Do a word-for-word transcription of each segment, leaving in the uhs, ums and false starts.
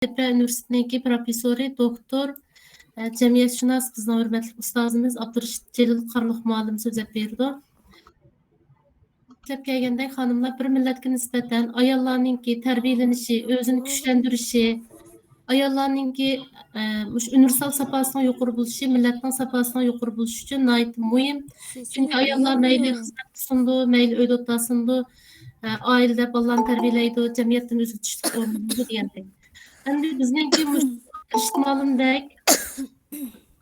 ھەزەپرە ئۇنىۋېرسىتېتىنىڭكى پروفېسسورى، دوكتور، ئە، جەمئىيەتشۇناس، بىزنىڭ ھۆرمەتلىك ئۇستازىمىز ئابدۇرېشىت جېلىل قارلۇق مۇئەللىم سۆزلەپ بېرىدۇ. دەپ كەلگەندەك، خانىملار بىر مىللەتكە نىسبەتەن ئاياللارنىڭكى تەربىيەلىنىشى، ئۆزىنى كۈچلەندۈرۈشى، ئاياللارنىڭكى، ئە، مۇشۇ ئۇنىۋېرسال ساپاسىنىڭ يۇقىرى بولۇشى، مىللەتنىڭ ساپاسىنىڭ يۇقىرى بولۇشى ئۈچۈن ناھايىتى مۇھىم. چۈنكى ئاياللار مەيلى خىزمەتتە سۇنىدۇ، مەيلى ئۆيدە ئولتۇرسۇنىدۇ، ئە، ئائىلىدە بالىلارنى تەربىيەلەيدۇ، جەمئىيەتتىن ئۆزىگە تۇتۇشلۇق ئورۇن بولىدۇ دېگەندەك. ئەمدى بىزنىڭكى مۇشۇ ئىشتىمالىمدەك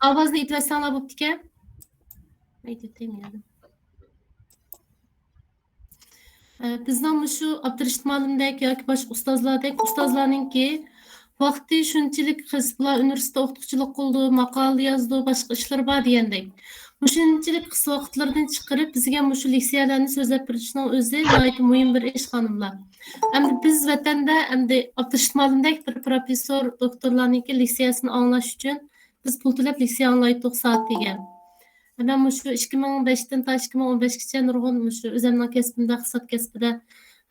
ئاۋازنى ئېيتىۋەتسەڭلار بوپتىكەن. ئېيتىۋېتەي مەن. ئە، بىزنىڭ مۇشۇ ئابدۇرېشىت مۇئەللىمدەك ياكى باشقا ئۇستازلاردەك ئۇستازلارنىڭكى ۋاقتى شۇنچىلىك قىس، بۇلار ئۇنىۋېرسىتېتتا ئوقۇتقۇچىلىق قىلىدۇ، ماقالە يازىدۇ، باشقا ئىشلىرى بار دېگەندەك. مۇشۇنچىلىك قىس ۋاقىتلىرىدىن چىقىرىپ، بىزگە مۇشۇ لېكسىيەلەرنى سۆزلەپ بېرىشنىڭ ئۆزى ناھايىتى مۇھىم بىر ئىش، خانىملار. ئەمدى بىز ۋەتەندە، ئەمدى ئابدۇرېشىت مۇئەللىمدەك بىر پروفېسسور، دوكتورلارنىڭكى لېكسىيەسىنى ئاڭلاش ئۈچۈن بىز پۇل تۆلەپ لېكسىيە ئاڭلايتتۇق سائەتىگە. مەن مۇشۇ ئىككى مىڭ بەشتىن تارتىپ ئىككى مىڭ ئون بەشكىچە نۇرغۇن مۇشۇ ئۆزۈمنىڭ كەسپىمدە، ئىقتىساد كەسپىدە،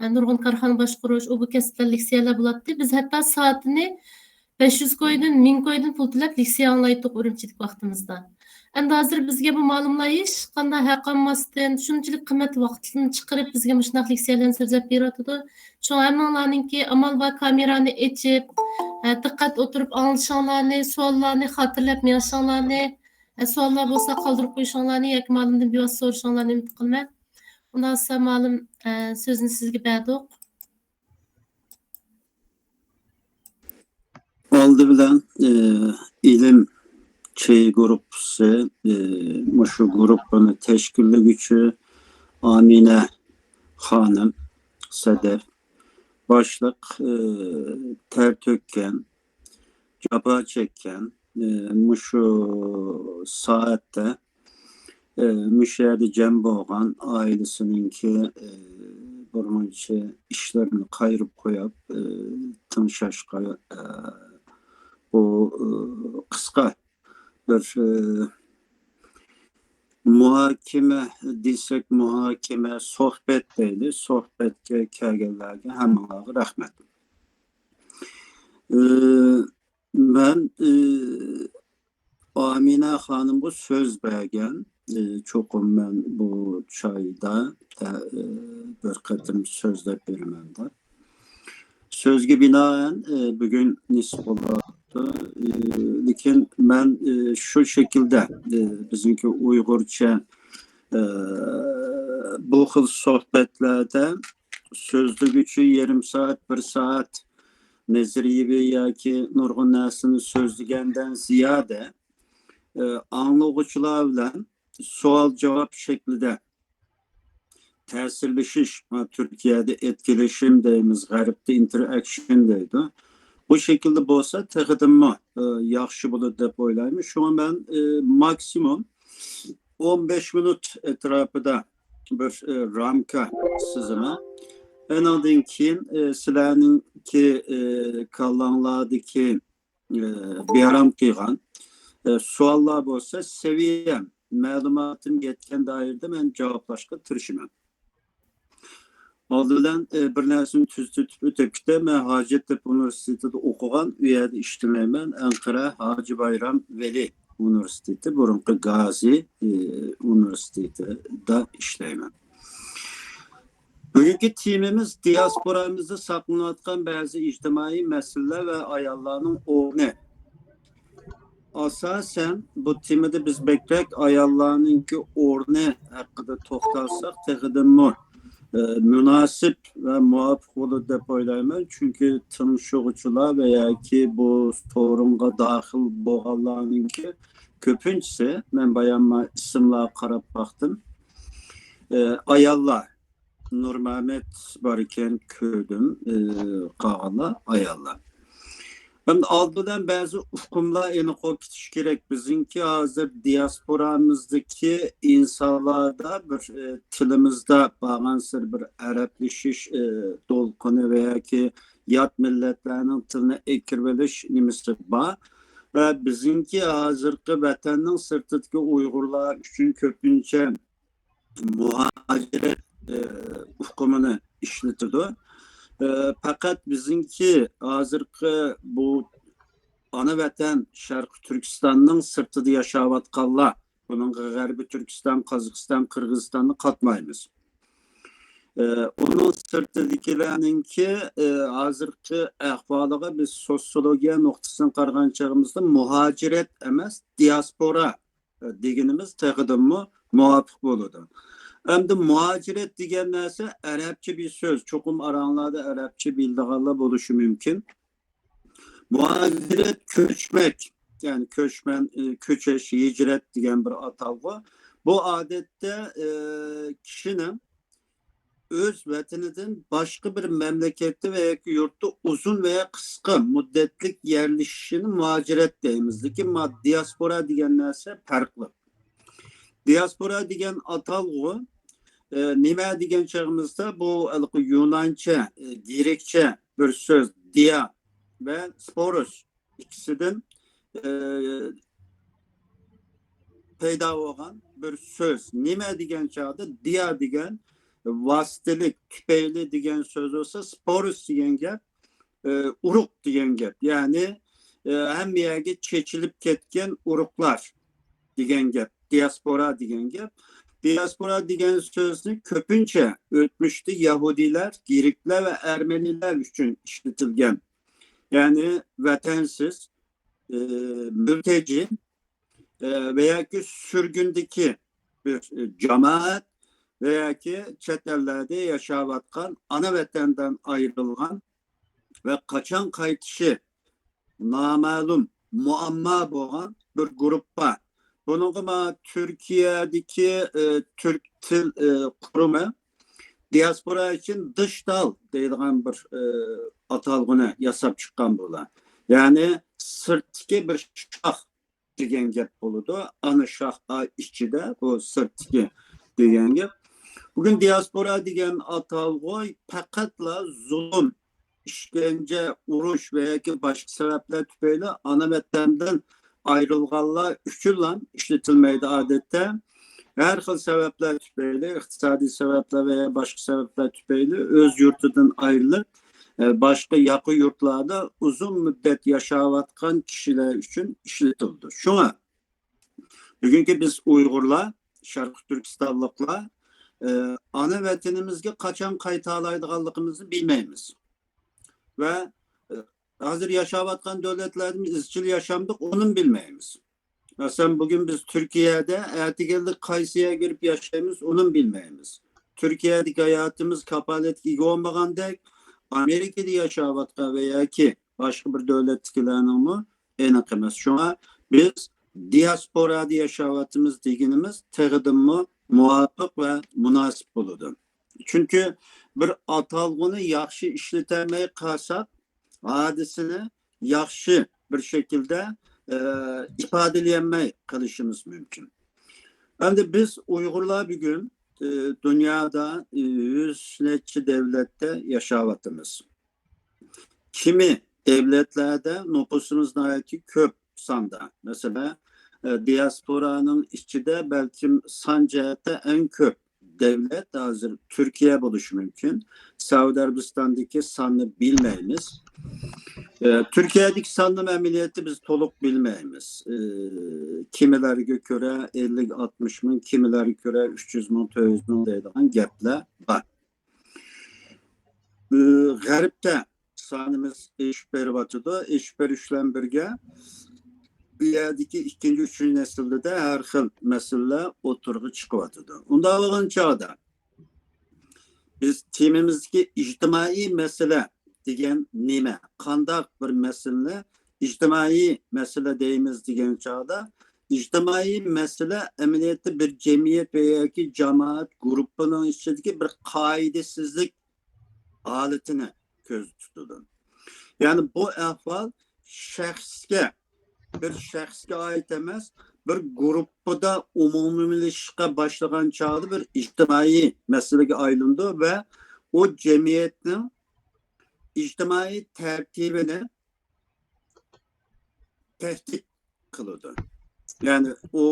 ئە، نۇرغۇن كارخانا باشقۇرۇش، ئۇ بۇ كەسىپلەر لېكسىيەلەر بولاتتى. بىز ھەتتا سائىتىنى بەش يۈز كويدىن، مىڭ كويدىن پۇل تۆلەپ لېكسىيە ئاڭلايتتۇق ئۈرۈمچىدىكى ۋاقتىمىزدا. ئەمدى ھازىر بىزگە بۇ مۇئەللىملەر ھېچقانداق ھەق ئالماستىن، شۇنچىلىك قىممەت ۋاقتىدىن چىقىرىپ بىزگە مۇشۇنداق لېكسىيەلەرنى سۆزلەپ بېرىۋاتىدۇ. شۇڭا ھەممىڭلارنىڭكى ئامال بار كامېرانى ئېچىپ، ئە، دىققەت ئولتۇرۇپ ئاڭلىشىڭلارنى، سوئاللارنى خاتىرىلەپ مېڭىشىڭلارنى، ئە، سوئاللار بولسا قالدۇرۇپ قويۇشۇڭلارنى ياكى مۇئەللىمدىن بىۋاسىتە سورىشىڭلارنى ئۈمىد قىلىمەن. ئۇنداق بولسا مۇئەللىم، ئە، سۆزنى سىزگە بەردۇق. ئالدى بىلەن، ئە، ئىلىم چېيى گۇرۇپپىسى، ئە، مۇشۇ گۇرۇپپىنى تەشكىللىگۈچى ئامىنە خانىم سەدەف باشلىق، ئە، تەر تۆككەن، جاپا چەككەن، ئە، مۇشۇ سائەتتە، ئە، مۇشۇ يەردە جەم بولغان ئائىلىسىنىڭكى، ئە، بىر مۇنچە ئىشلىرىنى قايرىپ قويۇپ، ئە، تىڭشاشقا، ئە، بۇ، ئە، قىسقا بىر، ئە، مۇھاكىمە دېسەك، مۇھاكىمە، سۆھبەت دەيلى، سۆھبەتكە كەلگەنلەرگە ھەممىڭلارغا رەھمەت. ئە، مەن، ئە، ئامىنە خانىمغا سۆز بەرگەن، ئە، چوقۇم مەن بۇ چايدا، ئە، بىر قېتىم سۆزلەپ بېرىمەن دەپ. سۆزگە بىنائەن، ئە، بۈگۈن نېسىپ بولۇپتۇ. ئە، لېكىن مەن، ئە، شۇ شەكىلدە، ئە، بىزنىڭكى ئۇيغۇرچە، ئە، بۇ خىل سۆھبەتلەردە سۆزلىگۈچى يېرىم سائەت، بىر سائەت نەزەرىيەۋى ياكى نۇرغۇن نەرسىنى سۆزلىگەندىن زىيادە، ئە، ئاڭلىغۇچىلار بىلەن سوئال-جاۋاب شەكلىدە تەسىرلىشىش، ما، تۈركىيەدە ئېتكىلىشىم دەيمىز، غەربتە ئىنتېراكشن دەيدۇ. بۇ شەكىلدە بولسا تېخىدىنمۇ، ئە، ياخشى بولىدۇ دەپ ئويلايمەن. شۇڭا مەن، ئە، ماكسىمۇم ئون بەش مىنۇت ئەتراپىدا بىر، ئە، رامكا سىزىمەن. ئېنىڭدىن كېيىن، ئە، سىلەرنىڭكى، ئە، كاللاڭلاردىكى، ئە، بىئارام قىلغان، ئە، سوئاللار بولسا سەۋىيەم، مەلۇماتىم يەتكەن دائىرىدە مەن جاۋابلاشقا تىرىشىمەن. ئالدى بىلەن، ئە، بىر نەرسىنى تۈزىتىپ ئۆتۈپ كېتەي. مەن ھاجەتتېپە ئۇنىۋېرسىتېتىدا ئوقۇغان، ئۇ يەردە ئىشلىمەيمەن. ئەنقەرە ھاجى بايرام ۋەلى ئۇنىۋېرسىتېتى، بۇرۇنقى گازى، ئە، ئۇنىۋېرسىتېتىدا ئىشلەيمەن. بۈگۈنكى تېمىمىز دىياسپورامىزدا ساقلىنىۋاتقان بەزى ئىجتىمائىي مەسىلىلەر ۋە ئاياللارنىڭ ئورنى. ئاساسەن، بۇ تېمىدا بىز بەكرەك ئاياللارنىڭكى ئورنى ھەققىدە توختالساق تېخىدىنمۇ، ئە، مۇناسىپ ۋە مۇۋاپىق بولىدۇ دەپ ئويلايمەن. چۈنكى تىڭشىغۇچىلار ۋە ياكى بۇ فورۇمغا داخىل بولغانلارنىڭكى كۆپىنچىسى، مەن بايام ئىسىملارغا قاراپ باقتىم، ئە، ئاياللار. نۇرمەمەت بار ئىكەن، كۆردۈم. ئى، قالغانلار ئاياللار. ئەمدى ئالدى بىلەن بەزى ئۇقۇملار ئېنىق بولۇپ كېتىشى كېرەك. بىزنىڭكى ھازىر دىياسپورامىزدىكى ئىنسانلاردا بىر، ئى، تىلىمىزدا بارغانسېرى بىر ئەرەبلىشىش، ئى، دولقۇنى ۋە ياكى يات مىللەتلەرنىڭ تىلىنى ئەكىرىۋېلىش نېمىسى بار. ۋە بىزنىڭكى ھازىرقى ۋەتەننىڭ سىرتىدىكى ئۇيغۇرلار ئۈچۈن كۆپىنچە مۇھاجىرەت، ئى، ئۇقۇمىنى ئىشلىتىدۇ. ئە، پەقەت بىزنىڭكى ھازىرقى بۇ ئانا ۋەتەن شەرقىي تۈركىستاننىڭ سىرتىدا ياشاۋاتقانلار، بۇنىڭغا غەربىي تۈركىستان، قازاقىستان، قىرغىزىستاننى قاتمايمىز. ئە، ئۇنىڭ سىرتىدىكىلەرنىڭكى، ئە، ھازىرقى ئەھۋالىغا بىز سوسىيولوگىيە نۇقتىسىدىن قارىغان چېغىمىزدا مۇھاجىرەت ئەمەس، دىياسپورا دېگىنىمىز تېخىدىنمۇ مۇۋاپىق بولىدۇ. ئەمدى مۇھاجىرەت دېگەن نەرسە ئەرەبچە بىر سۆز، چوقۇم ئاراڭلاردا ئەرەبچە بىلىدىغانلار بولۇشى مۇمكىن. مۇھاجىرەت كۆچمەك، يەنى كۆچمەن، ئى، كۆچۈش، ھىجرەت دېگەن بىر ئاتالغۇ. بۇ ئادەتتە، ئى، كىشىنىڭ ئۆز ۋەتىنىدىن باشقا بىر مەملىكەتتە ۋە ياكى يۇرتتا ئۇزۇن ۋە قىسقا مۇددەتلىك يەرلىشىشىنى مۇھاجىرەت دەيمىز. لېكىن ما دىياسپورا دېگەن نەرسە پەرقلىق. دىياسپورا دېگەن ئاتالغۇ، ئە، نېمە دېگەن چېغىمىزدا، بۇ ھېلىقى يۇنانچە، ئە، گرېكچە بىر سۆز، دىيا ۋە سپوروس ئىككىسىدىن، ئە، پەيدا بولغان بىر سۆز. نېمە دېگەن چاغدا، دىيا دېگەن ۋاسىتىلىك، تۈپەيلى دېگەن سۆز بولسا، سپوروس دېگەن گەپ، ئە، ئۇرۇق دېگەن گەپ. يەنى، ئە، ھەممە يەرگە چېچىلىپ كەتكەن ئۇرۇقلار دېگەن گەپ، دىياسپورا دېگەن گەپ. دىياسپورا دېگەن سۆزنى كۆپىنچە ئۆتمۈشتە يەھۇدىيلار، گرېكلەر ۋە ئەرمېنىيلار ئۈچۈن ئىشلىتىلگەن. يەنى ۋەتەنسىز، ئى، مۈلتەجى، ئى، ۋە ياكى سۈرگۈندىكى بىر، ئى، جامائەت ۋە ياكى چەت ئەللەردە ياشاۋاتقان، ئانا ۋەتەندىن ئايرىلغان ۋە قاچان قايتىشى نامەلۇم، مۇئەمما بولغان بىر گۇرۇپپا. بۇنىڭغا ما تۈركىيەدىكى، ئى، تۈرك تىل، ئى، قۇرۇمى دىياسپورا ئۈچۈن دىشتال دەيدىغان بىر، ئى، ئاتالغۇنى ياساپ چىققان بۇلار. يەنى سىرتتىكى بىر شاخ دېگەن گەپ بولىدۇ. ئانا شاخ ئا ئىچىدە بۇ سىرتتىكى دېگەن گەپ. بۈگۈن دىياسپورا دېگەن ئاتالغۇ پەقەتلا زۇلۇم، ئىشكەنجە، ئۇرۇش ۋە ياكى باشقا سەۋەبلەر تۈپەيلى ئانا ۋەتەندىن ئايرىلغانلار ئۈچۈنلا ئىشلىتىلمەيدۇ ئادەتتە. ھەر خىل سەۋەبلەر تۈپەيلى، ئىقتىسادىي سەۋەبلەر ۋە باشقا سەۋەبلەر تۈپەيلى ئۆز يۇرتىدىن ئايرىلىپ، ئە، باشقا ياقا يۇرتلاردا ئۇزۇن مۇددەت ياشاۋاتقان كىشىلەر ئۈچۈن ئىشلىتىلىدۇ. شۇڭا بۈگۈنكى بىز ئۇيغۇرلار، شەرقىي تۈركىستانلىقلار، ئە، ئانا ۋەتىنىمىزگە قاچان قايتالايدىغانلىقىمىزنى بىلمەيمىز. ۋە، ئە، ھازىر ياشاۋاتقان دۆلەتلەردىمۇ ئىزچىل ياشامدۇق، ئۇنىمۇ بىلمەيمىز. مەسىلەن، بۈگۈن بىز تۈركىيەدە ئەتىگەنلىك قايسى يەرگە كىرىپ ياشايمىز، ئۇنىمۇ بىلمەيمىز. تۈركىيەدىكى ھاياتىمىز كاپالەتكە ئىگە بولمىغاندەك، ئامېرىكىدا ياشاۋاتقان ۋە ياكى باشقا بىر دۆلەتتىكىلەرنىڭمۇ ئېنىق ئەمەس. شۇڭا بىز دىياسپورادا ياشاۋاتىمىز دېگىنىمىز تېخىدىنمۇ مۇۋاپىق ۋە مۇناسىپ بولىدۇ. چۈنكى بىر ئاتالغۇنى ياخشى ئىشلىتەلمەي قالساق، ھادىسىنى ياخشى بىر شەكىلدە، ئە، ئىپادىلىيەلمەي قېلىشىمىز مۇمكىن. ئەمدى بىز ئۇيغۇرلار بۈگۈن، ئە، دۇنيادا، ئە، يۈز نەچچە دۆلەتتە ياشاۋاتىمىز. كىمى دۆلەتلەردە نوپۇسىمىز ناھايىتى كۆپ ساندا. مەسىلەن، ئە، دىياسپورانىڭ ئىچىدە بەلكىم سان جەھەتتە ئەڭ كۆپ دۆلەت ھازىر تۈركىيە بولۇشى مۇمكىن. سەئۇدى ئەرەبىستاندىكى ساننى بىلمەيمىز. ئە، تۈركىيەدىكى ساننىمۇ ئەمەلىيەتتە بىز تولۇق بىلمەيمىز. ئە، كىمىلەرگە كۆرە ئەللىك، ئاتمىش مىڭ، كىمىلەرگە كۆرە ئۈچ يۈز مىڭ، تۆت يۈز مىڭ دەيدىغان گەپلەر بار. ئە، غەربتە سانىمىز ئېشىپ بېرىۋاتىدۇ. ئېشىپ بېرىش بىلەن بىرگە، بۇ يەردىكى ئىككىنچى، ئۈچىنچى نەسىلدە ھەر خىل مەسىلىلەر ئوتتۇرىغا چىقىۋاتىدۇ. ئۇنداق بولغان چاغدا بىز تېمىمىزدىكى ئىجتىمائىي مەسىلە دېگەن نېمە؟ قانداق بىر مەسىلىنى ئىجتىمائىي مەسىلە دەيمىز دېگەن چاغدا، ئىجتىمائىي مەسىلە ئەمەلىيەتتە بىر جەمئىيەت ۋە ياكى جامائەت گۇرۇپپىنىڭ ئىچىدىكى بىر قائىدىسىزلىك ھالىتىنى كۆزدە تۇتىدۇ. يەنى بۇ ئەھۋال شەخسكە، بىر شەخسكە ئائىت ئەمەس، بىر گۇرۇپپىدا ئومۇمىيلىشىشقا باشلىغان چاغدا بىر ئىجتىمائىي مەسىلىگە ئايلىنىدۇ ۋە ئۇ جەمئىيەتنىڭ ئىجتىمائىي تەرتىپىنى تەھدىت قىلىدۇ. يەنى ئۇ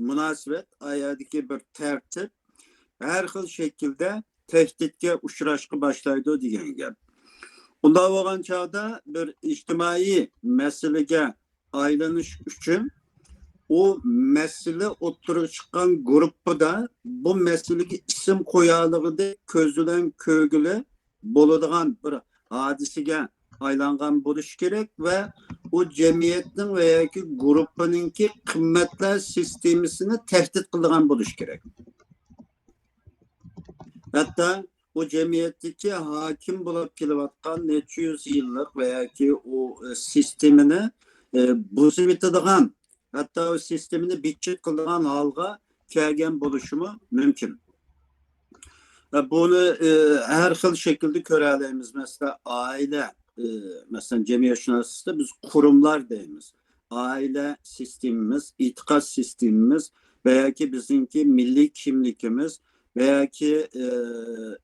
مۇناسىۋەت، ئايەردىكى بىر تەرتىپ ھەر خىل شەكىلدە تەھدىتكە ئۇچراشقا باشلايدۇ دېگەن گەپ. ئۇنداق بولغان چاغدا بىر ئىجتىمائىي مەسىلىگە ئايلىنىش ئۈچۈن ئۇ مەسىلە ئوتتۇرىغا چىققان گۇرۇپپىدا بۇ مەسىلىگە ئىسىم قويالىغۇدەك كۆز بىلەن كۆرگىلى بولىدىغان بىر ھادىسىگە ئايلانغان بولۇشى كېرەك ۋە ئۇ جەمئىيەتنىڭ ۋە ياكى گۇرۇپپىنىڭكى قىممەتلەر سىستېمىسىنى تەھدىت قىلىدىغان بولۇشى كېرەك. ھەتتا ئۇ جەمئىيەتتىكى ھاكىم بولۇپ كېلىۋاتقان نەچچە يۈز يىللىق ۋە ياكى ئۇ، ئە، سىستېمىنى، ئە، بۇزۇۋېتىدىغان، ھەتتا ئۇ سىستېمىنى بىتچىت قىلىدىغان ھالغا كەلگەن بولۇشىمۇ مۇمكىن. ئە، بۇنى، ئە، ھەر خىل شەكىلدە كۆرەلەيمىز. مەسىلەن، ئائىلە، ئە، مەسىلەن، جەمئىيەتشۇناسلىقتا بىز قۇرۇملار دەيمىز. ئائىلە سىستېمىمىز، ئېتىقاد سىستېمىمىز ۋە ياكى بىزنىڭكى مىللىي كىملىكىمىز ۋە ياكى، ئە،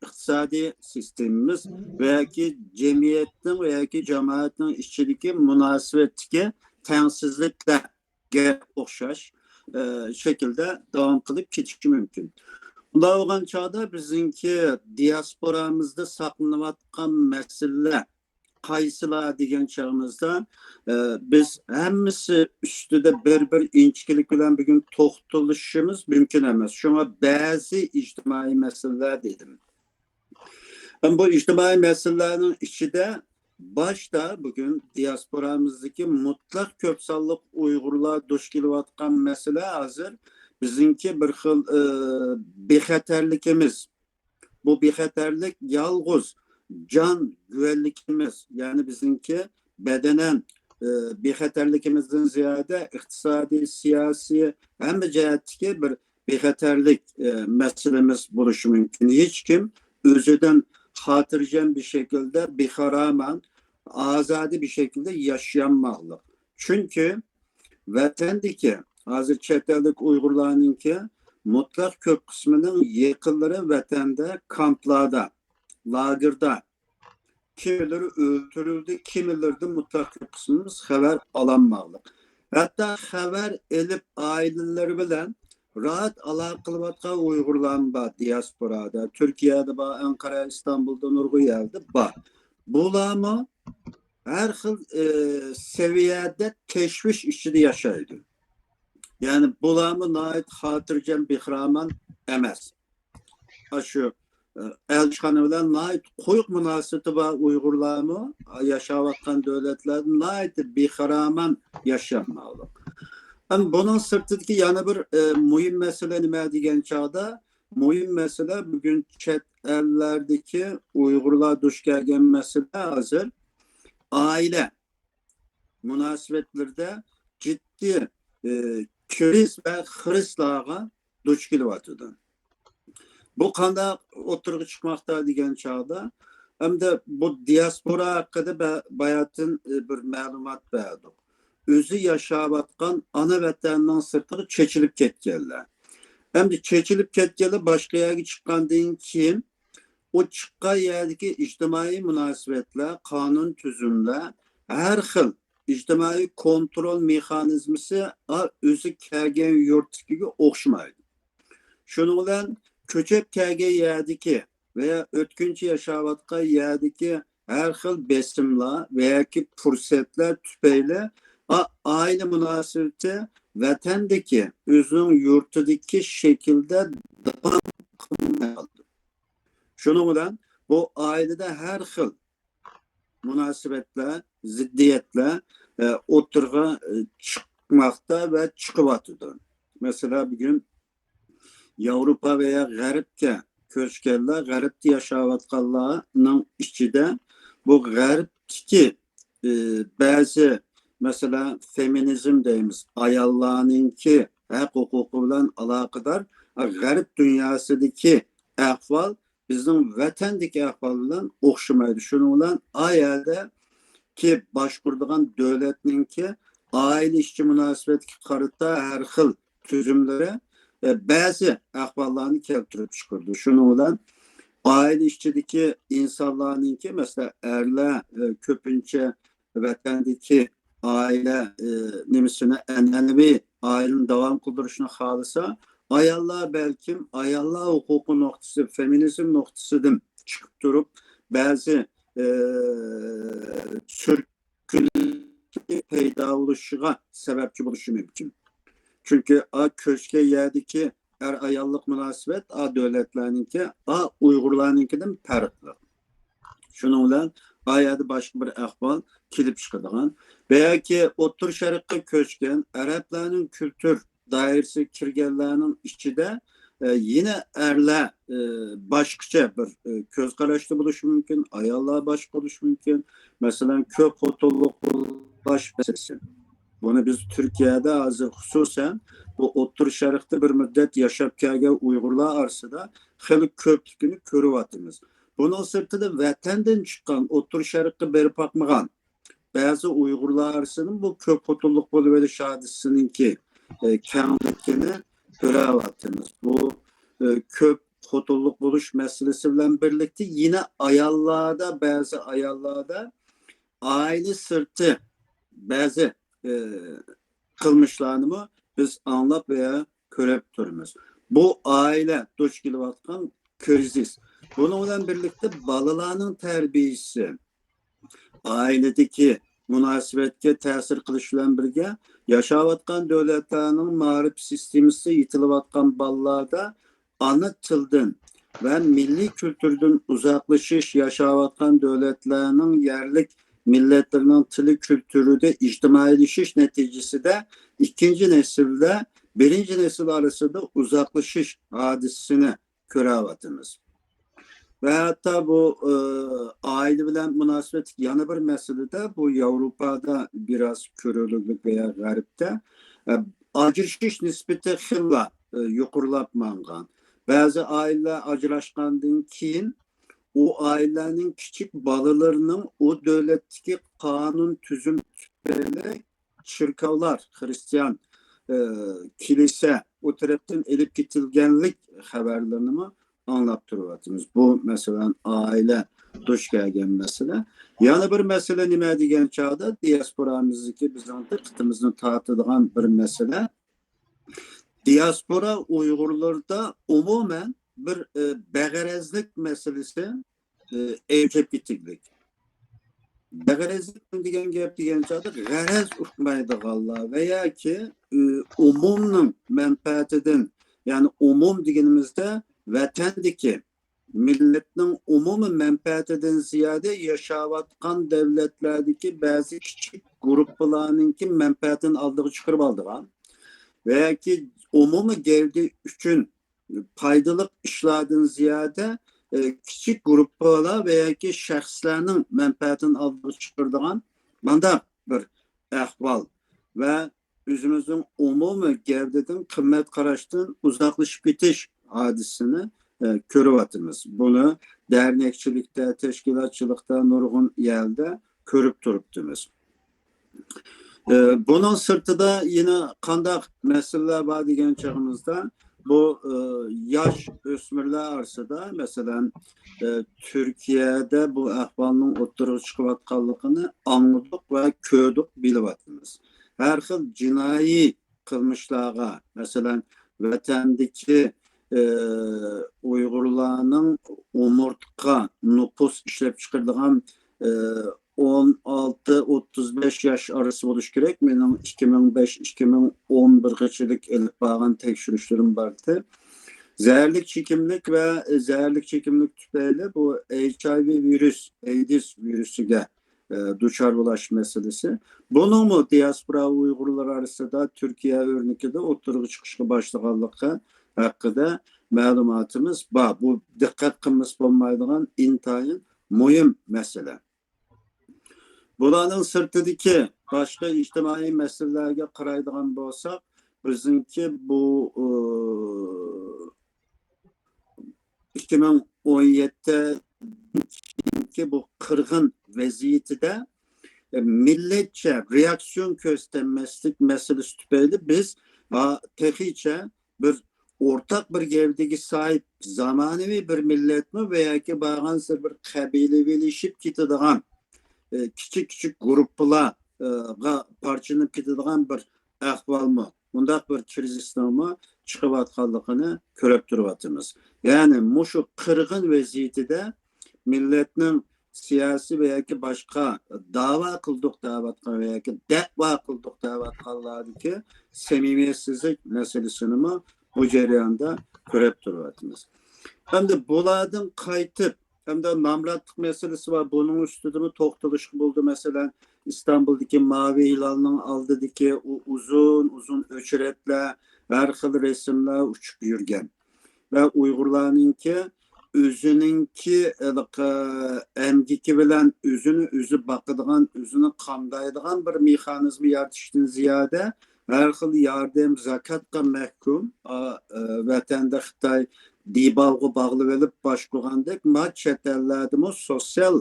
ئىقتىسادىي سىستېمىمىز ۋە ياكى جەمئىيەتنىڭ ۋە ياكى جامائەتنىڭ ئىچىدىكى مۇناسىۋەتتىكى تەڭسىزلىكلەرگە ئوخشاش، ئە، شەكىلدە داۋام قىلىپ كېتىشى مۇمكىن. بۇنداق بولغان چاغدا بىزنىڭكى دىياسپورامىزدا ساقلىنىۋاتقان مەسىلىلەر قايسىلار دېگەن چېغىمىزدا، ئە، بىز ھەممىسى ئۈستىدە بىر-بىر ئىنچىكىلىك بىلەن بۈگۈن توختىلىشىمىز مۇمكىن ئەمەس. شۇڭا بەزى ئىجتىمائىي مەسىلىلەر دېدىم. ھەم بۇ ئىجتىمائىي مەسىلىلەرنىڭ ئىچىدە باشتا بۈگۈن دىياسپورامىزدىكى مۇتلەق كۆپ سانلىق ئۇيغۇرلار دۇچ كېلىۋاتقان مەسىلە ھازىر بىزنىڭكى بىر خىل، ئە، بىخەتەرلىكىمىز. بۇ بىخەتەرلىك يالغۇز جان گۈۋەنلىكىمىز، يەنى بىزنىڭكى بەدەنەن، ئى، بىخەتەرلىكىمىزدىن زىيادە ئىقتىسادىي، سىياسىي، ھەممە جەھەتتىكى بىر بىخەتەرلىك، ئى، مەسىلىمىز بولۇشى مۇمكىن. ھېچكىم ئۆزىدىن خاتىرجەم بىر شەكىلدە بىخارامان، ئازادە بىر شەكىلدە ياشىيالماقلىق. چۈنكى ۋەتەندىكى، ھازىر چەت ئەلدىكى ئۇيغۇرلارنىڭكى مۇتلەق كۆپ قىسمىنىڭ يېقىنلىرى ۋەتەندە، كامپلاردا، لاگېردا، كىملىرى ئۆلتۈرۈلدى، كىملىرىدىن مۇتلەق كۆپ قىسمىمىز خەۋەر ئالالماقلىق. ھەتتا خەۋەر ئېلىپ، ئائىلىلىرى بىلەن راھەت ئالاقە قىلىۋاتقان ئۇيغۇرلارمۇ بار دىياسپورادا. تۈركىيەدە بار، ئەنقەرە، ئىستانبۇلدا، نۇرغۇن يەردە بار. بۇلارمۇ ھەر خىل، ئى، سەۋىيەدە تەشۋىش ئىچىدە ياشايدۇ. يەنى بۇلارمۇ ناھايىتى خاتىرجەم، بىخارامان ئەمەس. ئاشۇ، ئى، ئەلچىخانا بىلەن ناھايىتى قويۇق مۇناسىۋىتى بار ئۇيغۇرلارمۇ ياشاۋاتقان دۆلەتلەردە ناھايىتى بىخارامان ياشىيالماقلىق. ئەمما بۇنىڭ سىرتىدىكى يەنە بىر، ئى، مۇھىم مەسىلە نېمە دېگەن چاغدا، مۇھىم مەسىلە بۈگۈن چەت ئەللەردىكى ئۇيغۇرلار دۇچ كەلگەن مەسىلە ھازىر ئائىلە مۇناسىۋەتلىرىدە جىددىي، ئى، كىرىز ۋە خىرىسلارغا دۇچ كېلىۋاتىدۇ. بۇ قانداق ئوتتۇرىغا چىقماقتا دېگەن چاغدا، ئەمدى بۇ دىياسپورا ھەققىدە بە-، باياتىن، ئى، بىر مەلۇمات بەردۇق. ئۆزى ياشاۋاتقان ئانا ۋەتەننىڭ سىرتىغا چېچىلىپ كەتكەنلەر. ئەمدى چېچىلىپ كەتكەنلەر باشقا يەرگە چىققاندىن كېيىن، ئۇ چىققان يەردىكى ئىجتىمائىي مۇناسىۋەتلەر، قانۇن تۈزۈملەر، ھەر خىل ئىجتىمائىي كونترول مېخانىزمىسى ئا-، ئۆزى كەلگەن يۇرتتىكىگە ئوخشىمايدۇ. شۇنىڭ بىلەن كۆچۈپ كەلگەن يەردىكى ۋە ئۆتكۈنچى ياشاۋاتقان يەردىكى ھەر خىل بېسىملار ۋە ياكى پۇرسەتلەر تۈپەيلى ئا-، ئائىلە مۇناسىۋىتى ۋەتەندىكى، ئۆزىنىڭ يۇرتىدىكى شەكىلدە داۋام قىلماي قالىدۇ. شۇنىڭ بىلەن بۇ ئائىلىدە ھەر خىل مۇناسىۋەتلەر، زىددىيەتلەر، ئە، ئوتتۇرىغا، ئە، چىقماقتا ۋە چىقىۋاتىدۇ. مەسىلەن، بۈگۈن ياۋروپا ۋە يا غەربكە كۆچكەنلەر، غەربتە ياشاۋاتقانلارنىڭ ئىچىدە بۇ غەربتىكى، ئى، بەزى، مەسىلەن، فېمىنىزم دەيمىز، ئاياللارنىڭكى ھەق ھوقۇقى بىلەن ئالاقىدار، غەرب دۇنياسىدىكى ئەھۋال بىزنىڭ ۋەتەندىكى ئەھۋال بىلەن ئوخشىمايدۇ. شۇنىڭ بىلەن ئا يەردىكى باشقۇرىدىغان دۆلەتنىڭكى ئائىلە ئىچى مۇناسىۋەتكە قارىتا ھەر خىل تۈزۈملىرى، ئە، بەزى ئەھۋاللارنى كەلتۈرۈپ چىقىرىدۇ. شۇنىڭ بىلەن ئائىلە ئىچىدىكى ئىنسانلارنىڭكى، مەسىلەن، ئەرلەر، ئە، كۆپىنچە ۋەتەندىكى ئائىلە، ئە، نېمىسىنى، ئەنئەنىۋى ئائىلىنى داۋام قىلدۇرۇشنى خالىسا، ئاياللار بەلكىم ئاياللار ھوقۇقى نۇقتىسى، فېمىنىزم نۇقتىسىدىن چىقىپ تۇرۇپ، بەزى، ئى، چۈركۈنلۈك پەيدا بولۇشىغا سەۋەبچى بولۇشى مۇمكىن. چۈنكى ئا كۆچكەن يەردىكى ئەر-ئاياللىق مۇناسىۋەت ئا دۆلەتلەرنىڭكى، ئا ئۇيغۇرلارنىڭكىدىن پەرقلىق. شۇنىڭ بىلەن ئا يەردە باشقا بىر ئەھۋال كېلىپ چىقىدىغان. بەلكى ئوتتۇرا شەرققە كۆچكەن ئەرەبلەرنىڭ كۈلتۈر دائىرىسىگە كىرگەنلەرنىڭ ئىچىدە، ئە، يەنە ئەرلەر، ئە، باشقىچە بىر، ئە، كۆز قاراشتا بولۇشى مۇمكىن، ئاياللار باشقا بولۇشى مۇمكىن. مەسىلەن، كۆپ خوتۇنلۇق بولۇش مەسىلىسى. بۇنى بىز تۈركىيەدە ھازىر خۇسۇسەن بۇ ئوتتۇرا شەرقتە بىر مۇددەت ياشاپ كەلگەن ئۇيغۇرلار ئارىسىدا خېلى كۆپلۈكىنى كۆرۈۋاتىمىز. بۇنىڭ سىرتىدا ۋەتەندىن چىققان، ئوتتۇرا شەرققە بېرىپ باقمىغان بەزى ئۇيغۇرلار ئارىسىدىمۇ بۇ كۆپ خوتۇنلۇق بولۇۋېلىش ھادىسىسىنىڭكى، ئە، كەڭلىكىنى كۆرۈۋاتىمىز. بۇ، ئە، كۆپ خوتۇنلۇق بولۇش مەسىلىسى بىلەن بىرلىكتە يەنە ئاياللاردا، بەزى ئاياللاردا ئائىلە سىرتى بەزى، ئە، قىلمىشلارنىمۇ بىز ئاڭلاپ ۋە كۆرۈپ تۇرىمىز. بۇ ئائىلە دۇچ كېلىۋاتقان كىرىزىس. بۇنىڭ بىلەن بىرلىكتە بالىلارنىڭ تەربىيىسى، ئائىلىدىكى مۇناسىۋەتكە تەسىر قىلىش بىلەن بىرگە، ياشاۋاتقان دۆلەتلەرنىڭ مائارىپ سىستېمىسى يېتىلىۋاتقان بالىلاردا ئانا تىلدىن ۋە مىللىي كۈلتۈردىن ئۇزاقلىشىش، ياشاۋاتقان دۆلەتلەرنىڭ يەرلىك مىللەتلىرىنىڭ تىلى كۈلتۈرىدە ئىجتىمائىيلىشىش نەتىجىسىدە ئىككىنچى نەسىلدە بىرىنچى نەسىل ئارىسىدا ئۇزاقلىشىش ھادىسىسىنى كۆرۈۋاتىمىز. ۋە ھەتتا بۇ، ئى، ئائىلە بىلەن مۇناسىۋەتلىك يەنە بىر مەسىلىدە، بۇ ياۋروپادا بىراز كۆرۈلۈرلۈك ۋە غەربتە، ئە، ئاجرىشىش نىسبىتى خېلىلا، ئى، يۇقىرىلاپ ماڭغان. بەزى ئائىلىلەر ئاجراشقاندىن كېيىن ئۇ ئائىلىلەرنىڭ كىچىك بالىلىرىنىڭ ئۇ دۆلەتتىكى قانۇن تۈزۈم تۈپەيلى چېركاۋلار، خرىستىيان، ئى، كىلىسە ئۇ تەرەپتىن ئېلىپ كېتىلگەنلىك خەۋەرلىرىنىمۇ ئاڭلاپ تۇرۇۋاتىمىز. بۇ، مەسىلەن، ئائىلە دۇچ كەلگەن مەسىلە. يەنە بىر مەسىلە نېمە دېگەن چاغدا، دىياسپورامىزدىكى بىزنىڭ دىققىتىمىزنى تارتىدىغان بىر مەسىلە. دىياسپورا ئۇيغۇرلىرىدا ئومۇمەن بىر، ئى، بەغەرەزلىك مەسىلىسى، ئى، ئەۋج ئېلىپ كېتىكلىك. بەغەرەزلىك دېگەن گەپ دېگەن چاغدا غەرەز ئۇقمايدىغانلار ۋە ياكى، ئى، ئومۇمنىڭ مەنپەئەتىدىن، يەنى ئومۇم دېگىنىمىزدە ۋەتەندىكى مىللەتنىڭ ئومۇمىي مەنپەئەتىدىن زىيادە ياشاۋاتقان دۆلەتلەردىكى بەزى كىچىك گۇرۇپپىلارنىڭكى مەنپەئەتىنى ئالدىغا چىقىرىپ ئالىدىغان ۋە ياكى ئومۇمىي گەۋدە ئۈچۈن پايدىلىق ئىشلاردىن زىيادە، ئە، كىچىك گۇرۇپپىلار ۋە ياكى شەخسلەرنىڭ مەنپەئەتىنى ئالدىغا چىقىرىدىغان مانداق بىر ئەھۋال ۋە ئۆزىمىزنىڭ ئومۇمىي گەۋدىدىن، قىممەت قاراشتىن ئۇزاقلىشىپ كېتىش ھادىسىسىنى، ئە، كۆرۈۋاتىمىز. بۇنى دەرنەكچىلىكتە، تەشكىلاتچىلىقتا نۇرغۇن يەردە كۆرۈپ تۇرۇپتىمىز. ئە، بۇنىڭ سىرتىدا يەنە قانداق مەسىلىلەر بار دېگەن چېغىمىزدا، بۇ، ئە، ياش ئۆسمۈرلەر ئارىسىدا، مەسىلەن، ئە، تۈركىيەدە بۇ ئەھۋالنىڭ ئوتتۇرىغا چىقىۋاتقانلىقىنى ئاڭلىدۇق ۋە كۆردۇق، بىلىۋاتىمىز. ھەر خىل جىنايى قىلمىشلارغا، مەسىلەن، ۋەتەندىكى، ئى، ئۇيغۇرلارنىڭ ئومۇرتقا نوپۇس ئىشلەپچىقىرىدىغان، ئى، ئون ئالتە ئوتتۇز بەش ياش ئارىسى بولۇشى كېرەك. مېنىڭ ئىككى مىڭ بەش، ئىككى مىڭ ئون بىرگىچىلىك ئېلىپ بارغان تەكشۈرۈشلىرىم بار ئىدى. زەھەرلىك چېكىملىك ۋە زەھەرلىك چېكىملىك تۈپەيلى بۇ ئېچ ئاي ۋى ۋىرۇس، ئەيدىز ۋىرۇسىگە ئى، دۇچار بولاش مەسىلىسى. بۇنىڭمۇ دىياسپورا ئۇيغۇرلار ئارىسىدا تۈركىيە ئۆرنىكىدە ئوتتۇرىغا چىقىشقا باشلىغانلىقى ھەققىدە مەلۇماتىمىز بار. بۇ دىققەت قىلمىسا بولمايدىغان ئىنتايىن مۇھىم مەسىلە. بۇلارنىڭ سىرتىدىكى باشقا ئىجتىمائىي مەسىلىلەرگە قارايدىغان بولساق، بىزنىڭكى بۇ، ئى، ئىككى مىڭ ئون يەتتە كېيىنكى بۇ قىرغىن ۋەزىيىتىدە، ئە، مىللەتچە رېئاكسىيون كۆرسىتەلمەسلىك مەسىلىسى تۈپەيلى بىز، ئا، تېخىچە بىر ئورتاق بىر گەۋدىگە ساھىب زامانىۋى بىر مىللەتمۇ ۋە ياكى بارغانسېرى بىر قەبىلىۋىلىشىپ كېتىدىغان، ئە، كىچىك كىچىك گۇرۇپپىلارغا پارچىلىنىپ كېتىدىغان بىر ئەھۋالمۇ مۇنداق بىر كىرىزىسنىڭمۇ چىقىۋاتقانلىقىنى كۆرۈپ تۇرۇۋاتىمىز. يەنى مۇشۇ قىرغىن ۋەزىيىتىدە مىللەتنىڭ سىياسىي ۋە ياكى باشقا داۋا قىلدۇق دەۋاتقان ۋە ياكى دەۋا قىلدۇق دەۋاتقانلاردىكى سەمىمىيەتسىزلىك مەسىلىسىنىمۇ بۇ جەرياندا كۆرۈپ تۇرۇۋاتىمىز. ئەمدى بۇلاردىن قايتىپ، ئەمدى نامراتلىق مەسىلىسى بار. بۇنىڭ ئۈستىدىمۇ توختىلىشقا بولىدۇ. مەسىلەن، ئىستانبۇلدىكى ماۋى ھىلالنىڭ ئالدىدىكى ئۇ ئۇزۇن، ئۇزۇن ئۆچرەتلەر، ھەر خىل رەسىملەر ئۇچۇپ يۈرگەن. ۋە ئۇيغۇرلارنىڭكى ئۆزىنىڭكى ھېلىقى ئەمگىكى بىلەن ئۆزىنى ئۆزى باقىدىغان، ئۆزىنى قامدايدىغان بىر مېخانىزم يارىتىشتىن زىيادە، ھەر خىل ياردەم، زاكاتقا مەھكۇم، ئا، ئە، ۋەتەندە خىتاي دىباۋغا باغلىۋېلىپ باشقۇرغاندەك، ما چەت ئەللەردىمۇ سوتسىيال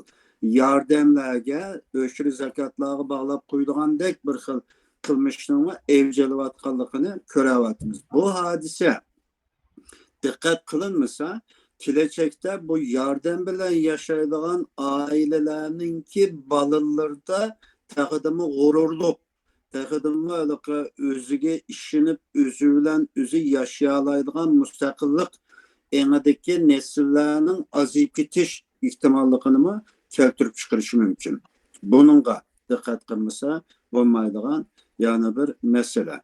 ياردەملەرگە، ئۆشرە زاكاتلارغا باغلاپ قويىدىغاندەك بىر خىل قىلمىشنىڭمۇ ئەۋج ئېلىۋاتقانلىقىنى كۆرۈۋاتىمىز. بۇ ھادىسە دىققەت قىلىنمىسا، كېلەچەكتە بۇ ياردەم بىلەن ياشايدىغان ئائىلىلەرنىڭكى بالىلىرىدا تېخىدىمۇ غۇرۇرلۇق، تېخىدىمۇ ھېلىقى ئۆزىگە ئىشىنىپ، ئۆزى بىلەن ئۆزى ياشىيالايدىغان مۇستەقىللىق ئېڭىدىكى نەسىللەرنىڭ ئازىيىپ كېتىش ئېھتىماللىقىنىمۇ كەلتۈرۈپ چىقىرىشى مۇمكىن. بۇنىڭغا دىققەت قىلمىسا بولمايدىغان يەنە بىر مەسىلە.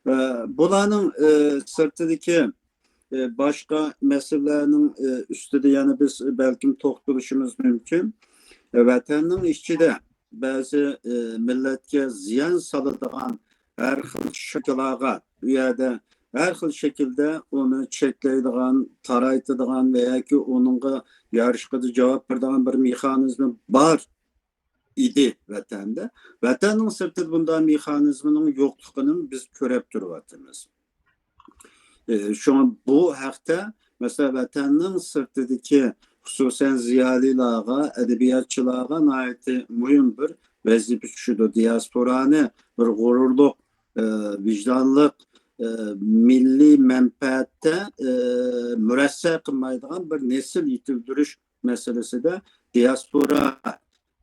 ئە، بۇلارنىڭ، ئە، سىرتىدىكى، ئە، باشقا مەسىلىلەرنىڭ، ئە، ئۈستىدە يەنە بىز بەلكىم توختىلىشىمىز مۇمكىن. ئە، ۋەتەننىڭ ئىچىدە بەزى، ئە، مىللەتكە زىيان سالىدىغان ھەر خىل شەكىللارغا، ئۇ يەردە ھەر خىل شەكىلدە ئۇنى چەكلەيدىغان، تارايتىدىغان ۋە ياكى ئۇنىڭغا يارىشقىدا جاۋاب بېرىدىغان بىر مېخانىزمى بار ئىدى ۋەتەندە. ۋەتەننىڭ سىرتىدا بۇنداق مېخانىزمىنىڭ يوقلۇقىنى بىز كۆرۈپ تۇرۇۋاتىمىز. ئى، شۇڭا بۇ ھەقتە، مەسىلەن، ۋەتەننىڭ سىرتىدىكى، خۇسۇسەن، زىيالىيلارغا، ئەدەبىياتچىلارغا ناھايىتى مۇھىم بىر ۋەزىپە چۈشىدۇ. دىياسپورانى بىر غۇرۇرلۇق، ئى، ۋىجدانلىق، ئى، مىللىي مەنپەئەتتە، ئى، مۇرەسسە قىلمايدىغان بىر نەسىل يېتىلدۈرۈش مەسىلىسىدە دىياسپورا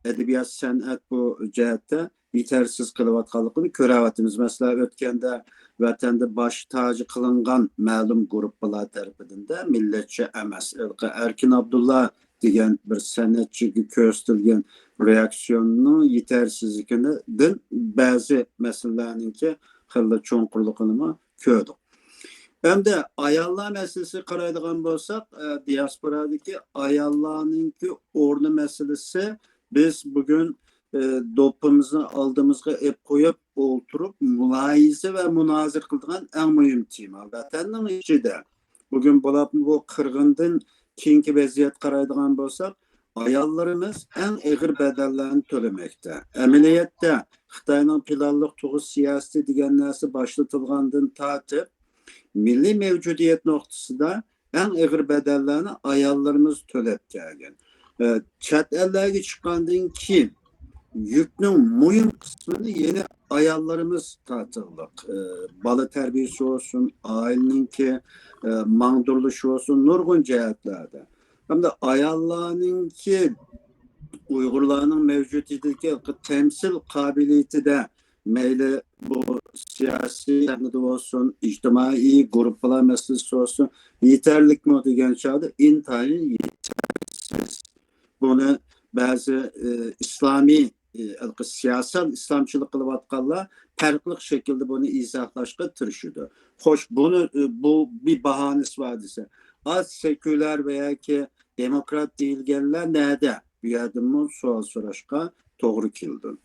ئەدەبىيات، سەنئەت بۇ جەھەتتە يېتەرسىز قېلىۋاتقانلىقىنى كۆرۈۋاتىمىز. مەسىلەن، ئۆتكەندە ۋەتەندە باش تاجى قىلىنغان مەلۇم گۇرۇپپىلار تەرىپىدىن-دە مىللەتچى ئەمەس، ھېلىقى ئەركىن ئابدۇللا دېگەن بىر سەنئەتچىگە كۆرسىتىلگەن رېئاكسىيوننىڭ يېتەرسىزلىكىدىن بەزى مەسىلىلەرنىڭكى خېلىلا چوڭقۇرلۇقىنىمۇ كۆردۇق. ئەمدى ئاياللار مەسىلىسىگە قارايدىغان بولساق، ئە، دىياسپورادىكى ئاياللارنىڭكى ئورنى مەسىلىسى، بىز بۈگۈن، ئە، دوپپىمىزنى ئالدىمىزغا ئېلىپ قويۇپ ئولتۇرۇپ مۇلاھىزە ۋە مۇنازىرە قىلىدىغان ئەڭ مۇھىم تېما. ۋەتەننىڭ ئىچىدە بۈگۈن بولۇپمۇ بۇ قىرغىندىن كېيىنكى ۋەزىيەت قارايدىغان بولساق، ئاياللىرىمىز ئەڭ ئېغىر بەدەللەرنى تۆلىمەكتە. ئەمەلىيەتتە، خىتاينىڭ پىلانلىق تۇغۇت سىياسىتى دېگەن نەرسە باشلىتىلغاندىن تارتىپ، مىللىي مەۋجۇدىيەت نۇقتىسىدا ئەڭ ئېغىر بەدەللەرنى ئاياللىرىمىز تۆلەپ كەلگەن. ئە، چەت ئەللەرگە چىققاندىن كېيىن يۈكنىڭ مۇھىم قىسمىنى يەنە ئاياللىرىمىز تارتىغلىق. ئە، بالا تەربىيەسى بولسۇن، ئائىلىنىڭكى، ئە، ماڭدۇرۇلۇشى بولسۇن، نۇرغۇن جەھەتلەردە. ھەمدە ئاياللارنىڭكى، ئۇيغۇرلارنىڭ مەۋجۇدىيىتىدىكى تەمسىل قابىلىيىتىدە مەيلى بۇ سىياسىي سەھنىدە بولسۇن، ئىجتىمائىي گۇرۇپپىلار مەسىلىسى بولسۇن، يېتەرلىكمۇ دېگەن چاغدا ئىنتايىن يېتەرسىز. بۇنى بەزى، ئى، ئىسلامىي، ئى، ھېلىقى سىياسەت ئىسلامچىلىق قىلىۋاتقانلار پەرقلىق شەكىلدە بۇنى ئىزاھلاشقا تىرىشىدۇ. خوش، بۇنى، ئى، بۇ بىر باھانىسى بار دېسە، ئاز سېكۇلار ۋە ياكى دېموكرات دېيىلگەنلەر نەدە؟ بۇ يەردىنمۇ سوئال سوراشقا توغرا كېلىدۇ.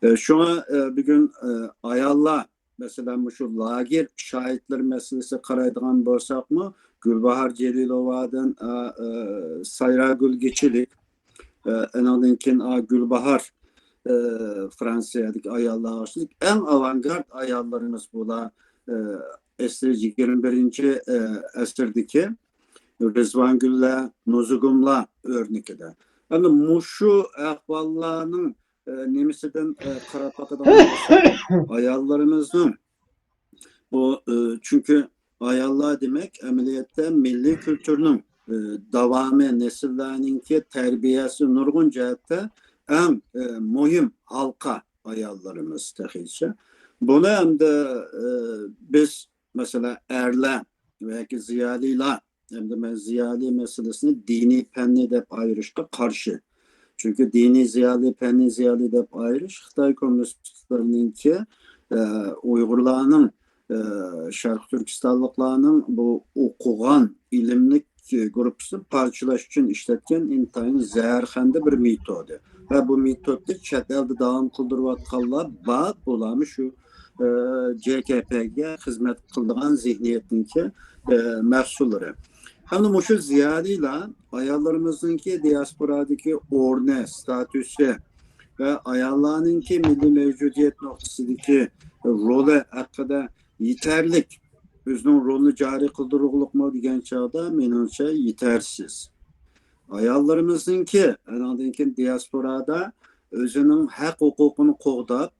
ئى، شۇڭا، ئى، بۈگۈن، ئى، ئاياللار، مەسىلەن، مۇشۇ لاگېر شاھىتلىرى مەسىلىسىگە قارايدىغان بولساقمۇ، گۈلباھار جېلىلوۋادىن، ئا، ئى، سايراگۈل گېچىلىك، ئە، ئېنىڭدىن كېيىن، ئا، گۈلباھار، ئە، فرانسىيەدىكى ئاياللارغا ئوخشىدى. ئەڭ ئاۋانگارت ئاياللىرىمىز بۇلار، ئە، ئەسلى يىگىرمە بىرىنچى، ئە، ئەسىردىكى رىزۋانگۈللەر، نۇزۇگۇملار ئۆرنىكىدە. ئەمدى مۇشۇ ئەھۋاللارنىڭ، ئە، نېمىسىدىن، ئە، قاراپ باقىدىغان بولساق، ئاياللىرىمىزنىڭ بۇ، ئە، چۈنكى ئاياللار دېمەك، ئەمەلىيەتتە مىللىي كۈلتۈرنىڭ، ئى، داۋامى، نەسىللەرنىڭكى تەربىيەسى نۇرغۇن جەھەتتە ئەڭ، ئى، مۇھىم ھالقا ئاياللىرىمىز تېخىچە. بۇنى ئەمدى، ئى، بىز، مەسىلەن، ئەرلەر ياكى زىيالىيلار، ئەمدى مەن زىيالىي مەسىلىسىنى دىنىي پەننى دەپ ئايرىشقا قارشى. چۈنكى دىنىي زىيالىي، پەننىي زىيالىي دەپ ئايرىش خىتاي كوممۇنىستلىرىنىڭكى، ئى، ئۇيغۇرلارنىڭ، ئى، شەرقىي تۈركىستانلىقلارنىڭ بۇ ئوقۇغان ئىلىملىك گۇرۇپپىسىنى پارچىلاش ئۈچۈن ئىشلەتكەن ئىنتايىن زەھەرخەندە بىر مېتودى. ۋە بۇ مېتودنى چەت ئەلدە داۋام قىلدۇرۇۋاتقانلار بار، بۇلارمۇ شۇ، ئى، جې كې پې گە خىزمەت قىلىدىغان زېھنىيەتنىڭكى، ئى، مەھسۇللىرى. ھەمدە مۇشۇ زىيالىيلار ئاياللىرىمىزنىڭكى دىياسپورادىكى ئورنى، ستاتۇسى ۋە ئاياللارنىڭكى مىللىي مەۋجۇدىيەت نۇقتىسىدىكى رولى ھەققىدە يېتەرلىك، ئۆزىنىڭ رولىنى جارى قىلدۇرغۇلۇقمۇ دېگەن چاغدا، مېنىڭچە يېتەرسىز. ئاياللىرىمىزنىڭكى ئانىڭدىن كېيىن دىياسپورادا ئۆزىنىڭ ھەق ھوقۇقىنى قوغداپ،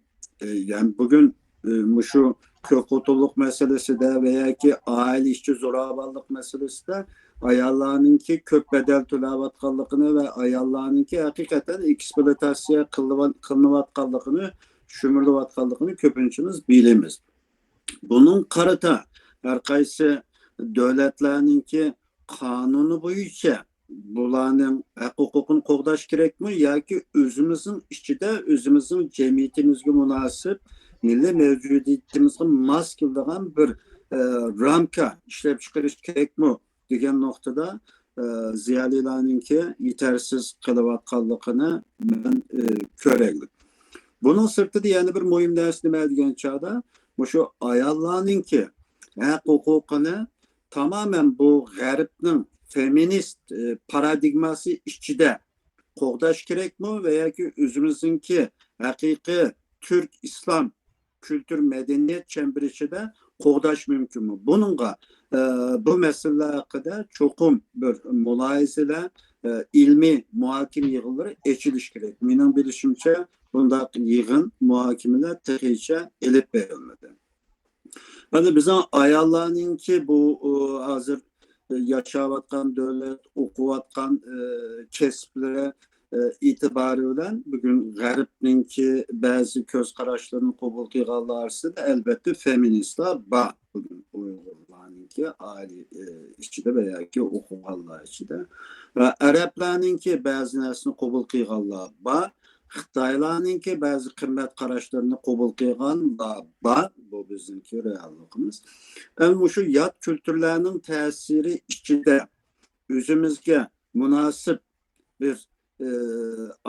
ئە، يەنى بۈگۈن، ئە، مۇشۇ كۆپ خوتۇنلۇق مەسىلىسىدە ۋە ياكى ئائىلە ئىچى زوراۋانلىق مەسىلىسىدە ئاياللارنىڭكى كۆپ بەدەل تۆلەۋاتقانلىقىنى ۋە ئاياللارنىڭكى ھەقىقەتەن ئېكسپلۇئاتاتسىيە قىلىنىۋ-، قىلىنىۋاتقانلىقىنى، چۈشۈرۈلۈۋاتقانلىقىنى كۆپىنچىمىز بىلىمىز. بۇنىڭغا قارىتا ھەر قايسى دۆلەتلەرنىڭكى قانۇنى بويىچە بۇلارنىڭ ھەق ھوقۇقىنى قوغداش كېرەكمۇ ياكى ئۆزىمىزنىڭ ئىچىدە ئۆزىمىزنىڭ جەمئىيىتىمىزگە مۇناسىپ مىللىي مەۋجۇدىيىتىمىزگە ماس كېلىدىغان بىر، ئە، رامكا ئىشلەپ چىقىرىش كېرەكمۇ دېگەن نۇقتىدا، ئە، زىيالىيلارنىڭكى يېتەرسىز قېلىۋاتقانلىقىنى مەن، ئە، كۆرەيلى. بۇنىڭ سىرتىدا يەنە بىر مۇھىم نەرسە نېمە دېگەن چاغدا، مۇشۇ ئاياللارنىڭكى ھەق ھوقۇقىنى تامامەن بۇ غەربنىڭ فېمىنىست، ئى، پارادىگماسى ئىچىدە قوغداش كېرەكمۇ ۋە ياكى ئۆزىمىزنىڭكى ھەقىقىي تۈرك ئىسلام كۈلتۈر مەدەنىيەت چەمبىرى ئىچىدە قوغداش مۇمكىنمۇ؟ بۇنىڭغا، ئى، بۇ مەسىلىلەر ھەققىدە چوقۇم بىر مۇلاھىزىلەر، ئى، ئىلمىي مۇھاكىمە يىغىنلىرى ئېچىلىشى كېرەك. مېنىڭ بىلىشىمچە، بۇنداق يىغىن، مۇھاكىمىلەر تېخىچە ئېلىپ بېرىلمىدى. مانا بىزنىڭ ئاياللارنىڭكى بۇ، ئۇ، ھازىر ياشاۋاتقان دۆلەت، ئوقۇۋاتقان، ئى، كەسىپلىرى، ئى، ئېتىبارى بىلەن بۈگۈن غەربنىڭكى بەزى كۆز قاراشلىرىنى قوبۇل قىلغانلار ئارىسىدا ئەلۋەتتە فېمىنىستلار بار. بۈگۈن ئۇيغۇرلارنىڭكى ئائىلە، ئى، ئىچىدە ۋە ياكى ئوقۇغانلار ئىچىدە ۋە ئەرەبلەرنىڭكى بەزى نەرسىنى قوبۇل قىلغانلار بار. خىتايلارنىڭكى بەزى قىممەت قاراشلىرىنى قوبۇل قىلغانلار بار. بۇ بىزنىڭكى رېئاللىقىمىز. ئەمما مۇشۇ يات كۈلتۈرلەرنىڭ تەسىرى ئىچىدە ئۆزىمىزگە مۇناسىپ بىر، ئى،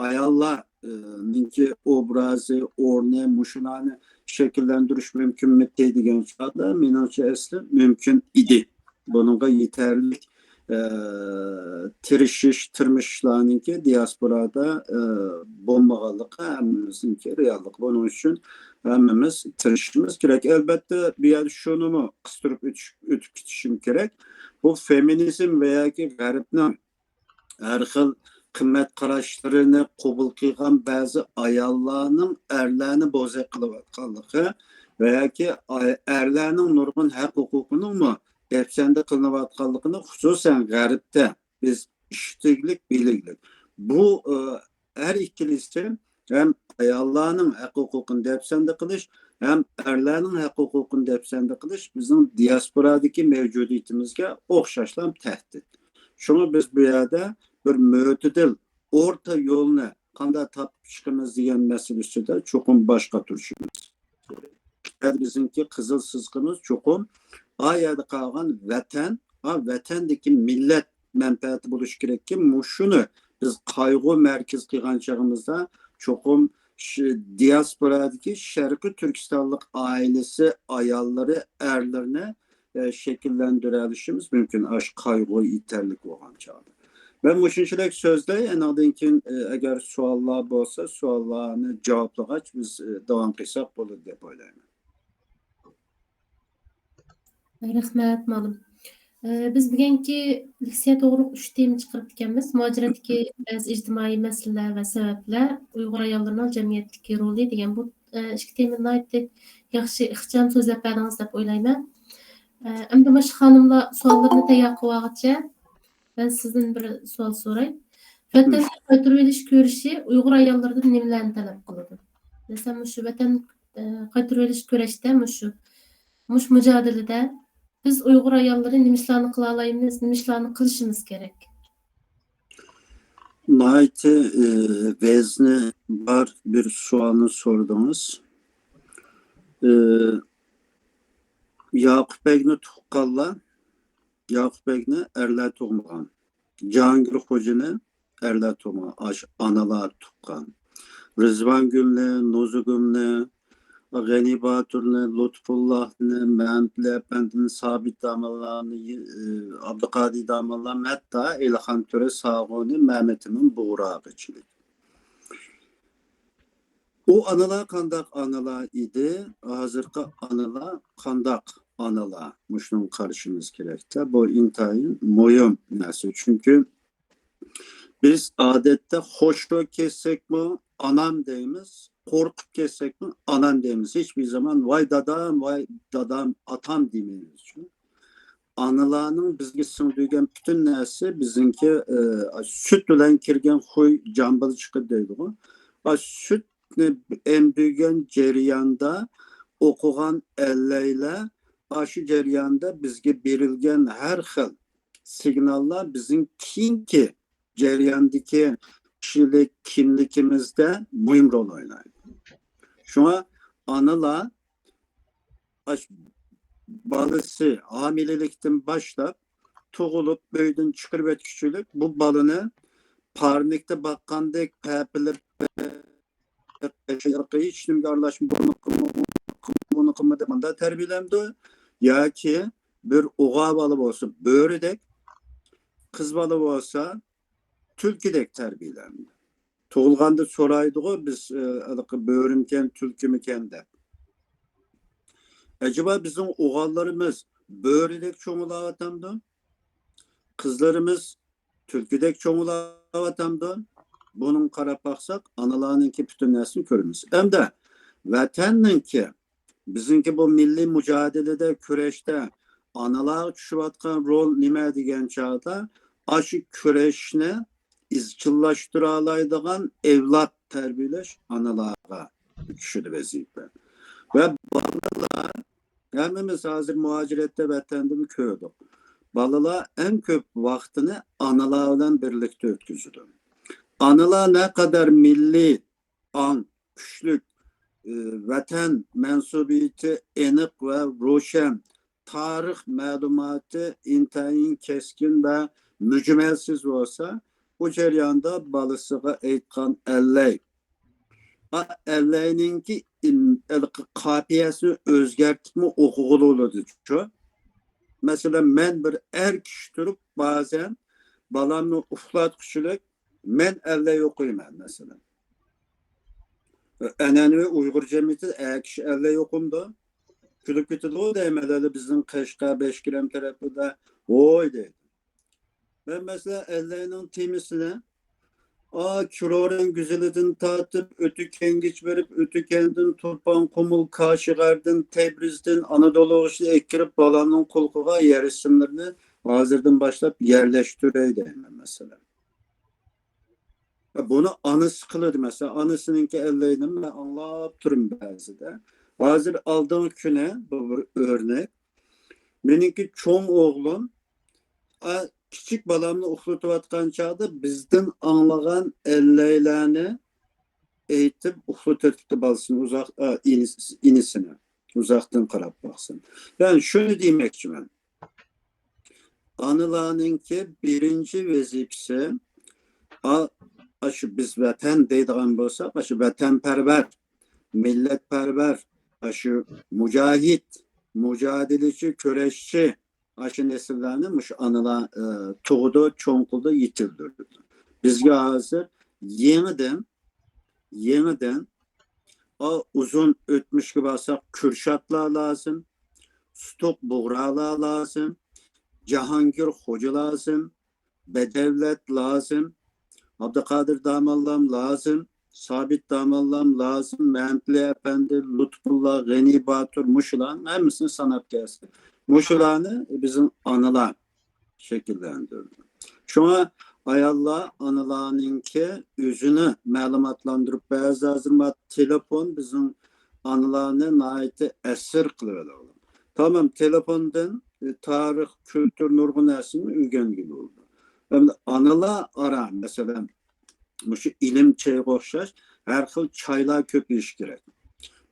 ئاياللار، ئى، نىڭكى ئوبرازى، ئورنى، مۇشۇلارنى شەكىللەندۈرۈش مۇمكىنمىتى دېگەن چاغدا، مېنىڭچە ئەسلى مۇمكىن ئىدى. بۇنىڭغا يېتەرلىك، ئى، تىرىشىش، تىرمىشىشلارنىڭكى دىياسپورادا، ئى، بولمىغانلىقى ھەممىمىزنىڭكى رېئاللىقى. بۇنىڭ ئۈچۈن ھەممىمىز تىرىشىشىمىز كېرەك. ئەلۋەتتە، بۇ يەردە شۇنىمۇ قىستۇرۇپ ئۆتۈش-، ئۆتۈپ كېتىشىم كېرەك. بۇ فېمىنىزم ۋە ياكى غەربنىڭ ھەر خىل قىممەت قاراشلىرىنى قوبۇل قىلغان بەزى ئاياللارنىڭ ئەرلەرنى بوزەك قىلىۋاتقانلىقى ۋە ياكى ئاي-، ئەرلەرنىڭ نۇرغۇن ھەق ھوقۇقىنىڭمۇ دەپسەندە قىلىنىۋاتقانلىقىنى، خۇسۇسەن غەربتە بىز ئىشىتىگلىك، بىلىگلىك. بۇ، ئە، ھەر ئىككىلىسى ھەم ئاياللارنىڭ ھەق ھوقۇقىنى دەپسەندە قىلىش، ھەم ئەرلەرنىڭ ھەق ھوقۇقىنى دەپسەندە قىلىش بىزنىڭ دىياسپورادىكى مەۋجۇدىيىتىمىزگە ئوخشاشلا تەھدىت. شۇڭا بىز بۇ يەردە بىر مۆتىدىل ئورتا يولنى قانداق تاپىپ چىقىمىز دېگەن مەسىلە ئۈستىدە چوقۇم باش قاتۇرۇشىمىز كېرەك. بىزنىڭكى قىزىل سىزىقىمىز چوقۇم ئا يەردە قالغان ۋەتەن، ئا ۋەتەندىكى مىللەت مەنپەئەتى بولۇشى كېرەككى، مۇشۇنى بىز قايغۇ مەركىزى قىلغان چېغىمىزدا چوقۇم ش-، دىياسپورادىكى شەرقىي تۈركىستانلىق ئائىلىسى ئاياللىرى، ئەرلىرىنى، ئە، شەكىللەندۈرەلىشىمىز مۇمكىن، ئاشۇ قايغۇ يېتەرلىك بولغان چاغدا. مەن مۇشۇنچىلىك سۆزلەي، ئانىڭدىن كېيىن، ئە، ئەگەر سوئاللار بولسا، سوئاللارنى جاۋابلىغاچ بىز، ئە، داۋام قىلساق بولىدۇ دەپ ئويلايمەن. رەھمەت، مۇئەللىم. ئە، بىز بۈگۈنكى لېكسىيە توغرۇلۇق ئۈچ تېما چىقىرىپتىكەنمىز. مۇھاجىرەتتىكى بەزى ئىجتىمائىي مەسىلىلەر ۋە سەۋەبلەر، ئۇيغۇر ئاياللىرىنىڭ جەمئىيەتتىكى رولى دېگەن بۇ، ئە، ئىككى تېمىنى ناھايىتى ياخشى، ئىخچام سۆزلەپ بەردىڭىز دەپ ئويلايمەن. ئە، ئەمدى مۇشۇ خانىملار سوئاللىرىنى تەييار قىلىۋالغۇچە، مەن سىزدىن بىر سوئال سوراي. ۋەتەنگە قايتۇرۇۋېلىش كۈرىشى ئۇيغۇر ئاياللىرىدىن نېمىلەرنى تەلەپ قىلىدۇ؟ مەسىلەن، مۇشۇ ۋەتەن ئە، قايتۇرۇۋېلىش كۈرەشتە مۇشۇ، مۇشۇ مۇجادىلىدە بىز ئۇيغۇر ئاياللىرى نېمە ئىشلارنى قىلالايمىز، نېمە ئىشلارنى قىلىشىمىز كېرەك؟ ناھايىتى، ئى، ۋەزنى بار بىر سوئالنى سورىدىڭىز. ئى، ياقۇپ بەگنى تۇغقانلار، ياقۇپ بەگنى ئەرلەر تۇغمىغان. جاھانگىر خوجىنى ئەرلەر تۇغمىغان، ئاشۇ ئانىلار تۇغقان. رىزۋانگۈلنى، نۇزۇگۇمنى، غېنى باتۇرنى، لۇتپۇللاھنى، مەمتىلى ئەپەندىنى، سابىت داموللانى، ئابدۇقادىر داموللام، ھەتتا ئېلىخان تۆرە ساغۇنى، مەمەتئىمىن بۇغراغىچىلىك. ئۇ ئانىلار قانداق ئانىلار ئىدى، ھازىرقى ئانىلار قانداق ئانىلار؟ مۇشۇنىڭغا قارىشىمىز كېرەكتە. بۇ ئىنتايىن مۇھىم نەرسە. چۈنكى بىز ئادەتتە خوش بولۇپ كەتسەكمۇ ئانام دەيمىز، قورقۇپ كەتسەكمۇ ئانام دەيمىز. ھېچبىر زامان ۋاي دادام، ۋاي دادام، ئاتام دېمەيمىز. ئانىلارنىڭ بىزگە سىڭدۈرگەن پۈتۈن نەرسىسى بىزنىڭكى، ئە، سۈت بىلەن كىرگەن خۇي جان بىلەن چىقىدۇ دەيدىغۇ. ئا، سۈتنى ئەمدۈرگەن جەرياندا ئوقۇغان ئەللەيلەر، ئاشۇ جەرياندا بىزگە بېرىلگەن ھەر خىل سىگناللار بىزنىڭ كېيىنكى جەرياندىكى كىشىلىك كىملىكىمىزدە مۇھىم رول ئوينايدۇ. شۇڭا ئانىلار ئاش-، بالىسى ھامىلىلىكتىن باشلاپ تۇغۇلۇپ ئۆيدىن چىقىرىۋەتكۈچىلىك بۇ بالىنى پارنىكتا باققاندەك پەپىلىپ، ھېچنېمىگە ئارىلاشما، بۇنى قىلما، ئۇنى قىلما، بۇنى قىلما دەپ مۇنداق تەربىيەلەمدۇ؟ ياكى بىر ئوغۇل بالا بولسا بۆرىدەك، قىز بالا بولسا تۈلكىدەك تەربىيەلەمدۇ؟ تۇغۇلغاندا سورايدىغۇ بىز، ئە، ھېلىقى بۆرىمىكەن، تۈلكىمىكەن دەپ. ئەجەبا بىزنىڭ ئوغۇللىرىمىز بۆرىدەك چوڭىلاۋاتامدۇ؟ قىزلىرىمىز تۈلكىدەك چوڭىلاۋاتامدۇ؟ بۇنىڭغا قاراپ باقساق، ئانىلارنىڭكى پۈتۈن نەرسىنى كۆرىمىز. ئەمدى ۋەتەننىڭكى، بىزنىڭكى بۇ مىللىي مۇجادىلىدە، كۈرەشتە ئانىلارغا چۈشۈۋاتقان رول نېمە دېگەن چاغدا، ئاشۇ كۈرەشنى ئىزچىللاشتۇرالايدىغان ئەۋلاد تەربىيەلەش ئانىلارغا چۈشىدۇ ۋەزىپە. ۋە بالىلار، ھەممىمىز ھازىر مۇھاجىرەتتە، ۋەتەندىمۇ كۆردۇق. بالىلار ئەڭ كۆپ ۋاقتىنى ئانىلار بىلەن بىرلىكتە ئۆتكۈزىدۇ. ئانىلار نەقەدەر مىللىي ئاڭ كۈچلۈك، ئى، ۋەتەن مەنسۇبىيىتى ئېنىق ۋە روشەن، تارىخ مەلۇماتى ئىنتايىن كەسكىن ۋە مۈجمەلسىز بولسا، ئۇ جەرياندا بالىسىغا ئېيتقان ئەللەي، ئا، ئەللەينىڭكى ئىم-، ھېلىقى قاپىيەسىنى ئۆزگەرتىپمۇ ئوقۇغىلى بولىدۇ. مەسىلەن، مەن بىر ئەر كىشى تۇرۇپ، بەزەن بالامنى ئۇخلاتقۇچىلىك مەن ئەللەي ئوقۇيمەن، مەسىلەن. ئەنئەنىۋى ئۇيغۇر جەمئىيىتىدە ئەر كىشى ئەللەي ئوقۇمدۇ؟ كۈلۈپ كېتىدىغۇ دەيمەن، ھېلى بىزنىڭ قەشقەر، بەشكىرەم تەرەپىدە ۋوي دەيدۇ. مەن، مەسىلەن، ئەللەينىڭ تېمىسىنى، ئا، كرورەن گۈزىلىدىن تارتىپ، ئۆتۈكەنگىچە بېرىپ، ئۆتۈكەندىن تۇرپان، قۇمۇل، كاشغەردىن، تەبرىزدىن، ئانادولۇغىچە ئەكىرىپ، بالامنىڭ قۇلىقىغا يەر ئىسىملىرىنى ھازىردىن باشلاپ يەرلەشتۈرەي دەيمەن، مەسىلەن. بۇنى ئانىسى قىلىدۇ، مەسىلەن، ئانىسىنىڭكى ئەللەينى مەن ئاڭلاپ تۇرىمەن بەزىدە. ھازىر ئالدىنقى كۈنى، بۇ بىر ئۆرنەك، مېنىڭكى چوڭ ئوغلۇم، ئا، كىچىك بالامنى ئۇخلىتىۋاتقان چاغدا بىزدىن ئاڭلىغان ئەللەيلەرنى ئېيتىپ ئۇخلىتىۋېتىپتۇ بالىسىنى، ئۇزاق، ئا، ئىنىس-، ئىنىسىنى. ئۇزاقتىن قاراپ باقسۇن. مەن شۇنى دېمەكچىمەن. ئانىلارنىڭكى بىرىنچى ۋەزىپىسى، ئا-، ئاشۇ بىز ۋەتەن دەيدىغان بولساق، ئاشۇ ۋەتەنپەرۋەر، مىللەتپەرۋەر، ئاشۇ مۇجاھىد، مۇجادىلىچى، كۈرەشچى، ئاشۇ نەسىللەرنى مۇشۇ ئانىلار، ئە، تۇغىدۇ، چوڭ قىلىدۇ، يېتىلدۈرىدۇ. بىزگە ھازىر يېڭىدىن، يېڭىدىن، ئا، ئۇزۇن ئۆتمۈشكە بارساق، كۈرشاتلار لازىم، سۇتۇق بۇغرالار لازىم، جاھانگىر خوجا لازىم، بەدەۋلەت لازىم، ئابدۇقادىر داموللام لازىم، سابىت داموللام لازىم، مەمتىلى ئەپەندى، لۇتپۇللا، غېنى باتۇر، مۇشۇلارنىڭ ھەممىسىنى ساناپ كەلسە، مۇشۇلارنى بىزنىڭ ئانىلار شەكىللەندۈرىدۇ. شۇڭا ئاياللار، ئانىلارنىڭكى ئۆزىنى مەلۇماتلاندۇرۇپ، بەزى ھازىر ما تېلېفون، بىزنىڭ ئانىلارنى ناھايىتى ئەسىر قىلىۋالىدۇ. تامام تېلېفوندىن، ئە، تارىخ، كۈلتۈر، نۇرغۇن نەرسىنى ئۆگەنگىلى بولىدۇ. ئەمدى ئانىلار ئارا، مەسىلەن، مۇشۇ ئىلىم چېيىغا ئوخشاش ھەر خىل چايلار كۆپىيىشى كېرەك.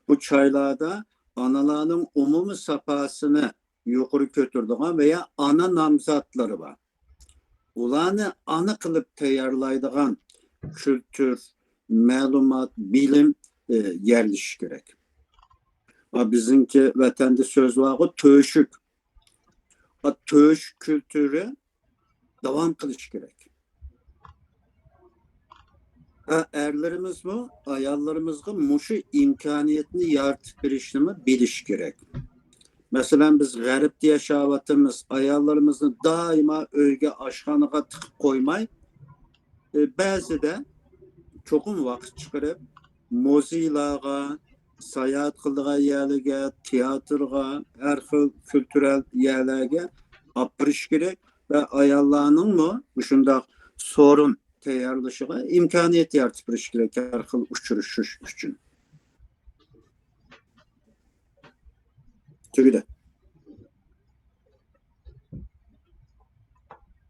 بۇ چايلاردا ئانىلارنىڭ ئومۇمىي ساپاسىنى يۇقىرى كۆتۈرىدىغان ۋە يا ئانا نامزاتلىرى بار. ئۇلارنى ئانا قىلىپ تەييارلايدىغان كۈلتۈر، مەلۇمات، بىلىم، ئە، يەرلىشىشى كېرەك. ئا، بىزنىڭكى ۋەتەندە سۆز بارغۇ، تۆشۈك. ئا، تۆشۈك كۈلتۈرى داۋام قىلىشى كېرەك. ھە، ئەرلىرىمىزمۇ ئاياللىرىمىزغا مۇشۇ ئىمكانىيەتنى يارىتىپ بېرىشنىمۇ بىلىشى كېرەك. مەسىلەن، بىز غەربتە ياشاۋاتىمىز، ئاياللىرىمىزنى دائىما ئۆيگە، ئاشخانىغا تىقىپ قويماي، ئە، بەزىدە چوقۇم ۋاقىت چىقىرىپ، مۇزېيلارغا، ساياھەت قىلىدىغان يەرلەرگە، تىياتىرغا، ھەر خىل كۈلتۈرەل يەرلەرگە ئاپىرىش كېرەك ۋە ئاياللارنىڭمۇ مۇشۇنداق سورۇن تەييارلىشىغا ئىمكانىيەت يارىتىپ بېرىش كېرەك، ھەر خىل ئۇچرىشىش ئۈچۈن. تۈگىدى.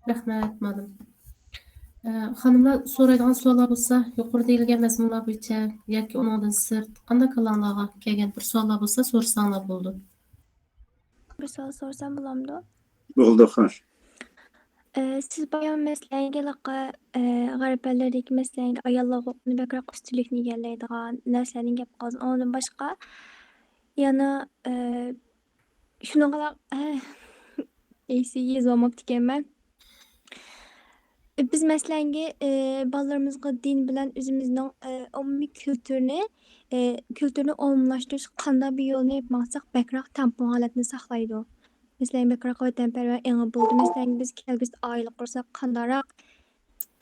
رەھمەت، مۇئەللىم. ئە، خانىملار، سورايدىغان سوئاللار بولسا، يۇقىرىدا دېيىلگەن مەزمۇنلار بويىچە ياكى ئۇنىڭدىن سىرت قانداق كاللاڭلارغا كەلگەن بىر سوئاللار بولسا، سورىساڭلار بولىدۇ. بىر سوئال سورىسام بولامدۇ؟ بولدى، خوش. ئە، سىز بايام مەسىلەن، ھېلىقى، ئە، غەرب ئەللىرىدىكى مەسىلەن، ئاياللار ھوقۇقىنى بەكرەك ئۈستۈنلۈكنى ئىگىلەيدىغان نەرسىلەرنى گەپ قىلدىڭىز. ئۇنىڭدىن باشقا، يەنە، ئە، شۇنىڭغا، ئە، ئېسى يېزىۋالماپتىكەنمەن. بىز مەسىلەنگە، ئە، بالىلىرىمىزغا دىن بىلەن ئۆزىمىزنىڭ، ئە، ئومۇمىي كۈلتۈرنى، ئە، كۈلتۈرنى ئومۇملاشتۇرۇش قانداق بىر يولنى ئېلىپ ماڭساق بەكرەك تەڭپۇڭ ھالەتنى ساقلايدۇ. مەسىلەن، بەكرەك ۋەتەنپەرۋەر ئېڭى بولىدۇ. مەسىلەن، بىز كەلگۈسىدە ئائىلە قۇرساق قانداقراق،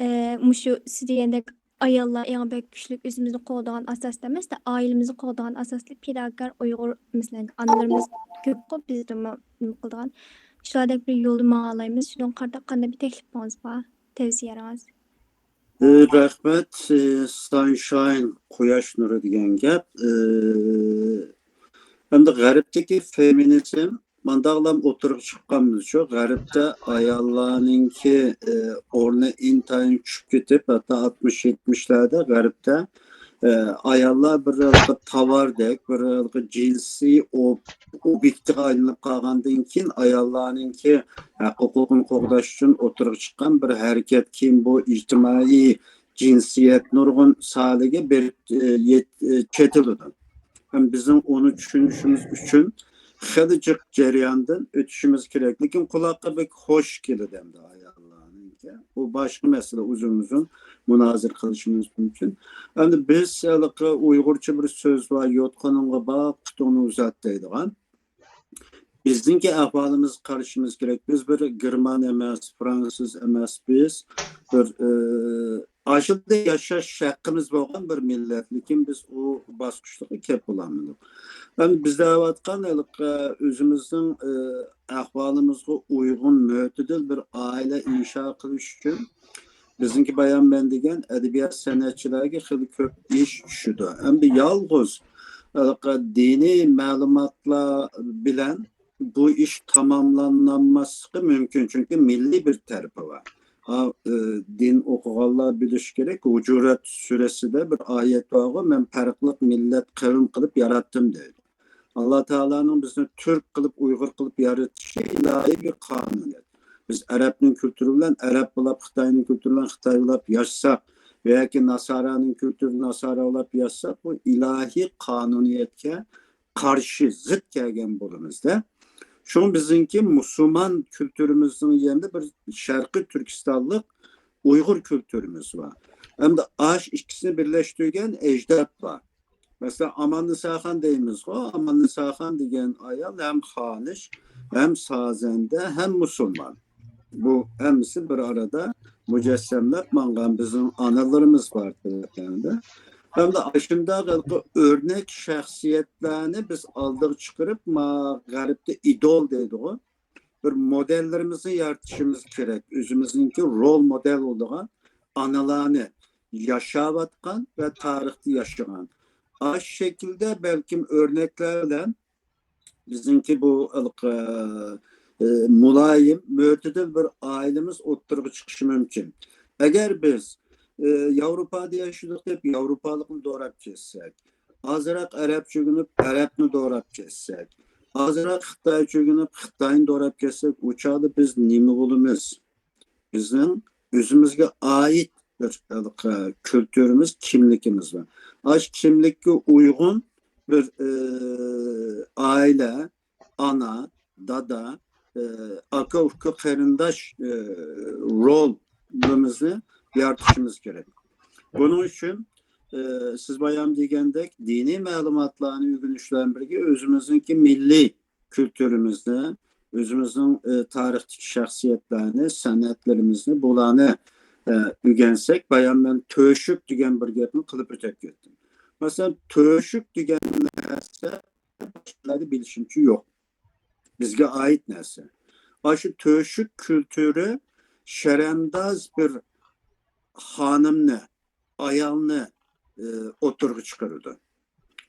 ئە، مۇشۇ سىز دېگەندەك ئاياللار ئېڭى بەك كۈچلۈك ئۆزىمىزنى قوغدىغان ئاساستا ئەمەس، ئائىلىمىزنى قوغدىغان ئاساستا پىداكار ئۇيغۇر، مەسىلەن، ئانىلىرىمىز كۆپقۇ بىزدىنمۇ نېمە قىلىدىغان. شۇلاردەك بىر يولدا ماڭالايمىز. شۇنىڭغا قارىتا قانداق بىر تەكلىپىڭىز بار؟ تەۋسىيەلىرىڭىز؟ ئى، رەھمەت، ئى، سانشاين، قۇياش نۇرى دېگەن گەپ. ئى، ئەمدى غەربتىكى فېمىنىزم مانداقلام ئوتتۇرىغا چىققانمىزچۇ؟ غەربتە ئاياللارنىڭكى، ئى، ئورنى ئىنتايىن چۈشۈپ كېتىپ، ھەتتا ئاتمىش، يەتمىشلەردە غەربتە، ئى، ئاياللار بىر تاۋاردەك، بىر جىنسىي ئوب-، ئوبيېكتىغا ئايلىنىپ قالغاندىن كېيىن، ئاياللارنىڭكى ھەق ھوقۇقىنى قوغداش ئۈچۈن ئوتتۇرىغا چىققان بىر ھەرىكەت. كېيىن بۇ ئىجتىمائىي جىنسىيەت نۇرغۇن ساھەگە بېرىپ، ئە، يەت-، ئە، چېتىلىدۇ. ھەم بىزنىڭ ئۇنى چۈشىنىشىمىز ئۈچۈن خېلى جىق جەرياندىن ئۆتۈشىمىز كېرەك. لېكىن قۇلاققا بەك خوش كېلىدۇ ئەمدى ئاياللارنىڭكى. بۇ باشقا مەسىلە، ئۇزۇن-ئۇزۇن مۇنازىرە قىلىشىمىز مۇمكىن. ئەمدى بىز ھېلىقى ئۇيغۇرچە بىر سۆز بار، يوتقىنىڭغا باق، پۇتۇڭنى ئۇزات دەيدىغان. بىزنىڭكى ئەھۋالىمىزغا قارىشىمىز كېرەك. بىز بىر گېرمان ئەمەس، فرانسۇز ئەمەس، بىز بىر، ئى، ئاشۇنداق ياشاش ھەققىمىز بولغان بىر مىللەت، لېكىن بىز ئۇ باسقۇچلارغا كەپ بولالمىدۇق. ئەمدى بىز دەۋاتقان ھېلىقى ئۆزىمىزنىڭ، ئى، ئەھۋالىمىزغا ئۇيغۇن، مۆتىدىل بىر ئائىلە ئىنشا قىلىش ئۈچۈن بىزنىڭكى بايام مەن دېگەن ئەدەبىيات سەنئەتچىلەرگە خېلى كۆپ ئىش چۈشىدۇ. ئەمدى يالغۇز ھېلىقى دىنىي مەلۇماتلار بىلەن بۇ ئىش تاماملانماسلىقى مۇمكىن، چۈنكى مىللىي بىر تەرىپى بار. ئا، ئى، دىن ئوقۇغانلار بىلىشى كېرەك، ھۇجۇرات سۈرىسىدە بىر ئايەت بارغۇ، مەن پەرقلىق مىللەت، قەۋم قىلىپ ياراتتىم دەيدۇ. ئاللا تائالانىڭ بىزنى تۈرك قىلىپ، ئۇيغۇر قىلىپ يارىتىشى ئىلاھىي بىر قانۇنىيەت. بىز ئەرەبنىڭ كۈلتۈرى بىلەن ئەرەب بولاپ، خىتاينىڭ كۈلتۈرى بىلەن خىتاي بولاپ ياشىساق ۋە ياكى ناسارانىڭ كۈلتۈرى ناسارا بولاپ ياشىساق، بۇ ئىلاھىي قانۇنىيەتكە قارشى، زىت كەلگەن بولىمىز-دە. شۇڭا بىزنىڭكى مۇسۇلمان كۈلتۈرىمىزنىڭ يېنىدا بىر شەرقىي تۈركىستانلىق ئۇيغۇر كۈلتۈرىمىز بار. ئەمدى ئاش ئىككىسىنى بىرلەشتۈرگەن ئەجداد بار. مەسىلەن، ئاماننىساخان دەيمىزغۇ، ئاماننىساخان دېگەن ئايال ھەم خانىش، ھەم سازەندە، ھەم مۇسۇلمان. بۇ ھەممىسى بىر ئارىدا مۇجەسسەملەپ ماڭغان بىزنىڭ ئانىلىرىمىز بار تەرەپلەردە. ھەمدە ئاشۇنداق ھېلىقى ئۆرنەك شەخسىيەتلەرنى بىز ئالدىغا چىقىرىپ، ما غەربتە ئىدول دەيدىغۇ، بىر مودېللىرىمىزنى يارىتىشىمىز كېرەك. ئۆزىمىزنىڭكى رول مودېل بولىدىغان ئانىلارنى، ياشاۋاتقان ۋە تارىختا ياشىغان ئاشۇ شەكىلدە بەلكىم ئۆرنەكلەر بىلەن بىزنىڭكى بۇ ھېلىقى، ئى، مۇلايىم، مۆتىدىل بىر ئائىلىمىز ئوتتۇرىغا چىقىشى مۇمكىن. ئەگەر بىز، ئى، ياۋروپادا ياشىدۇق دەپ ياۋروپالىقنى دوراپ كەتسەك، ئازراق ئەرەبچە ئۆگىنىپ ئەرەبنى دوراپ كەتسەك، ئازراق خىتايچە ئۆگىنىپ خىتاينى دوراپ كەتسەك، ئۇ چاغدا بىز نېمە بولىمىز؟ بىزنىڭ ئۆزىمىزگە ئائىت بىر، ئە، كۈلتۈرىمىز، كىملىكىمىز بار. ئاشۇ كىملىككە ئۇيغۇن بىر، ئە، ئائىلە، ئانا، دادا، ئە، ئاكا، ئۇكا، قېرىنداش، ئە، رولىمىزنى يارىتىشىمىز كېرەك. بۇنىڭ ئۈچۈن، ئە، سىز بايام دېگەندەك، دىنىي مەلۇماتلارنى ئۆگىنىش بىلەن بىرگە ئۆزىمىزنىڭكى مىللىي كۈلتۈرىمىزنى، ئۆزىمىزنىڭ، ئى، تارىختىكى شەخسىيەتلەرنى، سەنئەتلىرىمىزنى، بۇلارنى، ئى، ئۆگەنسەك، بايام مەن تۆشۈك دېگەن بىر گەپنى قىلىپ ئۆتۈپ كەتتىم. مەسىلەن، تۆشۈك دېگەن نەرسە باشقىلاردا بىلىشىمچە يوق. بىزگە ئائىت نەرسە. ئاشۇ تۆشۈك كۈلتۈرى شەرەنداز بىر خانىمنى، ئايالنى، ئى، ئوتتۇرىغا چىقىرىدۇ.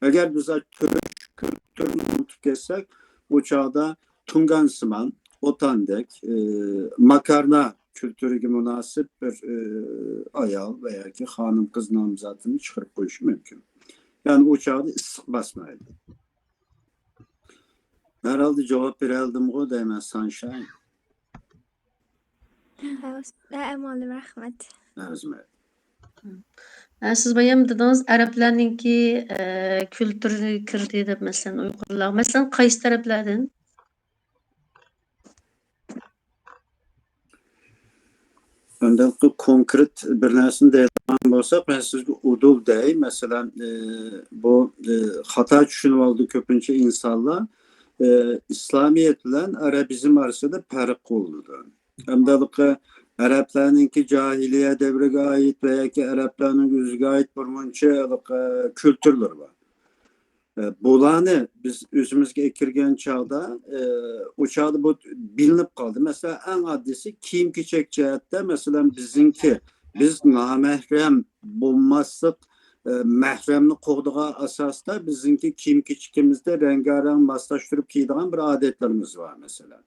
ئەگەر بىز تۆشۈك كۈلتۈرىنى ئۇنتۇپ كەتسەك، ئۇ چاغدا تۇڭگانسىمان، ئوتاندەك، ئى، ماكارنا كۈلتۈرىگە مۇناسىپ بىر، ئى، ئايال ۋە ياكى خانىم قىز نامزاتىنى چىقىرىپ قويۇشى مۇمكىن. يەنى ئۇ چاغدا ئىسسىق باسمايدۇ. ھەرھالدا جاۋاب بېرەلدىمغۇ دەيمەن، سانشاين. ھە، ئۇس-، ھە، مۇئەللىم، رەھمەت. ئەرزىمەت. ھە، سىز بايام دېدىڭىز، ئەرەبلەرنىڭكى، ئە، كۈلتۈرىگە كىردى دەپ، مەسىلەن، ئۇيغۇرلار. مەسىلەن، قايسى تەرەپلەردىن؟ ئەمدى كونكرېت بىر نەرسىنى دەيدىغان بولساق، مەن سىزگە ئۇدۇل دەي، مەسىلەن، ئى، بۇ، ئى، خاتا چۈشىنىۋالىدۇ كۆپىنچە ئىنسانلار. ئى، ئىسلامىيەت بىلەن ئەرەبىزم ئارىسىدا پەرق قىلىنىدۇ. ئەمدى ھېلىقى ئەرەبلەرنىڭكى جاھىلىيە دەۋرىگە ئائىت ۋە ياكى ئەرەبلەرنىڭ ئۆزىگە ئائىت بىر مۇنچە ھېلىقى كۈلتۈرلىرى بار. ئە، بۇلارنى بىز ئۆزىمىزگە ئەكىرگەن چاغدا، ئە، ئۇ چاغدا بۇ بىلىنىپ قالدى. مەسىلەن، ئەڭ ئاددىيسى كىيىم-كېچەك جەھەتتە، مەسىلەن، بىزنىڭكى، بىز نامەھرەم بولماسلىق، ئە، مەھرەمنى قوغدىغان ئاساستا بىزنىڭكى كىيىم-كېچىكىمىزدە رەڭگارەڭ ماسلاشتۇرۇپ كىيىدىغان بىر ئادەتلىرىمىز بار، مەسىلەن.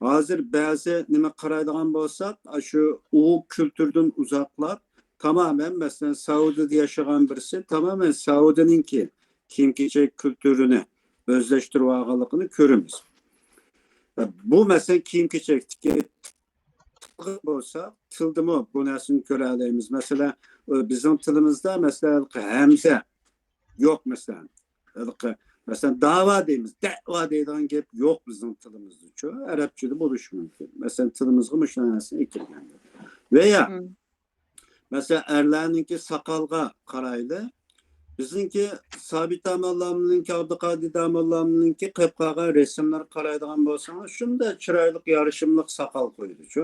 ھازىر بەزى نېمە قارايدىغان بولساق، ئاشۇ ئۇ كۈلتۈردىن ئۇزاقلاپ، تامامەن، مەسىلەن، سەئۇدىدە ياشىغان بىرسى تامامەن سەئۇدىنىڭكى كىيىم-كېچەك كۈلتۈرىنى ئۆزلەشتۈرۈۋالغانلىقىنى كۆرىمىز. بۇ، مەسىلەن، كىيىم-كېچەكتىكى بولسا، تىلدىمۇ بۇ نەرسىنى كۆرەلەيمىز. مەسىلەن، بىزنىڭ تىلىمىزدا، مەسىلەن، ھەمزە يوق، مەسىلەن. ھېلىقى، مەسىلەن، داۋا دەيمىز، دەۋا دەيدىغان گەپ يوق بىزنىڭ تىلىمىزدىچۇ. ئەرەبچىدە بولۇشى مۇمكىن. مەسىلەن، تىلىمىزغا مۇشۇ نەرسىنى ئەكىرگەن. ۋە يا، مەسىلەن، ئەرلەرنىڭكى ساقالغا قارايلى. بىزنىڭكى سابىت داموللامنىڭكى، ئابدۇقادىر داموللامنىڭكى قىلىپ قالغان رەسىملىرىگە قارايدىغان بولسىڭىز، شۇنداق چىرايلىق، يارىشىملىق ساقال قويىدۇچۇ.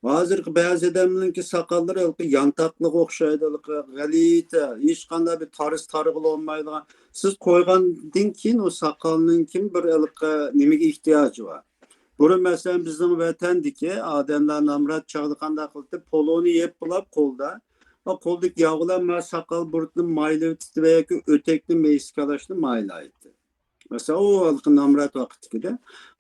ھازىرقى بەزى ئادەملەرنىڭكى ساقاللىرى ھېلىقى يانتاقلىققا ئوخشايدۇ، ھېلىقى غەلىتە، ھېچقانداق بىر تارىسى تارىغىلى بولمايدىغان. سىز قويغاندىن كېيىن ئۇ ساقالنىڭكى بىر ھېلىقى نېمىگە ئېھتىياجى بار؟ بۇرۇن، مەسىلەن، بىزنىڭ ۋەتەندىكى ئادەملەر نامرات چاغدا قانداق قىلاتتى؟ پولۇنى يەپ بولاپ قولدا، ئا، قولدىكى ياغ بىلەن ما ساقال بۇرۇتنى مايلاۋېتەتتى ۋە ياكى ئۆتەكنى، مېيىز كالاشنى مايلايتتى. مەسىلەن، ئۇ ھېلىقى نامرات ۋاقىتتىكىدە.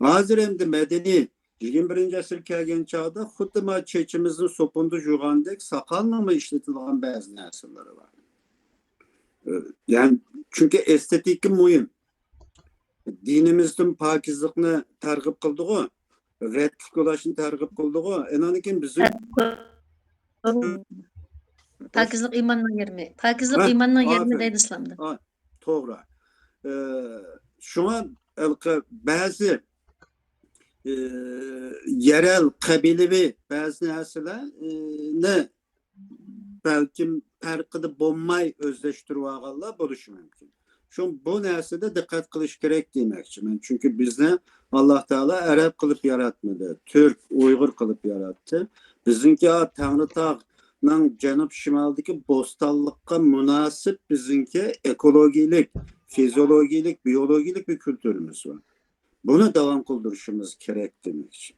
ھازىر ئەمدى مەدەنىي يىگىرمە بىرىنچى ئەسىر كەلگەن چاغدا خۇددى ما چېچىمىزنى سوپۇندا يۇغاندەك ساقالنىڭمۇ ئىشلىتىدىغان بەزى نەرسىلىرى بار. ئە، يەنى، چۈنكى ئېستېتىكا مۇھىم. دىنىمىزدىن پاكىزلىقنى تەرغىب قىلدىغۇ، رەتلىك بولۇشنى تەرغىب قىلدىغۇ. ئانان كېيىن بىزنىڭ پاكىزلىق ئىماننىڭ يېرىمى. پاكىزلىق ھە، ئىماننىڭ يېرىمى ئاپىرىن. دەيدۇ ئىسلامدا. ئا، توغرا. ئە، شۇڭا ھېلىقى بەزى، ئە، يەرەل قەبىلىۋى بەزى نەرسىلەرنى بەلكىم پەرقىدە بولماي ئۆزلەشتۈرۈۋالغانلار بولۇشى مۇمكىن. شۇ بۇ نەرسىدە دىققەت قىلىش كېرەك دېمەكچىمەن. چۈنكى بىزنى ئاللا تائالا ئەرەب قىلىپ ياراتمىدى، تۈرك، ئۇيغۇر قىلىپ ياراتتى. بىزنىڭكى تەڭرىتاغنىڭ جەنۇب شىمالىدىكى بوستانلىققا مۇناسىپ بىزنىڭكى ئېكولوگىيىلىك، فىزىئولوگىيىلىك، بىئولوگىيىلىك بىر كۈلتۈرىمىز بار. بۇنى داۋام قىلدۇرۇشىمىز كېرەك دېمەكچى.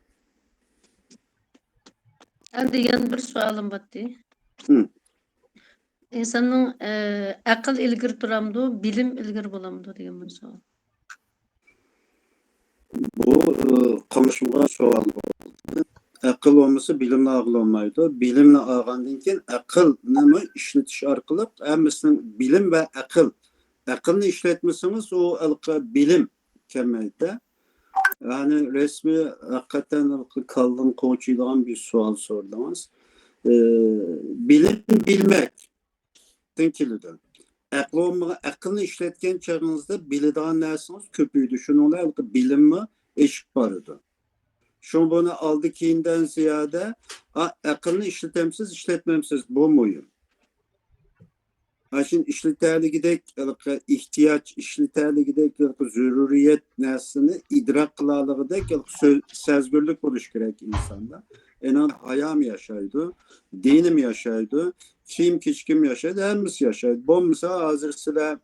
ئەمدى يەنە بىر سوئالىم بارتى. ھىم. ئىنساننىڭ، ئە، ئەقىل ئىلگىرى تۇرامدۇ، بىلىم ئىلگىرى بولامدۇ دېگەن بىر سوئال. بۇ، ئە، قاملىشمىغان سوئال بولدى. ئەقىل بولمىسا، بىلىمنى ئالغىلى بولمايدۇ. بىلىمنى ئالغاندىن كېيىن، ئەقىلنىمۇ ئىشلىتىش ئارقىلىق ھەممىسىنىڭ بىلىم ۋە ئەقىل. ئەقىلنى ئىشلەتمىسىڭىز، ئۇ ھېلىقى بىلىم كەلمەيدۇ. يەنى رەسمىي ھەقىقەتەن كاللىنى قوچۇيدىغان بىر سوئال سورىدىڭىز. ئە، بىلىم بىلمەكتىن كېلىدۇ. ئەقلى بولمىغان، ئەقىلنى ئىشلەتكەن چېغىڭىزدا بىلىدىغان نەرسىڭىز كۆپىيىدۇ. شۇنىڭ بىلەن بىلىممۇ ئېشىپ بارىدۇ. شۇڭا بۇنى ئالدى كېيىندىن زىيادە، ئا، ئەقىلنى ئىشلىتەمسىز، ئىشلەتمەمسىز، بۇ مۇھىم. ئاشۇنى ئىشلىتەلىگۈدەك، ھېلىقى ئېھتىياج، ئىشلىتەلىگۈدەك، ھېلىقى زۆرۈرىيەت نەرسىنى ئىدراك قىلالىغۇدەك، ھېلىقى سۆ-، سەزگۈرلۈك بولۇش كېرەك ئىنساندا. ئېنىڭ ھايامۇ ياشايدۇ، دىنىمۇ ياشايدۇ، كىيىم-كېچىكىمۇ ياشايدۇ، ھەممىسى ياشايدۇ. بولمىسا، ھازىر سىلەر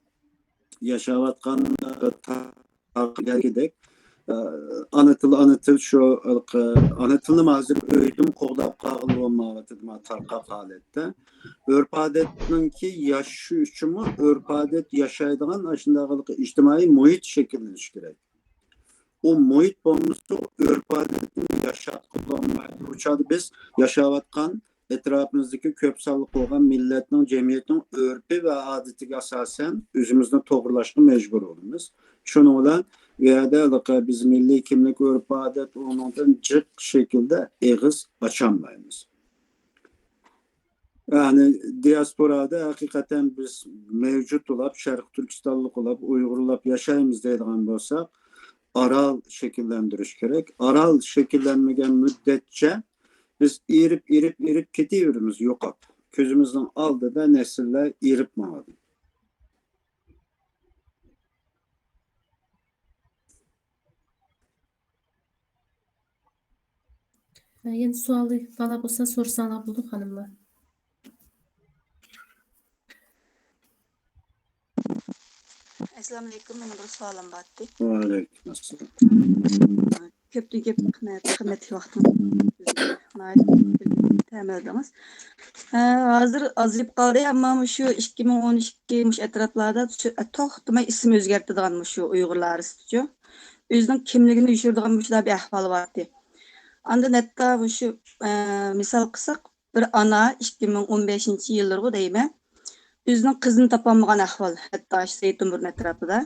ياشاۋاتقان، ئە، تارقىغاندەك، ئە، ئانا تىل، ئانا تىل شۇ، ئە، ئانا تىلنىمۇ ھازىر ئۆيدىمۇ قوغداپ قالغىلى بولمايۋاتىدۇ، ما تارقاق ھالەتتە. ئۆرپ-ئادەتنىڭكى ياشىشى ئۈچۈنمۇ ئۆرپ-ئادەت ياشايدىغان ئاشۇنداق ئىجتىمائىي مۇھىت شەكىللىنىشى كېرەك. ئۇ مۇھىت بولمىسا، ئۆرپ-ئادەتنى ياشاتقىلى بولمايدۇ. ئۇ چاغدا بىز ياشاۋاتقان ئەتراپىمىزدىكى كۆپ سانلىق بولغان مىللەتنىڭ، جەمئىيەتنىڭ ئۆرپى ۋە ئادىتىگە ئاساسەن ئۆزىمىزنى توغرىلاشقا مەجبۇر بولىمىز. شۇنىڭ بىلەن ئۇ يەردە ھېلىقى بىز مىللىي كىملىك، ئۆرپ-ئادەت ئۇنىڭدىن جىق شەكىلدە ئېغىز ئاچالمايمىز. يەنى دىياسپورادا ھەقىقەتەن بىز مەۋجۇت بولاپ، شەرقىي تۈركىستانلىق بولاپ، ئۇيغۇرلاپ ياشايمىز دەيدىغان بولساق، ئارال شەكىللەندۈرۈش كېرەك. ئارال شەكىللەنمىگەن مۇددەتچە بىز ئېرىپ، ئېرىپ، ئېرىپ كېتىۋېرىمىز يوقاپ. كۆزىمىزنىڭ ئالدىدا نەسىللەر ئېرىپ ماڭىدۇ. يەنە سوئالى بالار بولسا سورىساڭلار بولىدۇ، خانىملار. ئەسسالامۇئەلەيكۇم، مېنىڭ بىر سوئالىم بار ئىدى. ۋەئەلەيكۇم ئەسسالام. كۆپتىن كۆپ رەھمەت، قىممەتلىك ۋاقتىڭىزنى تەمىنلىدىڭىز. ھە، ھازىر ئازىيىپ قالدى، ئەمما مۇشۇ ئىككى مىڭ ئون ئىككى مۇشۇ ئەتراپلاردا شۇ، توختىماي ئىسىم ئۆزگەرتىدىغان مۇشۇ ئۇيغۇرلار ئارىسىدىچۇ، ئۆزىنىڭ كىملىكىنى يوشۇرىدىغان مۇشۇنداق بىر ئەھۋال بارتى. ئاندىن ھەتتا مۇشۇ، ئە، مىسال قىلساق، بىر ئانا ئىككى مىڭ ئون بەشىنچى يىللىرىغۇ دەيمەن، ئۆزىنىڭ قىزىنى تاپالمىغان ئەھۋال، ھەتتا شۇ زەيتۇنبۇرۇن ئەتراپىدا.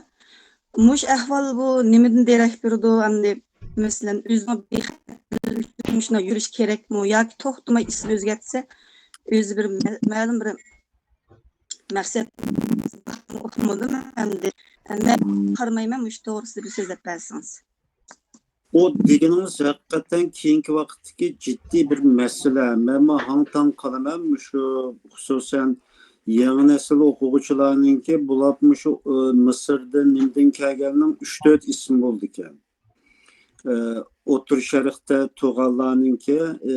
مۇشۇ ئەھۋال بۇ نېمىدىن دېرەك بېرىدۇ؟ ئەمدى مەسىلەن، ئۆزىنىڭ بىخەتەرلىكى ئۈچۈن مۇشۇنداق يۈرۈش كېرەكمۇ ياكى توختىماي ئىسىم ئۆزگەرتسە، ئۆزى بىر مە-، مەلۇم بىر مەقسەت ئۇقمىدىم ئەمدى. مەن قارىمايمەن، مۇشۇ توغرىسىدا بىر سۆزلەپ بەرسىڭىز. ئۇ دېگىنىڭىز ھەقىقەتەن كېيىنكى ۋاقىتتىكى جىددىي بىر مەسىلە. مەنمۇ ھاڭ-تاڭ قالىمەن، مۇشۇ خۇسۇسەن يېڭى نەسىل ئوقۇغۇچىلارنىڭكى بۇلاپ مۇشۇ، ئى، مىسىردىن، نېمىدىن كەلگەننىڭ ئۈچ تۆت ئىسمى بولىدىكەن. ئى، ئوتتۇرا شەرقتە تۇغانلارنىڭكى، ئى،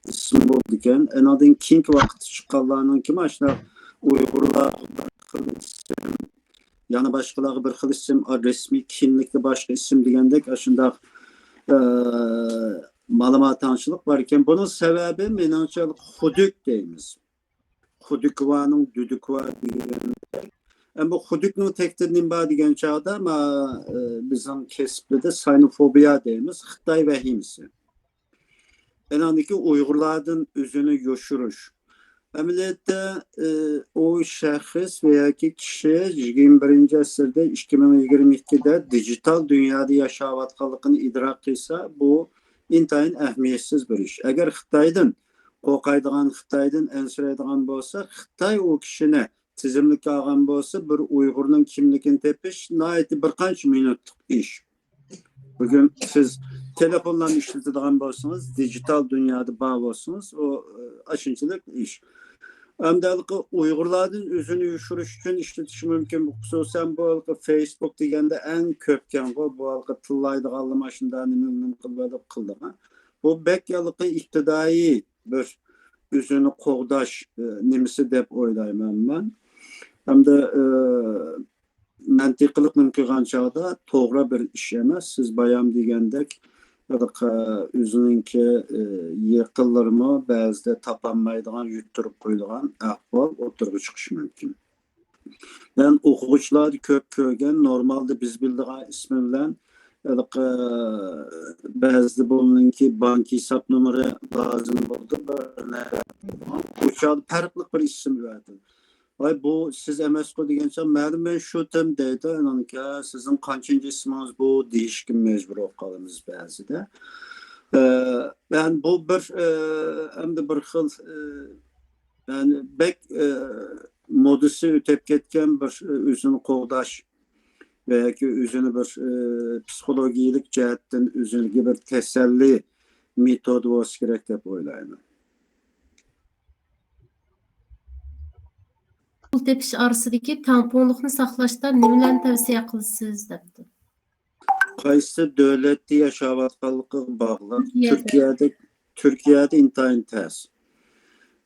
ئىسمى بولىدىكەن. ئانىڭدىن كېيىنكى ۋاقىتتا چىققانلارنىڭكى مانا شۇنداق ئۇيغۇرلارغا بىر خىل ئىسىم، يەنە باشقىلارغا بىر خىل ئىسىم، ئا، رەسمىي كىملىكتە باشقا ئىسىم دېگەندەك ئاشۇنداق، ئە، مالىماتاڭچىلىق بار ئىكەن. بۇنىڭ سەۋەبى مېنىڭچە خۇدۈك دەيمىز. خۇدۈكۋانىڭ دۈدۈكۋا دېگەندەك. ئەمما خۇدۈكنىڭ تەكتىدە نېمە بار دېگەن چاغدا، ما، ئە، بىزنىڭ كەسىپلىدە ساينوفوبىيا دەيمىز، خىتاي ۋەھىمىسى. ئەنىڭدىكى ئۇيغۇرلاردىن ئۆزىنى يوشۇرۇش. ئەمەلىيەتتە، ئى، ئۇ شەخس ۋە ياكى كىشى يىگىرمە بىرىنچى ئەسىردە، ئىككى مىڭ يىگىرمە ئىككىدە دىجىتال دۇنيادا ياشاۋاتقانلىقىنى ئىدراك قىلسا، بۇ ئىنتايىن ئەھمىيەتسىز بىر ئىش. ئەگەر خىتايدىن قورقايدىغان، خىتايدىن ئەنسىرەيدىغان بولسا، خىتاي ئۇ كىشىنى تىزىملىككە ئالغان بولسا، بىر ئۇيغۇرنىڭ كىملىكىنى تېپىش ناھايىتى بىر قانچە مىنۇتلۇق ئىش. بۈگۈن سىز تېلېفونلارنى ئىشلىتىدىغان بولسىڭىز، دىجىتال دۇنيادا بار بولسىڭىز، ئۇ، ئاشۇنچىلىك ئىش. ئەمدى ھېلىقى ئۇيغۇرلاردىن ئۆزىنى يوشۇرۇش ئۈچۈن ئىشلىتىشى مۇمكىن. خۇسۇسەن بۇ ھېلىقى فېيسبۇك دېگەندە ئەڭ كۆپكەنغۇ، بۇ ھېلىقى تىللايدىغانلىرى ماشۇنداق نېمە، نېمە قىلىۋېلىپ قىلىدىغان. بۇ بەك ھېلىقى ئىپتىدائىي بىر ئۆزىنى قوغداش، ئى، نېمىسى دەپ ئويلايمەن مەن. ھەمدە، ئى، مەنتىقىلىق نېمە قىلغان چاغدا توغرا بىر ئىش ئەمەس. سىز بايام دېگەندەك، ھېلىقى ئۆزىنىڭكى، ئى، يېقىنلىرىمۇ بەزىدە تاپالمايدىغان، يۇتتۇرۇپ قويىدىغان ئەھۋال ئوتتۇرىغا چىقىشى مۇمكىن. مەن ئوقۇغۇچىلاردا كۆپ كۆرگەن، نورمالدا بىز بىلىدىغان ئىسمى بىلەن ھېلىقى بەزىدە بۇنىڭكى بانك ھېساب نومۇرى لازىم بولىدۇ. بىر نەرسە، ئۇ چاغدا پەرقلىق بىر ئىسىم بەردى. ۋاي، بۇ سىز ئەمەسقۇ دېگەن چاغ، مەلۇم، مەن شۇ تىم دەيدۇ. ئانىڭكى، سىزنىڭ قانچىنچى ئىسمىڭىز بۇ دېيىشكە مەجبۇر بولۇپ قالىمىز بەزىدە. ئە، يەنى بۇ بىر، ئە، ئەمدى بىر خىل، ئە، يەنى بەك، ئە، مودىسى ئۆتۈپ كەتكەن بىر، ئە، ئۆزىنى قوغداش ۋە ياكى ئۆزىنى بىر، ئە، پسىخولوگىيەلىك جەھەتتىن ئۆزىگە بىر تەسەللى مېتودى بولسا كېرەك دەپ ئويلايمەن. پۇل تېپىش ئارىسىدىكى تەڭپۇڭلۇقنى ساقلاشتا نېمىلەرنى تەۋسىيە قىلىسىز؟ دەپتۇ. قايسى دۆلەتتە ياشاۋاتقانلىقىغا باغلىق. تۈركىيەدە. تۈركىيەدە، تۈركىيەدە ئىنتايىن تەس.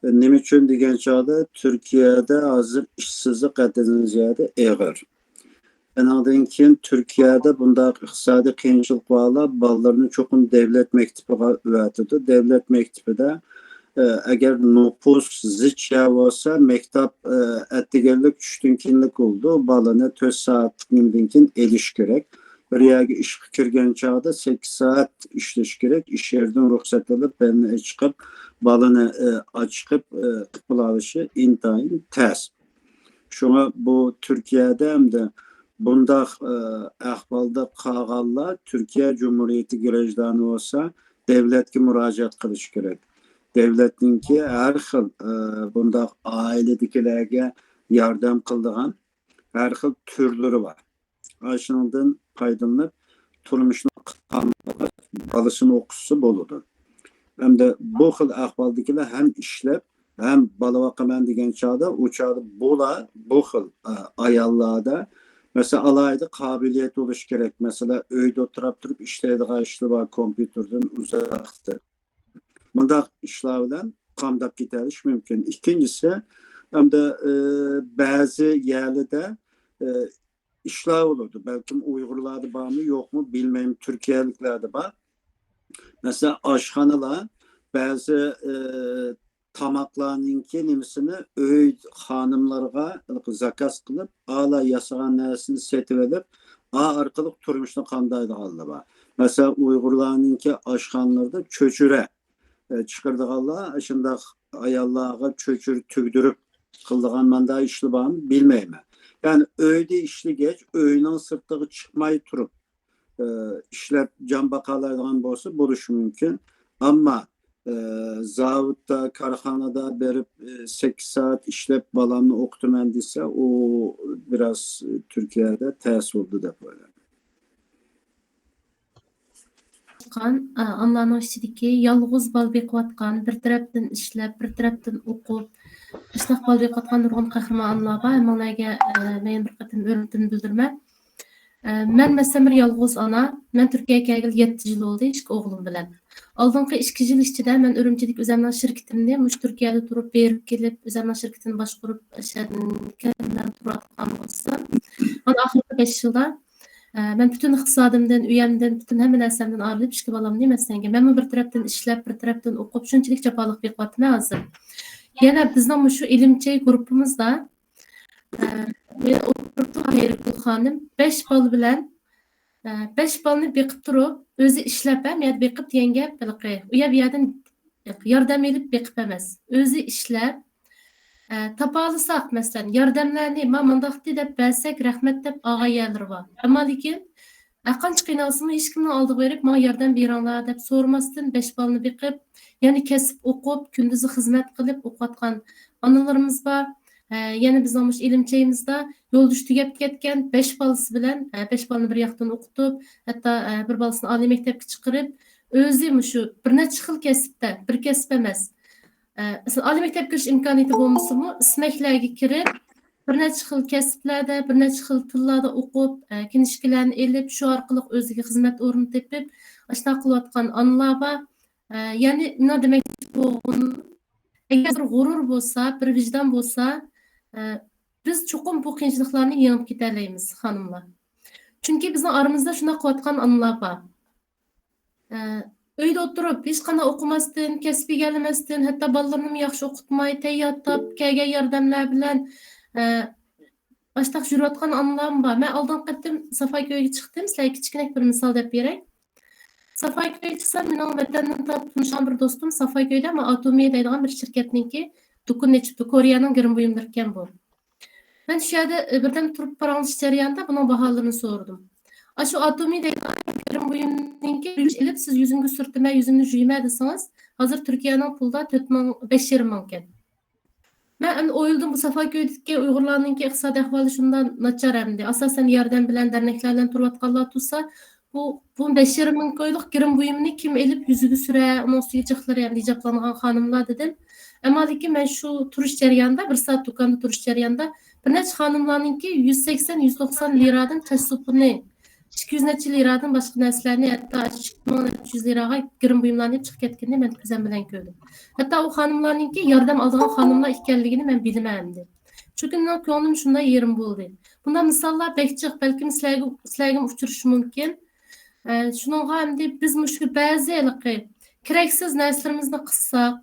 نېمە ئۈچۈن دېگەن چاغدا، تۈركىيەدە ھازىر ئىشسىزلىق ھەددىدىن زىيادە ئېغىر. ئانىڭدىن كېيىن تۈركىيەدە بۇنداق ئىقتىسادىي قىيىنچىلىق بارلار بالىلىرىنى چوقۇم دەۋلەت مەكتىپىگە ئەۋەتىدۇ. دەۋلەت مەكتىپىدە، ئە، ئەگەر نوپۇس زىچ يەر بولسا، مەكتەپ، ئە، ئەتىگەنلىك چۈشتىن كېيىنلىك بولىدۇ. بالىنى تۆت سائەتلىك نېمىدىن كېيىن ئېلىش كېرەك. بىر يەرگە ئىشقا كىرگەن چاغدا سەككىز سائەت ئىشلىشى كېرەك. ئىش يېرىدىن رۇخسەت ئېلىپ، بەلنى ئېچىقىپ، بالىنى، ئە، ئاچىقىپ، ئە، قىلىپ بولالىشى ئىنتايىن تەس. شۇڭا بۇ تۈركىيەدە ھەمدە بۇنداق، ئە، ئەھۋالدا قالغانلار تۈركىيە جۇمھۇرىيىتى گراژدانى بولسا، دەۋلەتكە مۇراجىئەت قىلىشى كېرەك. دەۋلەتنىڭكى ھەر خىل، ئە، بۇنداق ئائىلىدىكىلەرگە ياردەم قىلىدىغان ھەر خىل تۈرلىرى بار. ئاشۇنىڭدىن پايدىلىنىپ، تۇرمۇشنى قامداپ، بالىسىنى ئوقۇتسا بولىدۇ. ئەمدى بۇ خىل ئەھۋالدىكىلەر ھەم ئىشلەپ، ھەم بالا باقىمەن دېگەن چاغدا، ئۇ چاغدا بۇلار، بۇ خىل، ئە، ئاياللاردا، مەسىلەن، ئالاھىدە قابىلىيەت بولۇشى كېرەك. مەسىلەن، ئۆيدە ئولتۇراپ تۇرۇپ ئىشلەيدىغان ئىشلار بار، كومپيۇتېردىن ئۇزاقتا. مۇنداق ئىشلار بىلەن قامداپ كېتەلىشى مۇمكىن. ئىككىنچىسى، ئەمدى، ئە، بەزى يەرلەردە، ئە، ئىشلار بولىدۇ. بەلكىم ئۇيغۇرلاردا بارمۇ، يوقمۇ، بىلمەيمەن، تۈركىيەلىكلەردە بار. مەسىلەن، ئاشخانىلار بەزى، ئى، تاماقلارنىڭكى نېمىسىنى ئۆي خانىملىرىغا زاكاز قىلىپ، ئالا ياسىغان نەرسىنى سېتىۋېلىپ، ئا ئارقىلىق تۇرمۇشنى قامدايدىغانلار بار. مەسىلەن، ئۇيغۇرلارنىڭكى ئاشخانىلىرىدا چۆچۈرە، ئى، چىقىرىدىغانلار، شۇنداق ئاياللارغا چۆچۈرە تۈگدۈرۈپ قىلىدىغان مانداق ئىشلار بارمۇ، بىلمەيمەن. يەنى ئۆيدە ئىشلىگەچ، ئۆينىڭ سىرتىغا چىقماي تۇرۇپ، ئى، ئىشلەپ جان باقالايدىغان بولسا بولۇشى مۇمكىن. ئەمما، ئى، زاۋۇتتا، كارخانىدا بېرىپ، ئى، سەككىز سائەت ئىشلەپ بالامنى ئوقۇتىمەن دېسە، ئۇ بىراز تۈركىيەدە تەس بولدى دەپ ئويلايمەن. ئانىلارنىڭ ئىچىدىكى يالغۇز بالا بېقىۋاتقان، بىر تەرەپتىن ئىشلەپ، بىر تەرەپتىن ئوقۇپ، ئاشۇنداق بالا بېقىۋاتقان نۇرغۇن قەھرىمان ئانىلار بار. ھەممىڭلارگە، ئە، مەن بىر قېتىم ھۆرمىتىمنى بىلدۈرىمەن. ئە، مەن مەسىلەن بىر يالغۇز ئانا. مەن تۈركىيەگە كەلگىلى يەتتە يىل بولدى، ئىككى ئوغلۇم بىلەن. ئالدىنقى ئىككى يىل ئىچىدە مەن ئۈرۈمچىدىكى ئۆزەمنىڭ شىركىتىمنى مۇشۇ تۈركىيەدە تۇرۇپ، بېرىپ كېلىپ، ئۆزەمنىڭ شىركىتىنى باشقۇرۇپ، ئىشلەپ كەلگەن تۇرۇۋاتقان بولسام، مانا ئاخىرقى بەش يىلدا، ئە، مەن پۈتۈن ئىقتىسادىمدىن، ئۆيەمدىن، پۈتۈن ھەممە نەرسەمدىن ئايرىلىپ، ئىككى بالامنى مەسىلەنگە، مەنمۇ بىر تەرەپتىن ئىشلەپ، بىر تەرەپتىن ئوقۇپ، شۇنچىلىك جاپالىق بېقىۋاتىمەن ھازىر. يەنە بىزنىڭ مۇشۇ ئېلىمچى گۇرۇپپىمىزدا، ئە، مېنى ئولتۇرتۇپ، خەيرىگۈل خانىم بەش بالا بىلەن، ئە، بەش بالىنى بېقىپ تۇرۇپ، ئۆزى ئىشلەپ، ھە، مەيەردە بېقىپ دېگەن گەپ، ھېلىقى ئۇ يەر، بۇ يەردىن ياردەم ئېلىپ بېقىپ ئەمەس، ئۆزى ئىشلەپ، ئە، تاپالىساق، مەسىلەن، ياردەملەرنى، ما، مۇنداقتى دەپ بەرسەك، رەھمەت دەپ ئالغان يەرلىرى بار. ئەمما لېكىن، ئە، قانچە قىينالسىمۇ، ھېچكىمنىڭ ئالدىغا بېرىپ، ماڭا ياردەم بېرىڭلار دەپ سورىماستىن، بەش بالىنى بېقىپ، يەنە كەسىپ ئوقۇپ، كۈندۈزى خىزمەت قىلىپ ئوقۇۋاتقان ئانىلىرىمىز بار. ئە، يەنە بىزنىڭ مۇشۇ ئېلىمچىيىمىزدا يولدىشى تۈگەپ كەتكەن بەش بالىسى بىلەن، ئە، بەش بالىنى بىر ياقتىن ئوقۇتۇپ، ھەتتا، ئە، بىر بالىسىنى ئالىي مەكتەپكە چىقىرىپ، ئۆزى مۇشۇ بىر نەچچە خىل كەسىپتە، بىر كەسىپ ئەمەس، ئە، مەسىلەن، ئالىي مەكتەپكە كىرىش ئىمكانىيىتى بولمىسىمۇ، ئىسمەكلەرگە كىرىپ، بىر نەچچە خىل كەسىپلەردە، بىر نەچچە خىل تىللاردا ئوقۇپ، ئە، كىنىشكىلەرنى ئېلىپ، شۇ ئارقىلىق ئۆزىگە خىزمەت ئورنىنى تېپىپ، ئاشۇنداق قىلىۋاتقان ئانىلار بار. ئە، يەنى مېنىڭ دېمەكچى بولغىنىم، ئەگەر بىر غۇرۇر بولسا، بىر ۋىجدان بولسا، ئە، بىز چوقۇم بۇ قىيىنچىلىقلارنى يېڭىپ كېتەلەيمىز، خانىملار. چۈنكى بىزنىڭ ئارىمىزدا شۇنداق قىلىۋاتقان ئانىلار بار. ئە، ئۆيدە ئولتۇرۇپ، ھېچقانداق ئوقۇماستىن، كەسىپ ئىگىلىمەستىن، ھەتتا بالىلىرىنىمۇ ياخشى ئوقۇتماي، تەييار تاپ، كەلگەن ياردەملەر بىلەن، ئە، ئاشتاق يۈرۈۋاتقان ئانىلارمۇ بار. مەن ئالدىنقى قېتىم سافاكۆيگە چىقتىم. سىلەرگە كىچىككىنە بىر مىسال دەپ بېرەي. سافاكۆيگە چىقسام، مېنىڭ ۋەتەندىن تارتىپ تونۇشقان بىر دوستۇم سافاكۆيدە، ئەمما ئاتومى دەيدىغان بىر شىركەتنىڭكى دۇكىنىنى ئېچىپتۇ. كورېيەنىڭ گىرىم بۇيۇملىرىكەن بۇ. مەن شۇ يەردە، ئە، بىردەم تۇرۇپ پاراڭلىشىش جەريانىدا بۇنىڭ باھالىرىنى سورىدىم. ئاشۇ ئاتومى دەيدىغان گىرىم بۇيۇمنىڭكى ئۈچ ئېلىپ، سىز يۈزۈمگە سۈرتىمەن، يۈزۈمنى جۇيىمەن دېسىڭىز، ھازىر تۈركىيەنىڭ پۇلىدا تۆت مىڭ، بەش يېرىم مىڭكەن. مەن ئەمدى ئويلىدىم، بۇ سافاكۆيدىكى ئۇيغۇرلارنىڭكى ئىقتىسادىي ئەھۋالى شۇنداق ناچار ئەمدى. ئاساسەن ياردەم بىلەن، دەرنەكلەر بىلەن تۇرۇۋاتقانلار تۇرسا، بۇ، بۇ بەش يېرىم مىڭ كويلۇق گىرىم بۇيۇمنى كىم ئېلىپ يۈزىگە سۈرە، ئۇنىڭ ئۈستىگە جىقلىرى ئەمدى ھىجابلانغان خانىملار دېدىم. ئەمما لېكىن مەن شۇ تۇرۇش جەريانىدا، بىر سائەت دۇكاندا تۇرۇش جەريانىدا بىر نەچچە خانىملارنىڭكى يۈز سەكسەن، يۈز توقسان لىرادىن چاچ سوپۇنى، ئىككى يۈز نەچچە لىرادىن باشقا نەرسىلەرنى، ھەتتا ئىككى مىڭ نەچچە يۈز لىراغا گىرىم بۇيۇملارنى ئېلىپ چىقىپ كەتكىنىنى مەن كۆزۈم بىلەن كۆردۈم. ھەتتا ئۇ خانىملارنىڭكى ياردەم ئالىدىغان خانىملار ئىكەنلىكىنى مەن بىلىمەن ئەمدى. چۈنكى مېنىڭ كۆڭلۈم شۇنداق يېرىم بولدى. بۇنداق مىساللار بەك جىق، بەلكىم سىلەرگە، سىلەرگىمۇ ئۇچرىشى مۇمكىن. ئە، شۇنىڭغا ئەمدى بىز مۇشۇ بەزى ھېلىقى كېرەكسىز نەرسىلىرىمىزنى قىلساق،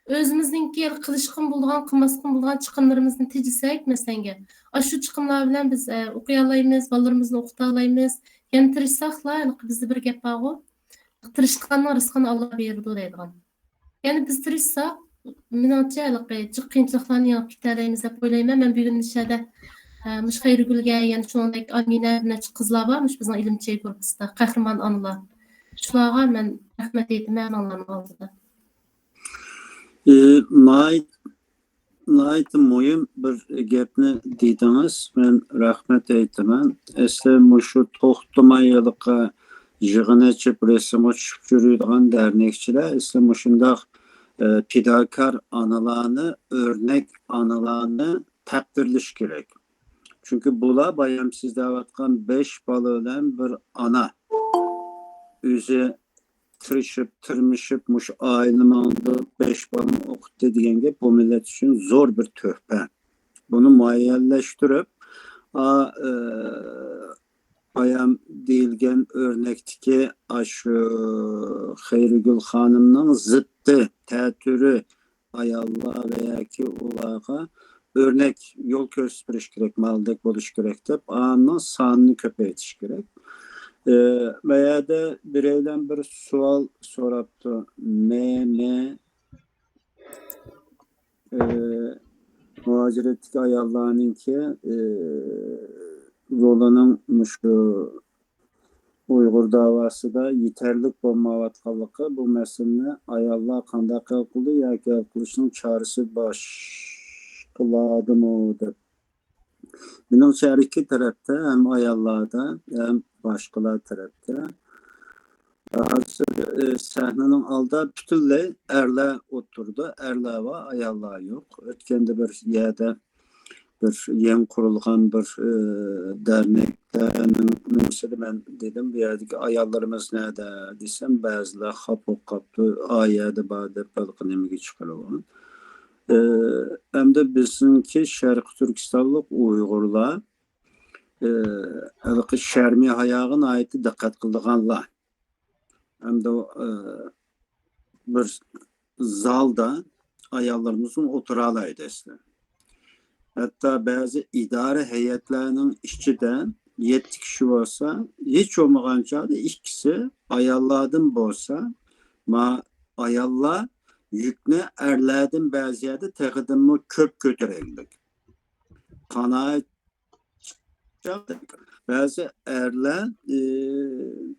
ئۆزىمىزنىڭكى ھېلىقى قىلىشقىمۇ بولىدىغان، قىلماسلىقىمۇ بولىدىغان چىقىملىرىمىزنى تېجىسەك، مەسىلەنگە، ئاشۇ چىقىملار بىلەن بىز، ئە، ئوقۇيالايمىز، بالىلىرىمىزنى ئوقۇتالايمىز. يەنە تىرىشساقلا، ھېلىقى بىزدە بىر گەپ بارغۇ، تىرىشقاننىڭ رىزقىنى ئاللا بېرىدۇ دەيدىغان. يەنى بىز تىرىشساق، مېنىڭچە، ھېلىقى جىق قىيىنچىلىقلارنى يېڭىپ كېتەلەيمىز دەپ ئويلايمەن. مەن بۈگۈن مۇشۇ يەردە، ئە، مۇشۇ خەيرىگۈلگە، يەنە شۇنىڭدەك ئامىنە، بىر نەچچە قىزلار بار، مۇشۇ بىزنىڭ ئىلىم چېيى گۇرۇپپىسىدا، قەھرىمان ئانىلار. شۇلارغا مەن رەھمەت ئېيتىمەن ھەممىڭلارنىڭ ئالدىدا. ئى، ناھايىتى، ناھايىتى مۇھىم بىر گەپنى دېدىڭىز. مەن رەھمەت ئېيتىمەن. ئەسلى مۇشۇ توختىماي ھېلىقى يىغىن ئېچىپ، رەسىمگە چۈشۈپ يۈرىدىغان دەرنەكچىلەر ئەسلى مۇشۇنداق، ئى، پىداكار ئانىلارنى، ئۆرنەك ئانىلارنى تەقدىرلىشى كېرەك. چۈنكى بۇلار بايام سىز دەۋاتقان بەش بالا بىلەن بىر ئانا. ئۆزى تىرىشىپ، تىرمىشىپ، مۇشۇ ئائىلە ماڭدۇرۇپ، بەش بالىنى ئوقۇتتى دېگەن گەپ بۇ مىللەت ئۈچۈن زور بىر تۆھپە. بۇنى مۇئەييەنلەشتۈرۈپ، ئا، ئە، بايام دېيىلگەن ئۆرنەكتىكى ئاشۇ خەيرىگۈل خانىمنىڭ زىتى، تەتۈرى، ئاياللار ۋە ياكى ئۇلارغا ئۆرنەك يول كۆرسىتىپ بېرىش كېرەك، مالدەك بولۇش كېرەك دەپ، ئانىنىڭ سانىنى كۆپەيتىش كېرەك. ئى، بۇ يەردە بىرەيلەن بىر سوئال سوراپتۇ. مە، مە، ئى، مۇھاجىرەتتىكى ئاياللارنىڭكى، ئى، رولىنىڭ مۇشۇ ئۇيغۇر داۋاسىدا يېتەرلىك بولمايۋاتقانلىقى، بۇ مەسىلىنى ئاياللار قانداق ھەل قىلدى ياكى ھەل قىلىشنىڭ چارىسى باشقىلاردىمۇ دەپ. مېنىڭچە ھەر ئىككى تەرەپتە، ھەم ئاياللاردا، ھەم باشقىلار تەرەپتە. ھازىر، ئى، سەھنىنىڭ ئالدىدا پۈتۈنلەي ئەرلەر ئولتۇرىدۇ، ئەرلەر بار، ئاياللار يوق. ئۆتكەندە بىر يەردە بىر يېڭى قۇرۇلغان بىر، ئى، دەرنەكلەرنىڭ نېمىسىدە مەن دېدىم، بۇ يەردىكى ئاياللىرىمىز نەدە دېسەم، بەزىلەر خاپا بولۇپ قاپتۇ، ئا يەردە بار دەپ ھېلىقى نېمىگە چىقىرىۋالغان. ئى، ئەمدى بىزنىڭكى شەرقىي تۈركىستانلىق ئۇيغۇرلار، ئى، ھېلىقى شەرمى ھاياغا ناھايىتى دىققەت قىلىدىغانلار. ئەمدى، ئى، بىر زالدا ئاياللىرىمىزمۇ ئولتۇرالايدۇ ئەسلى. ھەتتا بەزى ئىدارە ھەيئەتلەرنىڭ ئىچىدە يەتتە كىشى بولسا، ھېچ بولمىغان چاغدا ئىككىسى ئاياللاردىن بولسا، ما ئاياللار يۈكنى ئەرلەردىن بەزى يەردە تېخىدىنمۇ كۆپ كۆتۈرەلمەك. قانائەت بەزى ئەرلەر، ئى،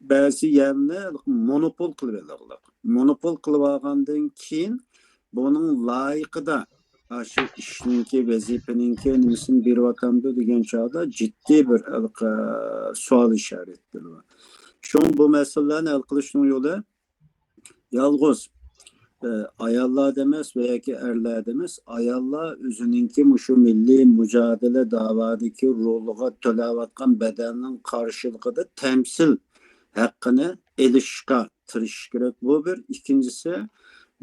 بەزى يەرنى مونوپول قىلىۋېلىغلىق. مونوپول قىلىۋالغاندىن كېيىن بۇنىڭ لايىقىدا، ئاشۇ ئىشنىڭكى، ۋەزىپىنىڭكى نېمىسىنى بېرىۋاتامدۇ دېگەن چاغدا جىددىي بىر ھېلىقى سوئال ئىشارەتلىرى بار. شۇڭا بۇ مەسىلىلەرنى ھەل قىلىشنىڭ يولى يالغۇز، ئە، ئاياللاردا ئەمەس ۋە ياكى ئەرلەردە ئەمەس، ئاياللار ئۆزىنىڭكى مۇشۇ مىللىي مۇجادىلە داۋادىكى رولىغا تۆلەۋاتقان بەدەلنىڭ قارشىلىقىدا تەمسىل ھەققىنى ئېلىشقا تىرىشىش كېرەك. بۇ بىر. ئىككىنچىسى،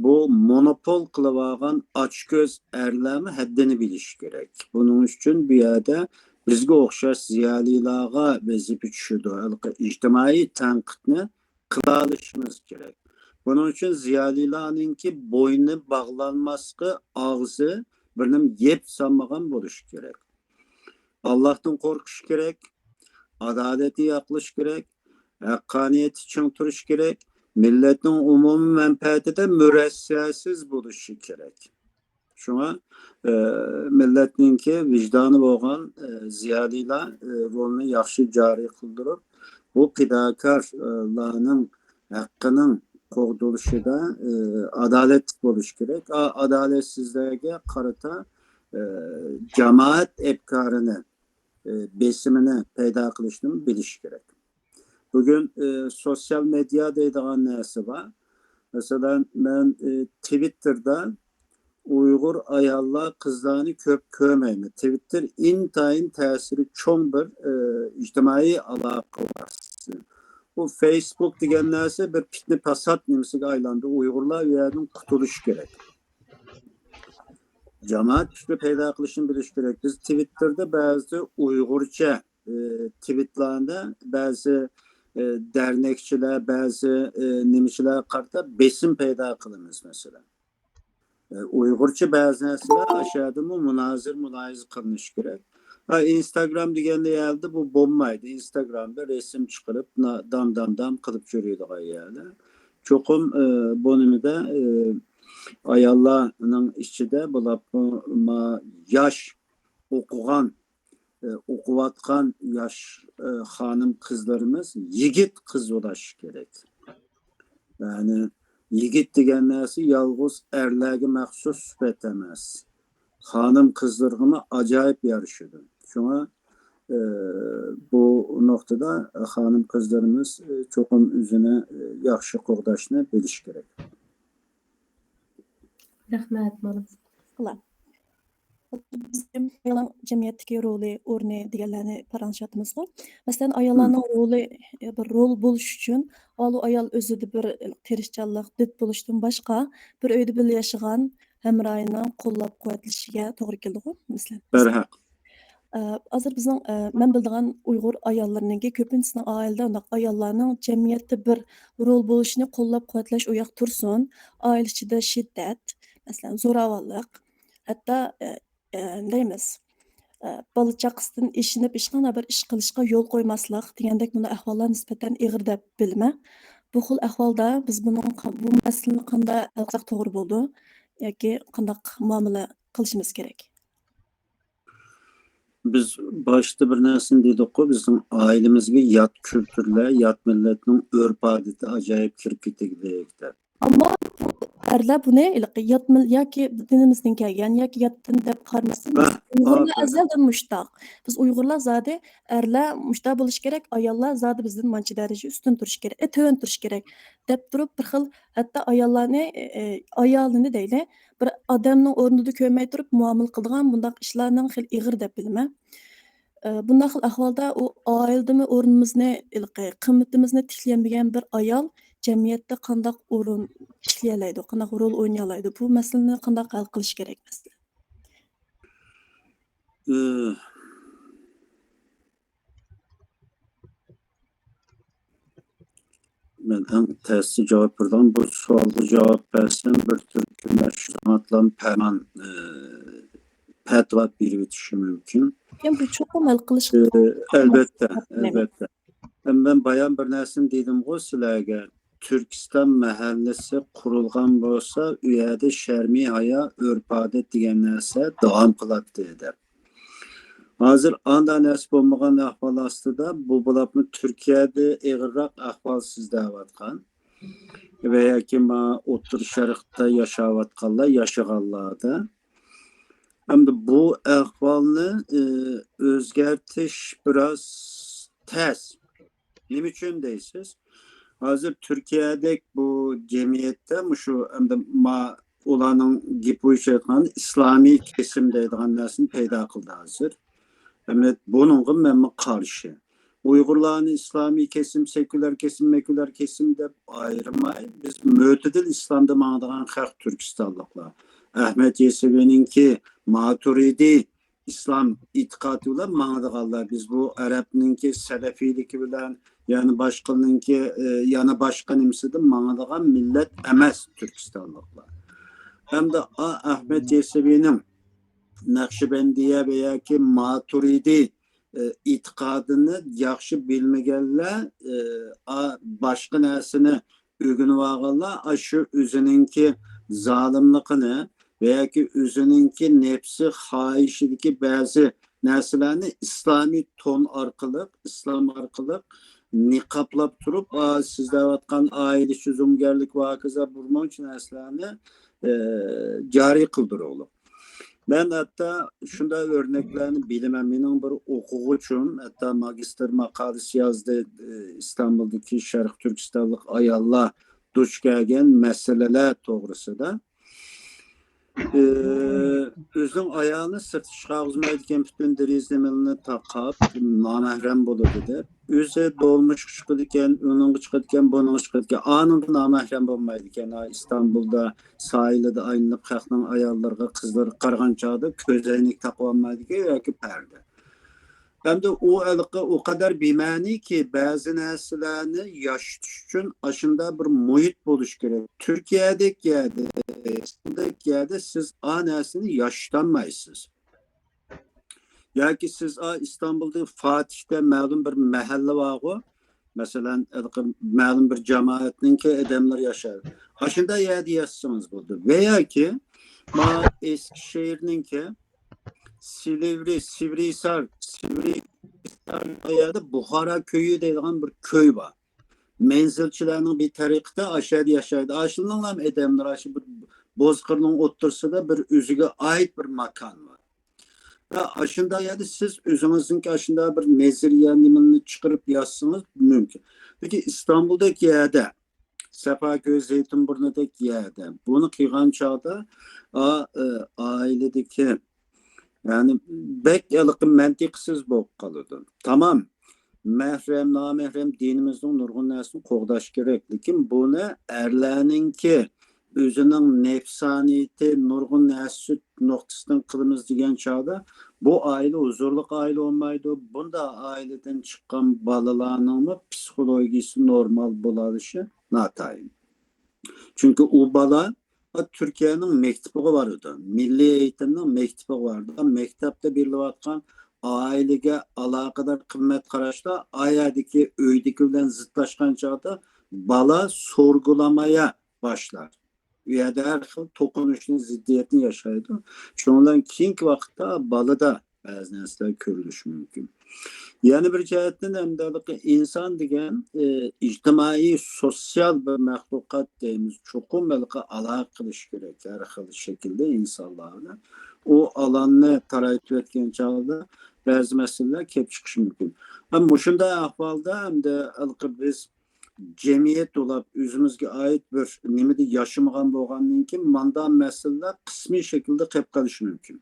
بۇ مونوپول قىلىۋالغان ئاچكۆز ئەرلەرمۇ ھەددىنى بىلىشى كېرەك. بۇنىڭ ئۈچۈن بۇ يەردە بىزگە ئوخشاش زىيالىيلارغا ۋەزىپە چۈشىدۇ. ھېلىقى ئىجتىمائىي تەنقىدنى قىلالىشىمىز كېرەك. بۇنىڭ ئۈچۈن زىيالىيلارنىڭكى بوينى باغلانماسقا ئاغزى بىرنېمە يەپ سالمىغان بولۇشى كېرەك. ئاللاھتىن قورقۇش كېرەك، ئادالەتنى ياقلىشى كېرەك، ھەققانىيەتتە چىڭ تۇرۇشى كېرەك، مىللەتنىڭ ئومۇمىي مەنپەئەتىدە مۇرەسسەسىز بولۇشى كېرەك. شۇڭا، ئە، مىللەتنىڭكى ۋىجدانى بولغان، ئە، زىيالىيلار، ئە، رولىنى ياخشى جارى قىلدۇرۇپ، بۇ پىداكارلارنىڭ ھەققىنىڭ قوغدىلىشىدا، ئە، ئادالەتلىك بولۇش كېرەك. ئا-، ئادالەتسىزلەرگە قارىتا، ئە، جامائەت ئەپكارىنى، ئە، بېسىمىنى پەيدا قىلىشنىمۇ بىلىش كېرەك. بۈگۈن، ئە، سوتسىيال مېدىيا دەيدىغان نەرسە بار. مەسىلەن، مەن، ئە، تىۋىتتېردا ئۇيغۇر ئاياللار، قىزلارنى كۆپ كۆرمەيمەن. تىۋىتتېر ئىنتايىن تەسىرى چوڭ بىر، ئە، ئىجتىمائىي ئالاقە ۋاسىتىسى. بۇ فېيسبۇك دېگەن نەرسە بىر پىتنە پاسات نېمىسىگە ئايلاندى. ئۇيغۇرلار ئۇ يەردىن قۇتۇلۇشى كېرەك. جامائەت كۈچىنى پەيدا قىلىشنى بىلىش كېرەك. بىز تىۋىتتېردا بەزى ئۇيغۇرچە، ئە، تىۋىتلاردا بەزى، ئە، دەرنەكچىلەر، بەزى، ئە، نېمىچىلەرگە قارىتا بېسىم پەيدا قىلىمىز، مەسىلەن. ئە، ئۇيغۇرچە بەزى نەرسىلەر ئاشۇ يەردىمۇ مۇنازىرە، مۇلاھىزە قىلىنىشى كېرەك. ھە، ئىنستاگرام دېگەندە يەردە بۇ بولمايدۇ. ئىنستاگرامدا رەسىم چىقىرىپ، نا-، دام، دام، دام قىلىپ يۈرىدىغان يەردە. چوقۇم، ئە، بۇ نېمىدە، ئە، ئاياللارنىڭ ئىچىدە بولۇپمۇ ما-، ياش ئوقۇغان، ئە، ئوقۇۋاتقان ياش، ئە، خانىم قىزلىرىمىز يىگىت قىز بولۇشى كېرەك. يەنى يىگىت دېگەن نەرسە يالغۇز ئەرلەرگە مەخسۇس سۈپەت ئەمەس. خانىم قىزلىرىغىمۇ ئاجايىپ يارىشىدۇ. شۇڭا، ئە، بۇ نۇقتىدا خانىم قىزلىرىمىز، ئە، چوقۇم ئۆزىنى، ئە، ياخشى قوغداشنى بىلىشى كېرەك. رەھمەت، مالىم. بىز جەمئىيەتنىڭ جەمئىيەتتىكى رولى، ئورنى دېگەنلەرنى پاراڭلىشىۋاتىمىزغۇ. مەسىلەن، ئاياللارنىڭ رولى، ئە، بىر رول بولۇش ئۈچۈن ئاۋۋال ئايال ئۆزىدە بىر تىرىشچانلىق، دىت بولۇشتىن باشقا، بىر ئۆيدە بىللە ياشىغان ھەمراھىنىڭ قوللاپ قۇۋۋەتلىشىگە توغرا كېلىدىغۇ، مەسىلەن. بەرھەق. ئە، ھازىر بىزنىڭ، ئە، مەن بىلىدىغان ئۇيغۇر ئاياللىرىنىڭكى كۆپىنچىسىنىڭ ئائىلىدە ئۇنداق ئاياللارنىڭ جەمئىيەتتە بىر رول بولۇشىنى قوللاپ قۇۋۋەتلەش ئۇ ياق تۇرسۇن، ئائىلە ئىچىدە شىددەت، مەسىلەن، زوراۋانلىق، ھەتتا، ئە، ئە، دەيمىز، ئە، بالا چاقىسىدىن ئېشىنىپ ھېچقانداق بىر ئىش قىلىشقا يول قويماسلىق دېگەندەك مۇنداق ئەھۋاللار نىسبەتەن ئېغىر دەپ بىلىمەن. بۇ خىل ئەھۋالدا بىز بۇنىڭ، بۇ مەسىلىنى قانداق ھەل قىلساق توغرا بولىدۇ ياكى قانداق مۇئامىلە قىلىشىمىز كېرەك؟ بىز باشتا بىر نەرسىنى دېدۇققۇ، بىزنىڭ ئائىلىمىزگە يات كۈلتۈرلەر، يات مىللەتنىڭ ئۆرپ-ئادىتى ئاجايىپ كىرىپ كېتىگلىك دەپ. ئەمما بۇ ئەرلەر بۇنى ھېلىقى يات مىل-، ياكى دىنىمىزدىن كەلگەن ياكى يات دىن دەپ قارىماستىن، بىز ئۇيغۇرلار ئەزەلدىن مۇشتاق. بىز ئۇيغۇرلار زادى ئەرلەر مۇشتاق بولۇشى كېرەك، ئاياللار زادى بىزدىن مانچە دەرىجە ئۈستۈن تۇرۇشى كېرەك، ئە، تۆۋەن تۇرۇشى كېرەك دەپ تۇرۇپ، بىر خىل ھەتتا ئاياللارنى، ئە، ئە، ئايالىنى دەيلى، بىر ئادەمنىڭ ئورنىدا كۆرمەي تۇرۇپ مۇئامىلە قىلىدىغان بۇنداق ئىشلارنىڭ خېلى ئېغىر دەپ بىلىمەن. ئە، بۇنداق خىل ئەھۋالدا ئۇ ئائىلىدىمۇ ئورنىمىزنى، ھېلىقى قىممىتىمىزنى تىكلىيەلمىگەن بىر ئايال جەمئىيەتتە قانداق ئورۇن تىكلىيەلەيدۇ، قانداق رول ئوينىيالايدۇ؟ بۇ مەسىلىنى قانداق ھەل قىلىش كېرەك مەسىلەن؟ ئى، مەن ئەڭ تەستە جاۋاب بېرىدىغان بۇ سوئالغا جاۋاب بەرسەم، بىر تۈركۈم مەشۇماتلام پەرمان، ئى، پەتىۋا بېرىۋېتىشى مۇمكىن. يەنى بۇ چوقۇم ھەل قىلىش. ئى، ئەلۋەتتە، ئەلۋەتتە. ئەمما مەن بايام بىر نەرسىنى دېدىمغۇ سىلەرگە، تۈركىستان مەھەللىسى قۇرۇلغان بولسا، ئۇ يەردە شەرمى ھايا، ئۆرپ-ئادەت دېگەن نەرسە داۋام قىلاتتى دەپ. ھازىر ئاندا نەرسە بولمىغان ئەھۋال ئاستىدا، بۇ بولۇپمۇ تۈركىيەدە ئېغىرراق ئەھۋال سىز دەۋاتقان ۋە ياكى ما ئوتتۇرا شەرقتە ياشاۋاتقانلار، ياشىغانلاردا. ئەمدى بۇ ئەھۋالنى، ئى، ئۆزگەرتىش بىراز تەس. نېمە ئۈچۈن دەيسىز؟ ھازىر تۈركىيەدەك بۇ جەمئىيەتتە مۇشۇ ئەمدى ما-، ئۇلارنىڭ گېپى بويىچە ئېيتقاندا ئىسلامىي كېسىم دەيدىغان نەرسىنى پەيدا قىلدى ھازىر. ئەمدى بۇنىڭغا مەنمۇ قارشى. ئۇيغۇرلارنى ئىسلامىي كېسىم، سېكۇلار كېسىم، مېكۇلار كېسىم دەپ ئايرىماي، بىز مۆتىدىل ئىسلامدا ماڭىدىغان خەق تۈركىستانلىقلار. ئەھمەد يېسىۋىنىڭكى ماتۇرىدى ئىسلام ئېتىقادى بىلەن ماڭىدىغانلار. بىز بۇ ئەرەبنىڭكى سەلەفىيلىكى بىلەن، يەنى باشقىنىڭكى، ئى، يەنە باشقا نېمىسىدىن ماڭىدىغان مىللەت ئەمەس تۈركىستانلىقلار. ھەمدە ئا-، ئەھمەد يېسىۋىنىڭ نەقشىبەندىيە ۋە ياكى ماتۇرىدى، ئى، ئېتىقادىنى ياخشى بىلمىگەنلەر، ئى، ئا-، باشقا نەرسىنى ئۆگىنىۋالغانلار ئاشۇ ئۆزىنىڭكى زالىملىقىنى ۋە ياكى ئۆزىنىڭكى نەپسى خاھىشىدىكى بەزى نەرسىلەرنى ئىسلامىي تون ئارقىلىق، ئىسلام ئارقىلىق نىقابلاپ تۇرۇپ، ئا، سىز دەۋاتقان ئائىلە سۆزۈمگەرلىك ۋە ھاكازا بىر مۇنچە نەرسىلەرنى، ئە، جارى قىلدۇرۇغلۇق. مەن ھەتتا شۇنداق ئۆرنەكلەرنى بىلىمەن. مېنىڭ بىر ئوقۇغۇچۇم ھەتتا ماگىستىر ماقالىسى يازدى، ئى، ئىستانبۇلدىكى شەرقىي تۈركىستانلىق ئاياللار دۇچ كەلگەن مەسىلىلەر توغرىسىدا. ئى، ئۆزىنىڭ ئايالىنى سىرتقا چىقارغۇزمايدىكەن، پۈتۈن دېرىزە نېمىلىرىنى تاقاپ، نامەھرەم بولىدۇ دەپ. ئۆزى دولمۇشقا چىقىدىكەن، ئۇنىڭغا چىقىدىكەن، بۇنىڭغا چىقىدىكەن. ئانىڭغا نامەھرەم بولمايدىكەن. ھا، ئىستانبۇلدا ساھىلدا ئايلىنىپ، خەقنىڭ ئاياللىرىغا، قىزلىرىغا قارىغان چاغدا كۆز ئەينەك تاقىۋالمايدىكەن ياكى پەردە. ئەمدى ئۇ ھېلىقى ئۇ قەدەر بىمەنىكى، بەزى نەرسىلەرنى ياشىتىش ئۈچۈن ئاشۇنداق بىر مۇھىت بولۇشى كېرەك. تۈركىيەدەك يەردە، ئىستانبۇلدەك يەردە سىز ئا نەرسىنى ياشىتالمايسىز. ياكى سىز ئا ئىستانبۇلدا فاتىھتە مەلۇم بىر مەھەللە بارغۇ، مەسىلەن، ھېلىقى مەلۇم بىر جامائەتنىڭكى ئادەملىرى ياشايدۇ. ئاشۇنداق يەردە ياشىسىڭىز بولىدۇ. ۋە ياكى ما ئەسكىشېھىرنىڭكى، سىلىۋرى، سىۋرىسار، سىۋرىسار، ئۇ يەردە بۇخارا كۆيى دەيدىغان بىر كۆي بار. مەنزىلچىلەرنىڭ بىر تەرىقىتى ئاشۇ يەردە ياشايدۇ. ئاشۇنىڭلام ئادەملىرى ئاشۇ بىر بوزقىرنىڭ ئوتتۇرىسىدا بىر ئۆزىگە ئائىت بىر ماكان بار. ۋە ئاشۇنداق يەردە سىز ئۆزىڭىزنىڭكى ئاشۇنداق بىر نەزەرىيە نېمىنى چىقىرىپ يازسىڭىز مۇمكىن. لېكىن ئىستانبۇلدەك يەردە، سەفاكۆي، زەيتۇنبۇرنىدەك يەردە بۇنى قىلغان چاغدا، ئا-، ئە، ئائىلىدىكى، يەنى بەك ھېلىقى مەنتىقسىز بولۇپ قالىدۇ. تامام، مەھرەم، نامەھرەم دىنىمىزنىڭ نۇرغۇن نەرسىسىنى قوغداش كېرەك. لېكىن بۇنى ئەرلەرنىڭكى ئۆزىنىڭ نەپسانىيىتى، نۇرغۇن نەرسە نۇقتىسىدىن قىلىمىز دېگەن چاغدا، بۇ ئائىلە ھۇزۇرلۇق ئائىلە بولمايدۇ. بۇنداق ئائىلىدىن چىققان بالىلارنىڭمۇ پسىخولوگىيىسى نورمال بولالىشى ناتايىن. چۈنكى ئۇ بالا تۈركىيەنىڭ مەكتىپىغا بارىدۇ. مىللىي ئېيتىمنىڭ مەكتىپىغا بارىدۇ. مەكتەپتە بېرىلىۋاتقان ئائىلىگە ئالاقىدار قىممەت قاراشلار ئايەدىكى ئۆيدىكى بىلەن زىتلاشقان چاغدا بالا سورگۇلامايا باشلار. ئۇ يەردە ھەر خىل توقۇنۇشنى، زىددىيەتنى ياشايدۇ. شۇنىڭ بىلەن كېيىنكى ۋاقىتتا بالىدا بەزى نەرسىلەر كۆرۈلۈشى مۇمكىن. يەنە بىر جەھەتتىن، ئەمدى ئىنسان دېگەن، ئى، ئىجتىمائىي، سوتسىيال بىر مەخلۇقات دەيمىز. چوقۇم ھېلىقى ئالاقە قىلىش كېرەك ھەر خىل شەكىلدە ئىنسانلار بىلەن. ئۇ ئالاننى تارايتىۋەتكەن چاغدا بەزى مەسىلىلەر كېلىپ چىقىشى مۇمكىن. ھەم مۇشۇنداق ئەھۋالدا ئەمدى ھېلىقى بىز جەمئىيەت بولۇپ، ئۆزىمىزگە ئائىت بىر نېمىدە ياشىمىغان بولغاندىن كېيىن، ماندا مەسىلىلەر قىسمىي شەكىلدە قېلىپ قېلىشى مۇمكىن.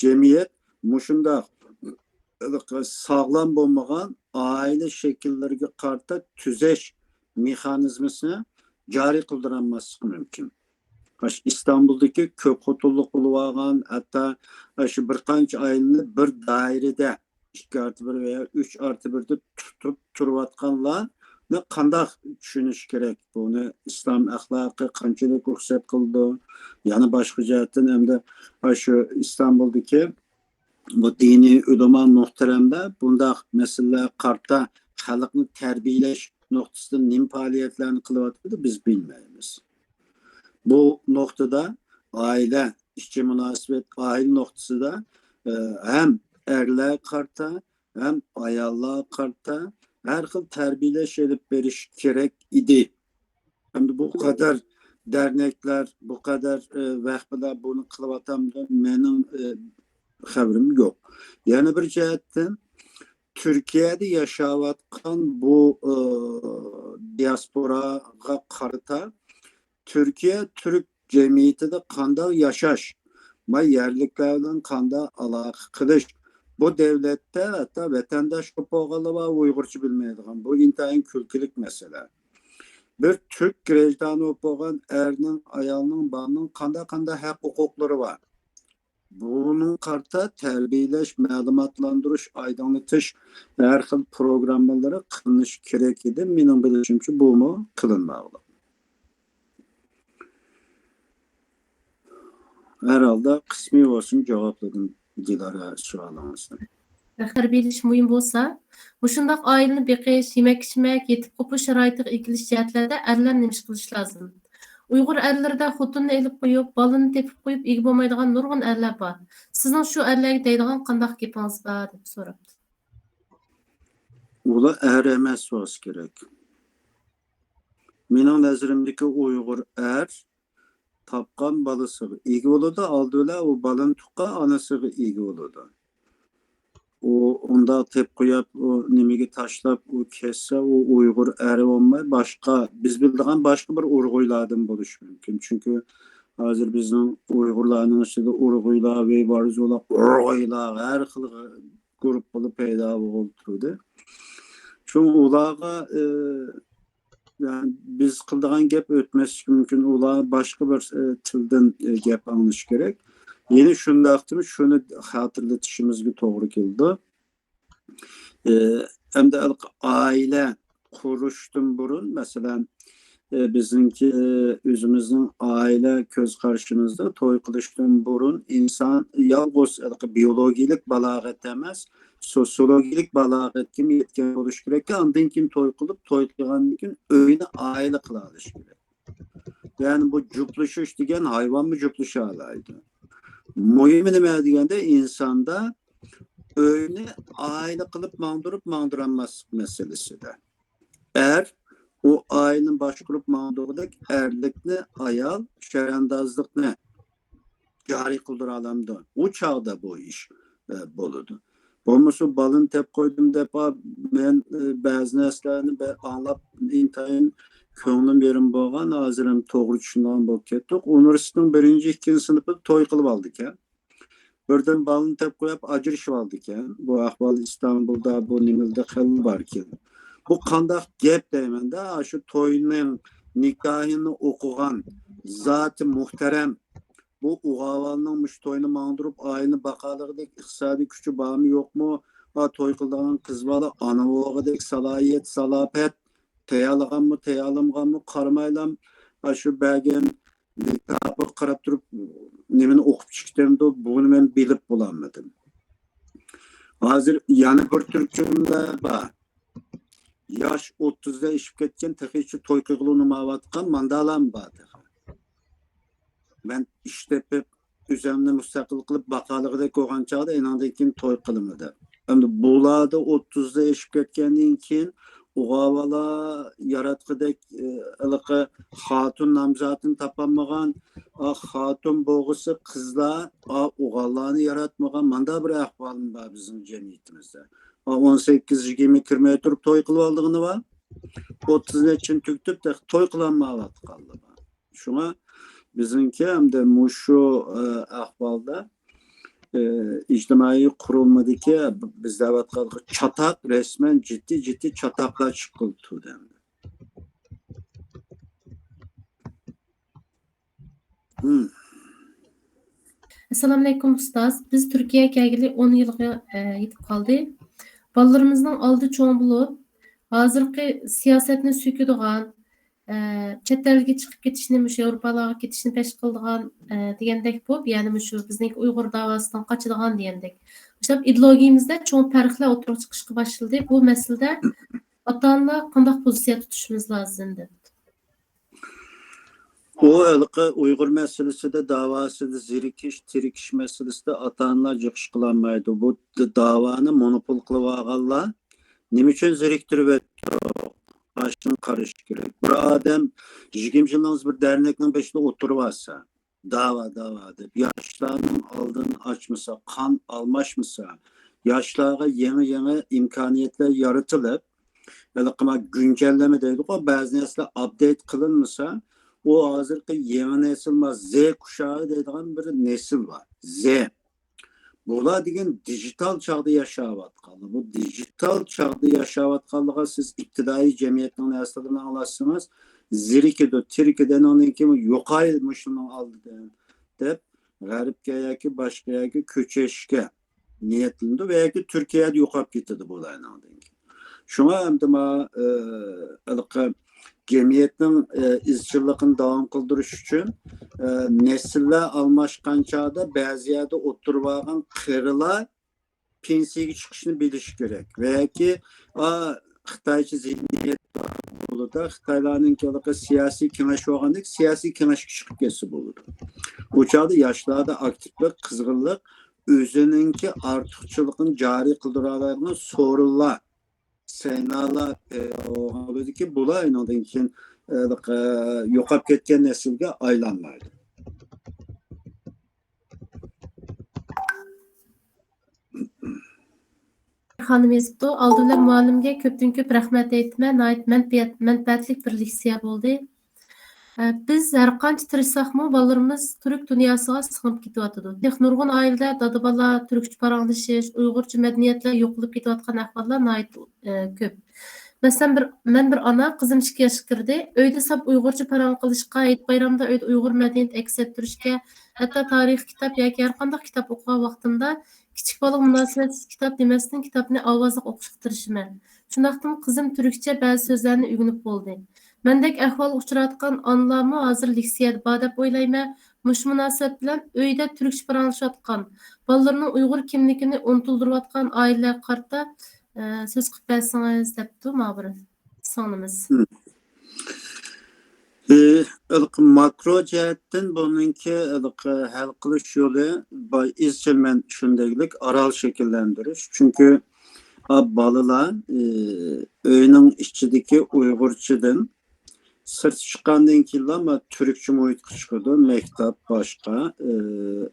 جەمئىيەت مۇشۇنداق ساغلام بولمىغان ئائىلە شەكىللىرىگە قارىتا تۈزەش مېخانىزمىسىنى جارى قىلدۇرالماسلىقى مۇمكىن. ئاشۇ ئىستانبۇلدىكى كۆپ خوتۇنلۇق بولۇۋالغان، ھەتتا شۇ بىر قانچە ئائىلىنى بىر دائىرىدە، ئىككى ئارتە بىر ۋە يا ئۈچ ئارتە بىردە تۇتۇپ تۇرۇۋاتقانلارنى قانداق چۈشىنىش كېرەك؟ بۇنى ئىسلام ئەخلاقى قانچىلىك رۇخسەت قىلىدۇ؟ يەنە باشقا جەھەتتىن ئەمدى شۇ ئىستانبۇلدىكى بۇ دىنىي ئۆلىما مۆھتەرەملەر بۇنداق مەسىلىلەرگە قارىتا خەلقنى تەربىيەلەش نۇقتىسىدىن نېمە پائالىيەتلەرنى قىلىۋاتىدۇ، بىز بىلمەيمىز. بۇ نۇقتىدا ئائىلە ئىچى مۇناسىۋەت، ئائىلە نۇقتىسىدا، ئە، ھەم ئەرلەرگە قارىتا، ھەم ئاياللارغا قارىتا ھەر خىل تەربىيەلەش ئېلىپ بېرىش كېرەك ئىدى. ئەمدى بۇ قەدەر دەرنەكلەر، بۇ قەدەر، ئە، ۋەخپىلەر بۇنى قىلىۋاتامدۇ؟ مېنىڭ، ئە، خەۋىرىم يوق. يەنە بىر جەھەتتىن، تۈركىيەدە ياشاۋاتقان بۇ، ئە، دىياسپوراغا قارىتا تۈركىيە تۈرك جەمئىيىتىدە قانداق ياشاش، ما يەرلىكلەر بىلەن قانداق ئالاقە قىلىش، بۇ دۆلەتتە ھەتتا ۋەتەنداش بولۇپ بولغانلار بار، ئۇيغۇرچە بىلمەيدىغان. بۇ ئىنتايىن كۈلكىلىك مەسىلە. بىر تۈرك گرەجدانى بولۇپ بولغان ئەرنىڭ، ئايالنىڭ، بالىنىڭ قانداق، قانداق ھەق ھوقۇقلىرى بار؟ بۇنىڭغا قارىتا تەربىيەلەش، مەلۇماتلاندۇرۇش، ئايدىڭلىتىش، ھەر خىل پروگراممىلىرى قىلىنىشى كېرەك ئىدى. مېنىڭ بىلىشىمچە، بۇمۇ قىلىنمايۋاتىدۇ. ھەر ھالدا قىسمىي بولسىمۇ جاۋابلىدىم دىلارا سوئالىڭىزنى. تەربىيەلىشى مۇھىم بولسا، مۇشۇنداق ئائىلىنى بېقىش، يېمەك-ئىچمەك، يېتىپ قوپۇش شارائىتىغا ئىگە كېلىش جەھەتلەردە ئەرلەر نېمە ئىش قىلىشى لازىم؟ ئۇيغۇر ئەرلىرىدە خوتۇننى ئېلىپ قويۇپ، بالىنى تېپىپ قويۇپ ئىگە بولمايدىغان نۇرغۇن ئەرلەر بار. سىزنىڭ شۇ ئەرلەرگە دەيدىغان قانداق گېپىڭىز بار؟ دەپ سوراپتۇ. ئۇلار ئەر ئەمەس بولسا كېرەك. مېنىڭ نەزىرىمدىكى ئۇيغۇر ئەر تاپقان بالىسىغا ئىگە بولىدۇ، ئالدى بىلەن ئۇ بالىنى تۇغقان ئانىسىغا ئىگە بولىدۇ. ئۇ ئۇنداق تېپىپ قويۇپ، ئۇ نېمىگە تاشلاپ، ئۇ كەتسە، ئۇ ئۇيغۇر ئەرى بولماي، باشقا، بىز بىلىدىغان باشقا بىر ئۇرغۇيلاردىن بولۇشى مۇمكىن. چۈنكى ھازىر بىزنىڭ ئۇيغۇرلارنىڭ ئىچىدە ئۇرغۇيلار، ۋېيۋارزۇلار، ئۇرغۇيلار، ھەر خىل گۇرۇپپىلار پەيدا بولۇپ تۇردى. شۇڭا ئۇلارغا، ئى، يەنى بىز قىلىدىغان گەپ ئۆتمەسلىكى مۇمكىن. ئۇلار باشقا بىر، ئى، تىلدىن، ئى، گەپ ئاڭلىشى كېرەك. يەنە شۇنداقتىمۇ شۇنى خاتىرىلىتىشىمىزگە توغرا كېلىدۇ. ئى، ئەمدى ئائىلە قۇرۇشتىن بۇرۇن، مەسىلەن، ئى، بىزنىڭكى، ئى، ئۆزىمىزنىڭ ئائىلە كۆز قارىشىمىزدا توي قىلىشتىن بۇرۇن ئىنسان يالغۇز ھېلىقى بىيولوگىيەلىك بالاغەت ئەمەس، سوسىيولوگىيەلىك بالاغەتكىمۇ يەتكەن بولۇشى كېرەككەن، ئاندىن كېيىن توي قىلىپ، توي قىلغاندىن كېيىن ئۆينى ئائىلە قىلالىشى كېرەك. يەنى بۇ جۈپلىشىش دېگەن ھايۋانمۇ جۈپلىشالايدۇ. مۇھىمى نېمە دېگەندە، ئىنساندا ئۆينى ئائىلە قىلىپ ماڭدۇرۇپ ماڭدۇرالماسلىق مەسىلىسىدە. ئەر ئۇ ئائىلىنى باشقۇرۇپ ماڭدۇرغۇدەك ئەرلىكنى، ئايال شەرئەندازلىقنى جارى قىلدۇرالامدۇ؟ ئۇ چاغدا بۇ ئىش، ئە، بولىدۇ. بولمىسا بالىنى تېپىپ قويدۇم دەپ، ئا، مەن، ئە، بەزى نەرسىلەرنى بە-، ئاڭلاپ ئىنتايىن كۆڭلۈم يېرىم بولغان، ھازىر ھەم توغرا چۈشىنىدىغان بولۇپ كەتتۇق. ئۇنىۋېرسىتېتنىڭ بىرىنچى، ئىككىنچى سىنىپىدا توي قىلىۋالىدىكەن. بىردىن بالىنى تېپىپ قويۇپ ئاجرىشىۋالىدىكەن. بۇ ئەھۋال ئىستانبۇلدا، بۇ نېمىلدە خېلى باركەن. بۇ قانداق گەپ دەيمەندە، ئاشۇ توينىڭ، نىكاھىنى ئوقۇغان زاتى مۇھتەرەم بۇ ئوغۇل بالىنىڭ مۇشۇ توينى ماڭدۇرۇپ، ئائىلىنى باقالىغۇدەك ئىقتىسادىي كۈچى بارمۇ، يوقمۇ؟ ھا، توي قىلىدىغان قىز بالا ئانا بولغۇدەك سالاھىيەت، سالاپەت، تېيەلىغانمۇ، تېيەلمىغانمۇ قارىمايلا، ھا، شۇ بەرگەن لىتاپىغا قاراپ تۇرۇپ، نېمىنى ئوقۇپ چىقتىمدۇ، بۇنى مەن بىلىپ بولالمىدىم. ھازىر يەنە بىر تۈركۈم بار. ياش ئوتتۇزدا ئېشىپ كەتكەن، تېخىچە توي قىلغىلى ئۇنىمايۋاتقان ماندالام بار تېخى. مەن ئىش تېپىپ، ئۆزۈمنى مۇستەقىل قىلىپ باقالىغۇدەك بولغان چاغدا، ئېنىڭدىن كېيىن توي قىلىمىز دەپ. ئەمدى بۇلاردا ئوتتۇزدا ئېشىپ كەتكەندىن كېيىن ئوغۇل بالا ياراتقۇدەك، ئە، ھېلىقى خاتۇن نامزاتىنى تاپالمىغان، ئا، خاتۇن بولغۇسى قىزلار، ئا، ئوغۇللارنى ياراتمىغان، مانداق بىر ئەھۋالمۇ بار بىزنىڭ جەمئىيىتىمىزدە. ئا، ئون سەككىز، يىگىرمە كىرمەي تۇرۇپ توي قىلىۋالىدىغىنى بار. ئوتتۇز نەچچىنى تۈگىتىپ، تېخى توي قىلالمايۋاتقانلار بار. شۇڭا بىزنىڭكى ئەمدى مۇشۇ، ئە، ئەھۋالدا، ئە، ئىجتىمائىي قۇرۇلمىدىكى بىز دەۋاتقان چاتاق رەسمەن جىددىي، جىددىي چاتاقلار چىققىلى تۇردى ئەمدى. ھىم. ئەسسالامۇئەلەيكۇم ئۇستاز. بىز تۈركىيەگە كەلگىلى ئون يىلغا، ئە، يېتىپ قالدى. بالىلىرىمىزنىڭ ئالدى چوڭ بولۇپ، ھازىرقى سىياسەتنى سۆكىدىغان، ئە، چەت ئەلگە چىقىپ كېتىشنى، مۇشۇ ياۋروپالارغا كېتىشنى پەش قىلىدىغان، ئە، دېگەندەك بولۇپ، يەنى مۇشۇ بىزنىڭكى ئۇيغۇر داۋاسىدىن قاچىدىغان دېگەندەك. مۇشۇنداق ئىدېئولوگىيىمىزدە چوڭ پەرقلەر ئوتتۇرىغا چىقىشقا باشلىدى. بۇ مەسىلىدە ئاتا-ئانىلار قانداق پوزىتسىيە تۇتۇشىمىز لازىم دەپ. ئۇ ھېلىقى ئۇيغۇر مەسىلىسىدە، داۋاسىدا زېرىكىش، تېرىكىش مەسىلىسىدە ئاتا-ئانىلار جىق ئىش قىلالمايدۇ. بۇ د-، داۋانى مونوپول قىلىۋالغانلار نېمە ئۈچۈن زېرىكتۈرۈۋەتتى؟ ئاشۇنى قارىشى كېرەك. بىر ئادەم يىگىرمە يىلنىڭ بىر دەرنەكنىڭ بېشىدا ئولتۇرۇۋالسا، داۋا، داۋا دەپ، ياشلارنىڭ ئالدىنى ئاچمىسا، قان ئالماشمىسا، ياشلارغا يېڭى، يېڭى ئىمكانىيەتلەر يارىتىلىپ، ھېلىقى ما گۈنچەللىمە دەيدىغۇ، بەزى نەرسىلەر ئاپدېيت قىلىنمىسا، ئۇ ھازىرقى يېڭى نەسىل ما زې قۇشاغى دەيدىغان بىر نەسىل بار. زې. بۇلار دېگەن دىجىتال چاغدا ياشاۋاتقانلار. بۇ دىجىتال چاغدا ياشاۋاتقانلارغا سىز ئىپتىدائىي جەمئىيەتنىڭ نەرسىلىرىنى ئاڭلاتسىڭىز، زېرىكىدۇ، تېرىكىدۇ، ئاندىن كېيىن يوقاي مۇشۇنىڭ ئالدىدىن دەپ، غەربكە ياكى باشقا يەرگە كۆچۈشكە نىيەتلىنىدۇ ۋە ياكى تۈركىيەدە يوقاپ كېتىدۇ بۇلارنىڭدىن كېيىن. شۇڭا ئەمدى ما، ئە، ھېلىقى جەمئىيەتنىڭ، ئە، ئىزچىللىقىنى داۋام قىلدۇرۇش ئۈچۈن، ئە، نەسىللەر ئالماشقان چاغدا بەزى يەردە ئولتۇرۇۋالغان قېرىلار پېنسىيەگە چىقىشنى بىلىشى كېرەك. ۋە ياكى، ئا، خىتايچە زېھنىيەت بولىدۇ. خىتايلارنىڭكى ھېلىقى سىياسىي كېڭەش بولغاندەك سىياسىي كېڭەشكە چىقىپ كەتسە بولىدۇ. ئۇ چاغدا ياشلاردا ئاكتىپلىق، قىزغىنلىق، ئۆزىنىڭكى ئارتۇقچىلىقىنى جارى قىلدۇرالايدىغان سورۇنلار، سەينالار پەيدا بولىدۇكى، بۇلار ئېنىڭدىن كېيىن، ئە، يوقاپ كەتكەن نەسىلگە ئايلانمايدۇ. خانىم يېزىپتۇ. ئالدى بىلەن مۇئەللىمگە كۆپتىن كۆپ رەھمەت ئېيتىمەن. ناھايىتى مەنپىيەت-، مەنپەئەتلىك بىر لېكسىيە بولدى. ئە، بىز ھەرقانچە تىرىشساقمۇ، بالىلىرىمىز تۈرك دۇنياسىغا سىڭىپ كېتىۋاتىدۇ. تېخى نۇرغۇن ئائىلىدە دادا-بالا تۈركچە پاراڭلىشىش، ئۇيغۇرچە مەدەنىيەتلەر يوقىلىپ كېتىۋاتقان ئەھۋاللار ناھايىتى، ئە، كۆپ. مەسىلەن، بىر، مەن بىر ئانا، قىزىم ئىككى ياشقا كىردى. ئۆيدە ساپ ئۇيغۇرچە پاراڭ قىلىشقا، ھېيت-بايرامدا ئۆيدە ئۇيغۇر مەدەنىيىتى ئەكس ئەتتۈرۈشكە، ھەتتا تارىخىي كىتاب ياكى ھەرقانداق كىتاب ئوقۇغان ۋاقتىمدا كىچىك بالىغا مۇناسىۋەتسىز كىتاب دېمەستىن، كىتابنى ئاۋازلىق ئوقۇشقا تىرىشىمەن. شۇنداقتىمۇ قىزىم تۈركچە بەزى سۆزلەرنى ئۆگىنىپ بولدى. مەندەك ئەھۋالغا ئۇچراۋاتقان ئانىلارمۇ ھازىر لېكسىيەدە بار دەپ ئويلايمەن. مۇشۇ مۇناسىۋەت بىلەن ئۆيدە تۈركچە پاراڭلىشىۋاتقان، بالىلىرىنىڭ ئۇيغۇر كىملىكىنى ئۇنتۇلدۇرۇۋاتقان ئائىلىلەرگە قارىتا، ئە، سۆز قىلىپ بەرسىڭىز، دەپتۇ مۇخبىر سىڭلىمىز. ئى، ھېلىقى ماكرو جەھەتتىن بۇنىڭكى ھېلىقى ھەل قىلىش يولى با-، ئىزچىل مەن شۇنداقلىك ئارال شەكىللەندۈرۈش. چۈنكى، ئا، بالىلار، ئى، ئۆينىڭ ئىچىدىكى ئۇيغۇرچىدىن سىرتقا چىققاندىن كېيىنلا ما تۈركچە مۇھىتقا چىقىدۇ، مەكتەپ، باشقا. ئى،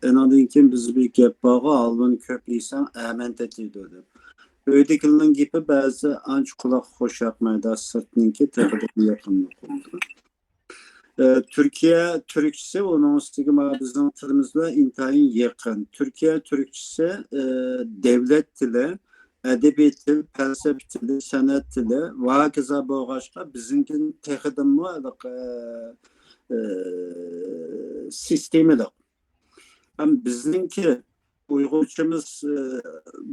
ئېنىڭدىن كېيىن بىزدە بىر گەپ بارغۇ، ھالۋىنى كۆپ يېسەڭ ئەمەن تېتىيدۇ دەپ. ئۆيدىكىلەرنىڭ گېپى بەزىدە ئانچە قۇلاققا خوش ياقمايدۇ، سىرتنىڭكى تېخىدىن يېقىملىق بولىدۇ. ئى، تۈركىيە تۈركچىسى ئۇنىڭ ئۈستىگە ما بىزنىڭ تىلىمىز بىلەن ئىنتايىن يېقىن. تۈركىيە تۈركچىسى، ئى، دەۋلەت تىلى، ئەدەبىي تىل، پەلسەپە تىلى، سەنئەت تىلى ۋە ھاكازا بولغاچقا بىزنىڭكىدىن تېخىدىنمۇ ھېلىقى، ئى، سىستېمىلىق. ھەم بىزنىڭكى ئۇيغۇرچىمىز، ئى،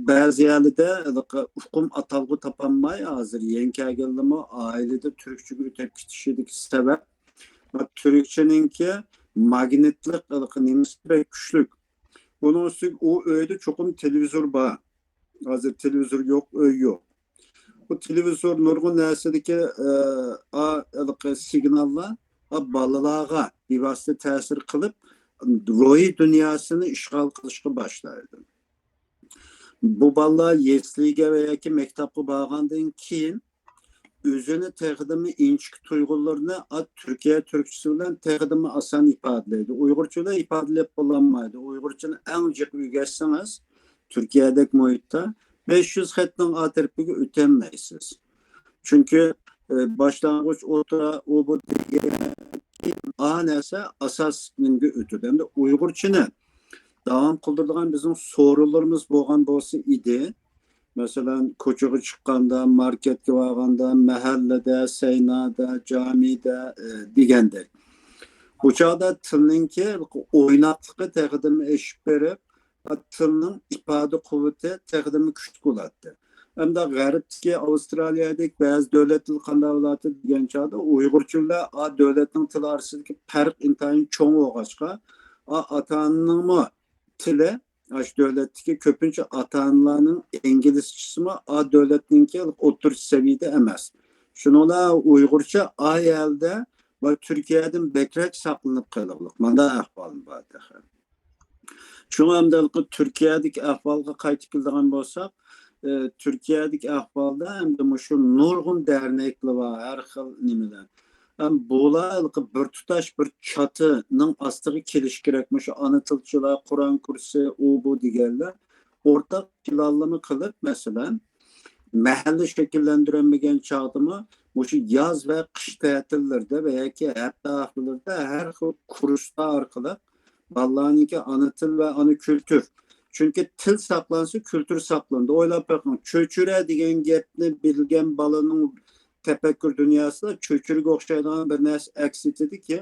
بەزى يەرلەردە ھېلىقى ئۇقۇم ئاتالغۇ تاپالماي، ھازىر يېڭى كەلگەنلىرىمۇ ئائىلىدە تۈركچىگە ئۆتۈپ كېتىشىدىكى سەۋەب، تۈركچىنىڭكى ماگنىتلىق ھېلىقى نېمىسى بەك كۈچلۈك. ئۇنىڭ ئۈستىگە ئۇ ئۆيدە چوقۇم تېلېۋىزور بار. ھازىر تېلېۋىزور يوق، ئۆي يوق. بۇ تېلېۋىزور نۇرغۇن نەرسىدىكى، ئە، ئا، ھېلىقى سىگناللار، ئا، بالىلارغا بىۋاسىتە تەسىر قىلىپ، روھىي دۇنياسىنى ئىشغال قىلىشقا باشلايدۇ. بۇ بالىلار يەسلىگە ۋە ياكى مەكتەپكە بارغاندىن كېيىن ئۆزىنى تېخىدىنمۇ ئىنچىكە تۇيغۇلىرىنى، ئا، تۈركىيە تۈركچىسى بىلەن تېخىدىنمۇ ئاسان ئىپادىلەيدۇ. ئۇيغۇرچە بىلەن ئىپادىلەپ بولالمايدۇ. ئۇيغۇرچىنى ئەڭ جىق ئۆگەتسىڭىز، تۈركىيەدەك مۇھىتتا بەش يۈز خەتنىڭ ئا تەرىپىگە ئۆتەلمەيسىز. چۈنكى، ئە، باشلانغۇچ، ئوتتۇرا، ئۇ بۇ دېگەن ئا نەرسە ئاساس نېمىگە ئۆتىدۇ. ئەمدى ئۇيغۇرچىنى داۋام قىلدۇرىدىغان بىزنىڭ سورۇنلىرىمىز بولغان بولسا ئىدى، مەسىلەن، كوچىغا چىققاندا، ماركەتكە بارغاندا، مەھەللىدە، سەينادا، جامىدە، ئە، دېگەندەك. بۇ چاغدا تىلنىڭكى ئويناقلىقى تېخىدىنمۇ ئېشىپ بېرىپ، تىلنىڭ ئىپادە قۇۋۋىتى تېخىدىنمۇ كۈچلۈك بولاتتى. ئەمدى غەربتىكى ئاۋسترالىيەدەك بەزى دۆلەتلەر قانداق بولاتتى دېگەن چاغدا، ئۇيغۇرچە بىلەن ئا دۆلەتنىڭ تىلى ئارىسىدىكى پەرق ئىنتايىن چوڭ بولغاچقا، ئا ئاتا-ئانىنىڭمۇ تىلى، ئاشۇ دۆلەتتىكى كۆپىنچە ئاتا-ئانىلارنىڭ ئىنگلىزچىسىمۇ ئا دۆلەتنىڭكى ئوتتۇرىچە سەۋىيەدە ئەمەس. شۇنىڭ بىلەن ئۇيغۇرچە ئا يەردە ۋە تۈركىيەدىن بەكرەك ساقلىنىپ قېلىغلىق. مانداق ئەھۋالمۇ بار تېخى. شۇڭا ئەمدى ھېلىقى تۈركىيەدىكى ئەھۋالغا قايتىپ كېلىدىغان بولساق، ئى، تۈركىيەدىكى ئەھۋالدا ئەمدى مۇشۇ نۇرغۇن دەرنەكلەر بار، ھەر خىل نېمىلەر. ھەم بۇلار ھېلىقى بىر تۇتاش بىر چاتىنىڭ ئاستىغا كېلىشى كېرەك. مۇشۇ ئانا تىلچىلار، قۇرئان كۇرسى، ئۇ بۇ دېگەنلەر ئورتاق پىلانلىما قىلىپ، مەسىلەن، مەھەللە شەكىللەندۈرەلمىگەن چاغدىمۇ مۇشۇ ياز ۋە قىش تەتىللىرىدە ۋە ياكى ھەپتە ئاخىرلىرىدا ھەر خىل كۇرسلار ئارقىلىق بالىلارنىڭكى ئانا تىل ۋە ئانا كۈلتۈر. چۈنكى تىل ساقلانسا، كۈلتۈر ساقلىنىدۇ. ئويلاپ بېقىڭ، چۆچۈرە دېگەن گەپنى بىلگەن بالىنىڭ تەپەككۇر دۇنياسىدا چۆچۈرىگە ئوخشايدىغان بىر نەرسە ئەكس ئېتىدىكى،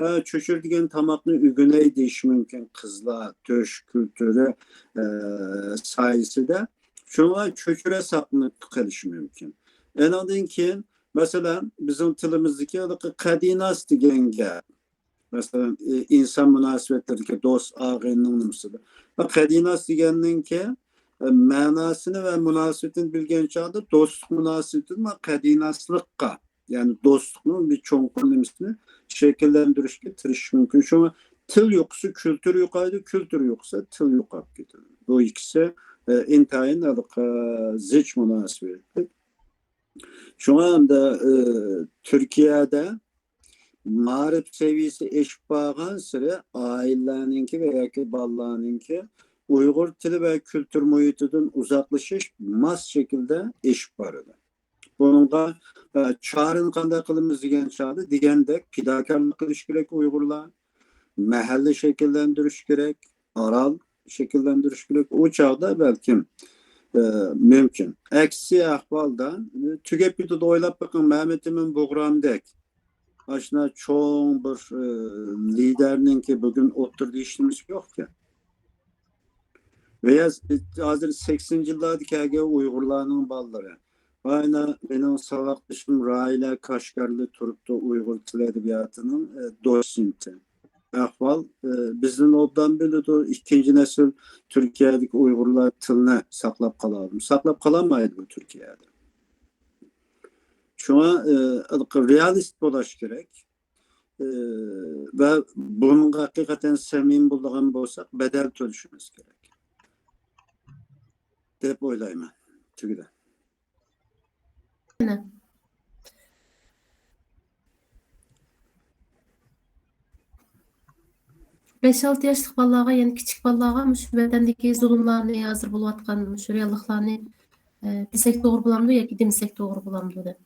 ھە، چۆچۈرە دېگەن تاماقنى ئۆگىنەي دېيىشى مۇمكىن قىزلار، تۆش كۈلتۈرى، ئە، سايىسىدە. شۇڭا چۆچۈرە ساقلىنىپ قېلىشى مۇمكىن. ئېنىڭدىن كېيىن، مەسىلەن، بىزنىڭ تىلىمىزدىكى ھېلىقى قەدىناس دېگەن گەپ. مەسىلەن، ئى-، ئىنسان مۇناسىۋەتلىرىدىكى دوست، ئاغىنىنىڭ نېمىسىدە. ۋە قەدىناس دېگەننىڭكى، ئە، مەناسىنى ۋە مۇناسىۋىتىنى بىلگەن چاغدا دوستلۇق مۇناسىۋىتىدىن قەدىناسلىققا، يەنى دوستلۇقنىڭ بىر چوڭقۇر نېمىسىنى شەكىللەندۈرۈشكە تىرىشىش مۇمكىن. شۇڭا تىل يوقىسا كۈلتۈر يوقايدۇ، كۈلتۈر يوقىسا تىل يوقاپ كېتىدۇ. بۇ ئىككىسى، ئە، ئىنتايىن ھېلىقى زىچ مۇناسىۋەتلىك. شۇڭا ئەمدى، ئى، تۈركىيەدە مائارىپ سەۋىيەسى ئېشىپ بارغانسېرى ئائىلىلەرنىڭكى ۋە ياكى بالىلارنىڭكى ئۇيغۇر تىلى ۋە كۈلتۈر مۇھىتىدىن ئۇزاقلىشىش ماس شەكىلدە ئېشىپ بارىدۇ. بۇنىڭغا، ئە، چارىنى قانداق قىلىمىز دېگەن چاغدا، دېگەندەك پىداكارلىق قىلىش كېرەك ئۇيغۇرلار. مەھەللە شەكىللەندۈرۈش كېرەك، ئارال شەكىللەندۈرۈش كېرەك. ئۇ چاغدا بەلكىم، ئە، مۇمكىن. ئەكسى ئەھۋالدا تۈگەپ كېتىدۇ. ئويلاپ بېقىڭ، مەمەت ئىمىن بۇغرامدەك ئاشۇنداق چوڭ بىر، ئە، لىدەرنىڭكى بۈگۈن ئوتتۇرىدا ھېچنېمىسى يوقكەن. ۋە ھازىر سەكسىنىنچى يىللاردا كەلگەن ئۇيغۇرلارنىڭ بالىلىرى. ئاينا مېنىڭ ساۋاقدىشىم راھىلە كاشكارلى تۇرۇپتۇ، ئۇيغۇر تىل ئەدەبىياتىنىڭ، ئە، دوتسېنتى. ئەھۋال، ئە، بىزدىن ئوبدان بىلىدۇ، ئىككىنچى نەسىل تۈركىيەدىكى ئۇيغۇرلار تىلنى ساقلاپ قالالمىدى. ساقلاپ قالالمايدۇ بۇ تۈركىيەدە. شۇڭا، ئە، رېئالىست بولاش كېرەك. ئى، ۋە بۇنىڭغا ھەقىقەتەن سەمىمىي بولىدىغان بولساق، بەدەل تۆلىشىمىز كېرەك دەپ ئويلايمەن. تۈگىدى. بەش-ئالتە ياشلىق بالىلارغا، يەنى كىچىك بالىلارغا مۇشۇ ۋەتەندىكى زۇلۇملارنى، ھازىر بولۇۋاتقان مۇشۇ رېئاللىقلارنى، ئى، دېسەك توغرا بولامدۇ ياكى دېمىسەك توغرا بولامدۇ دەپ؟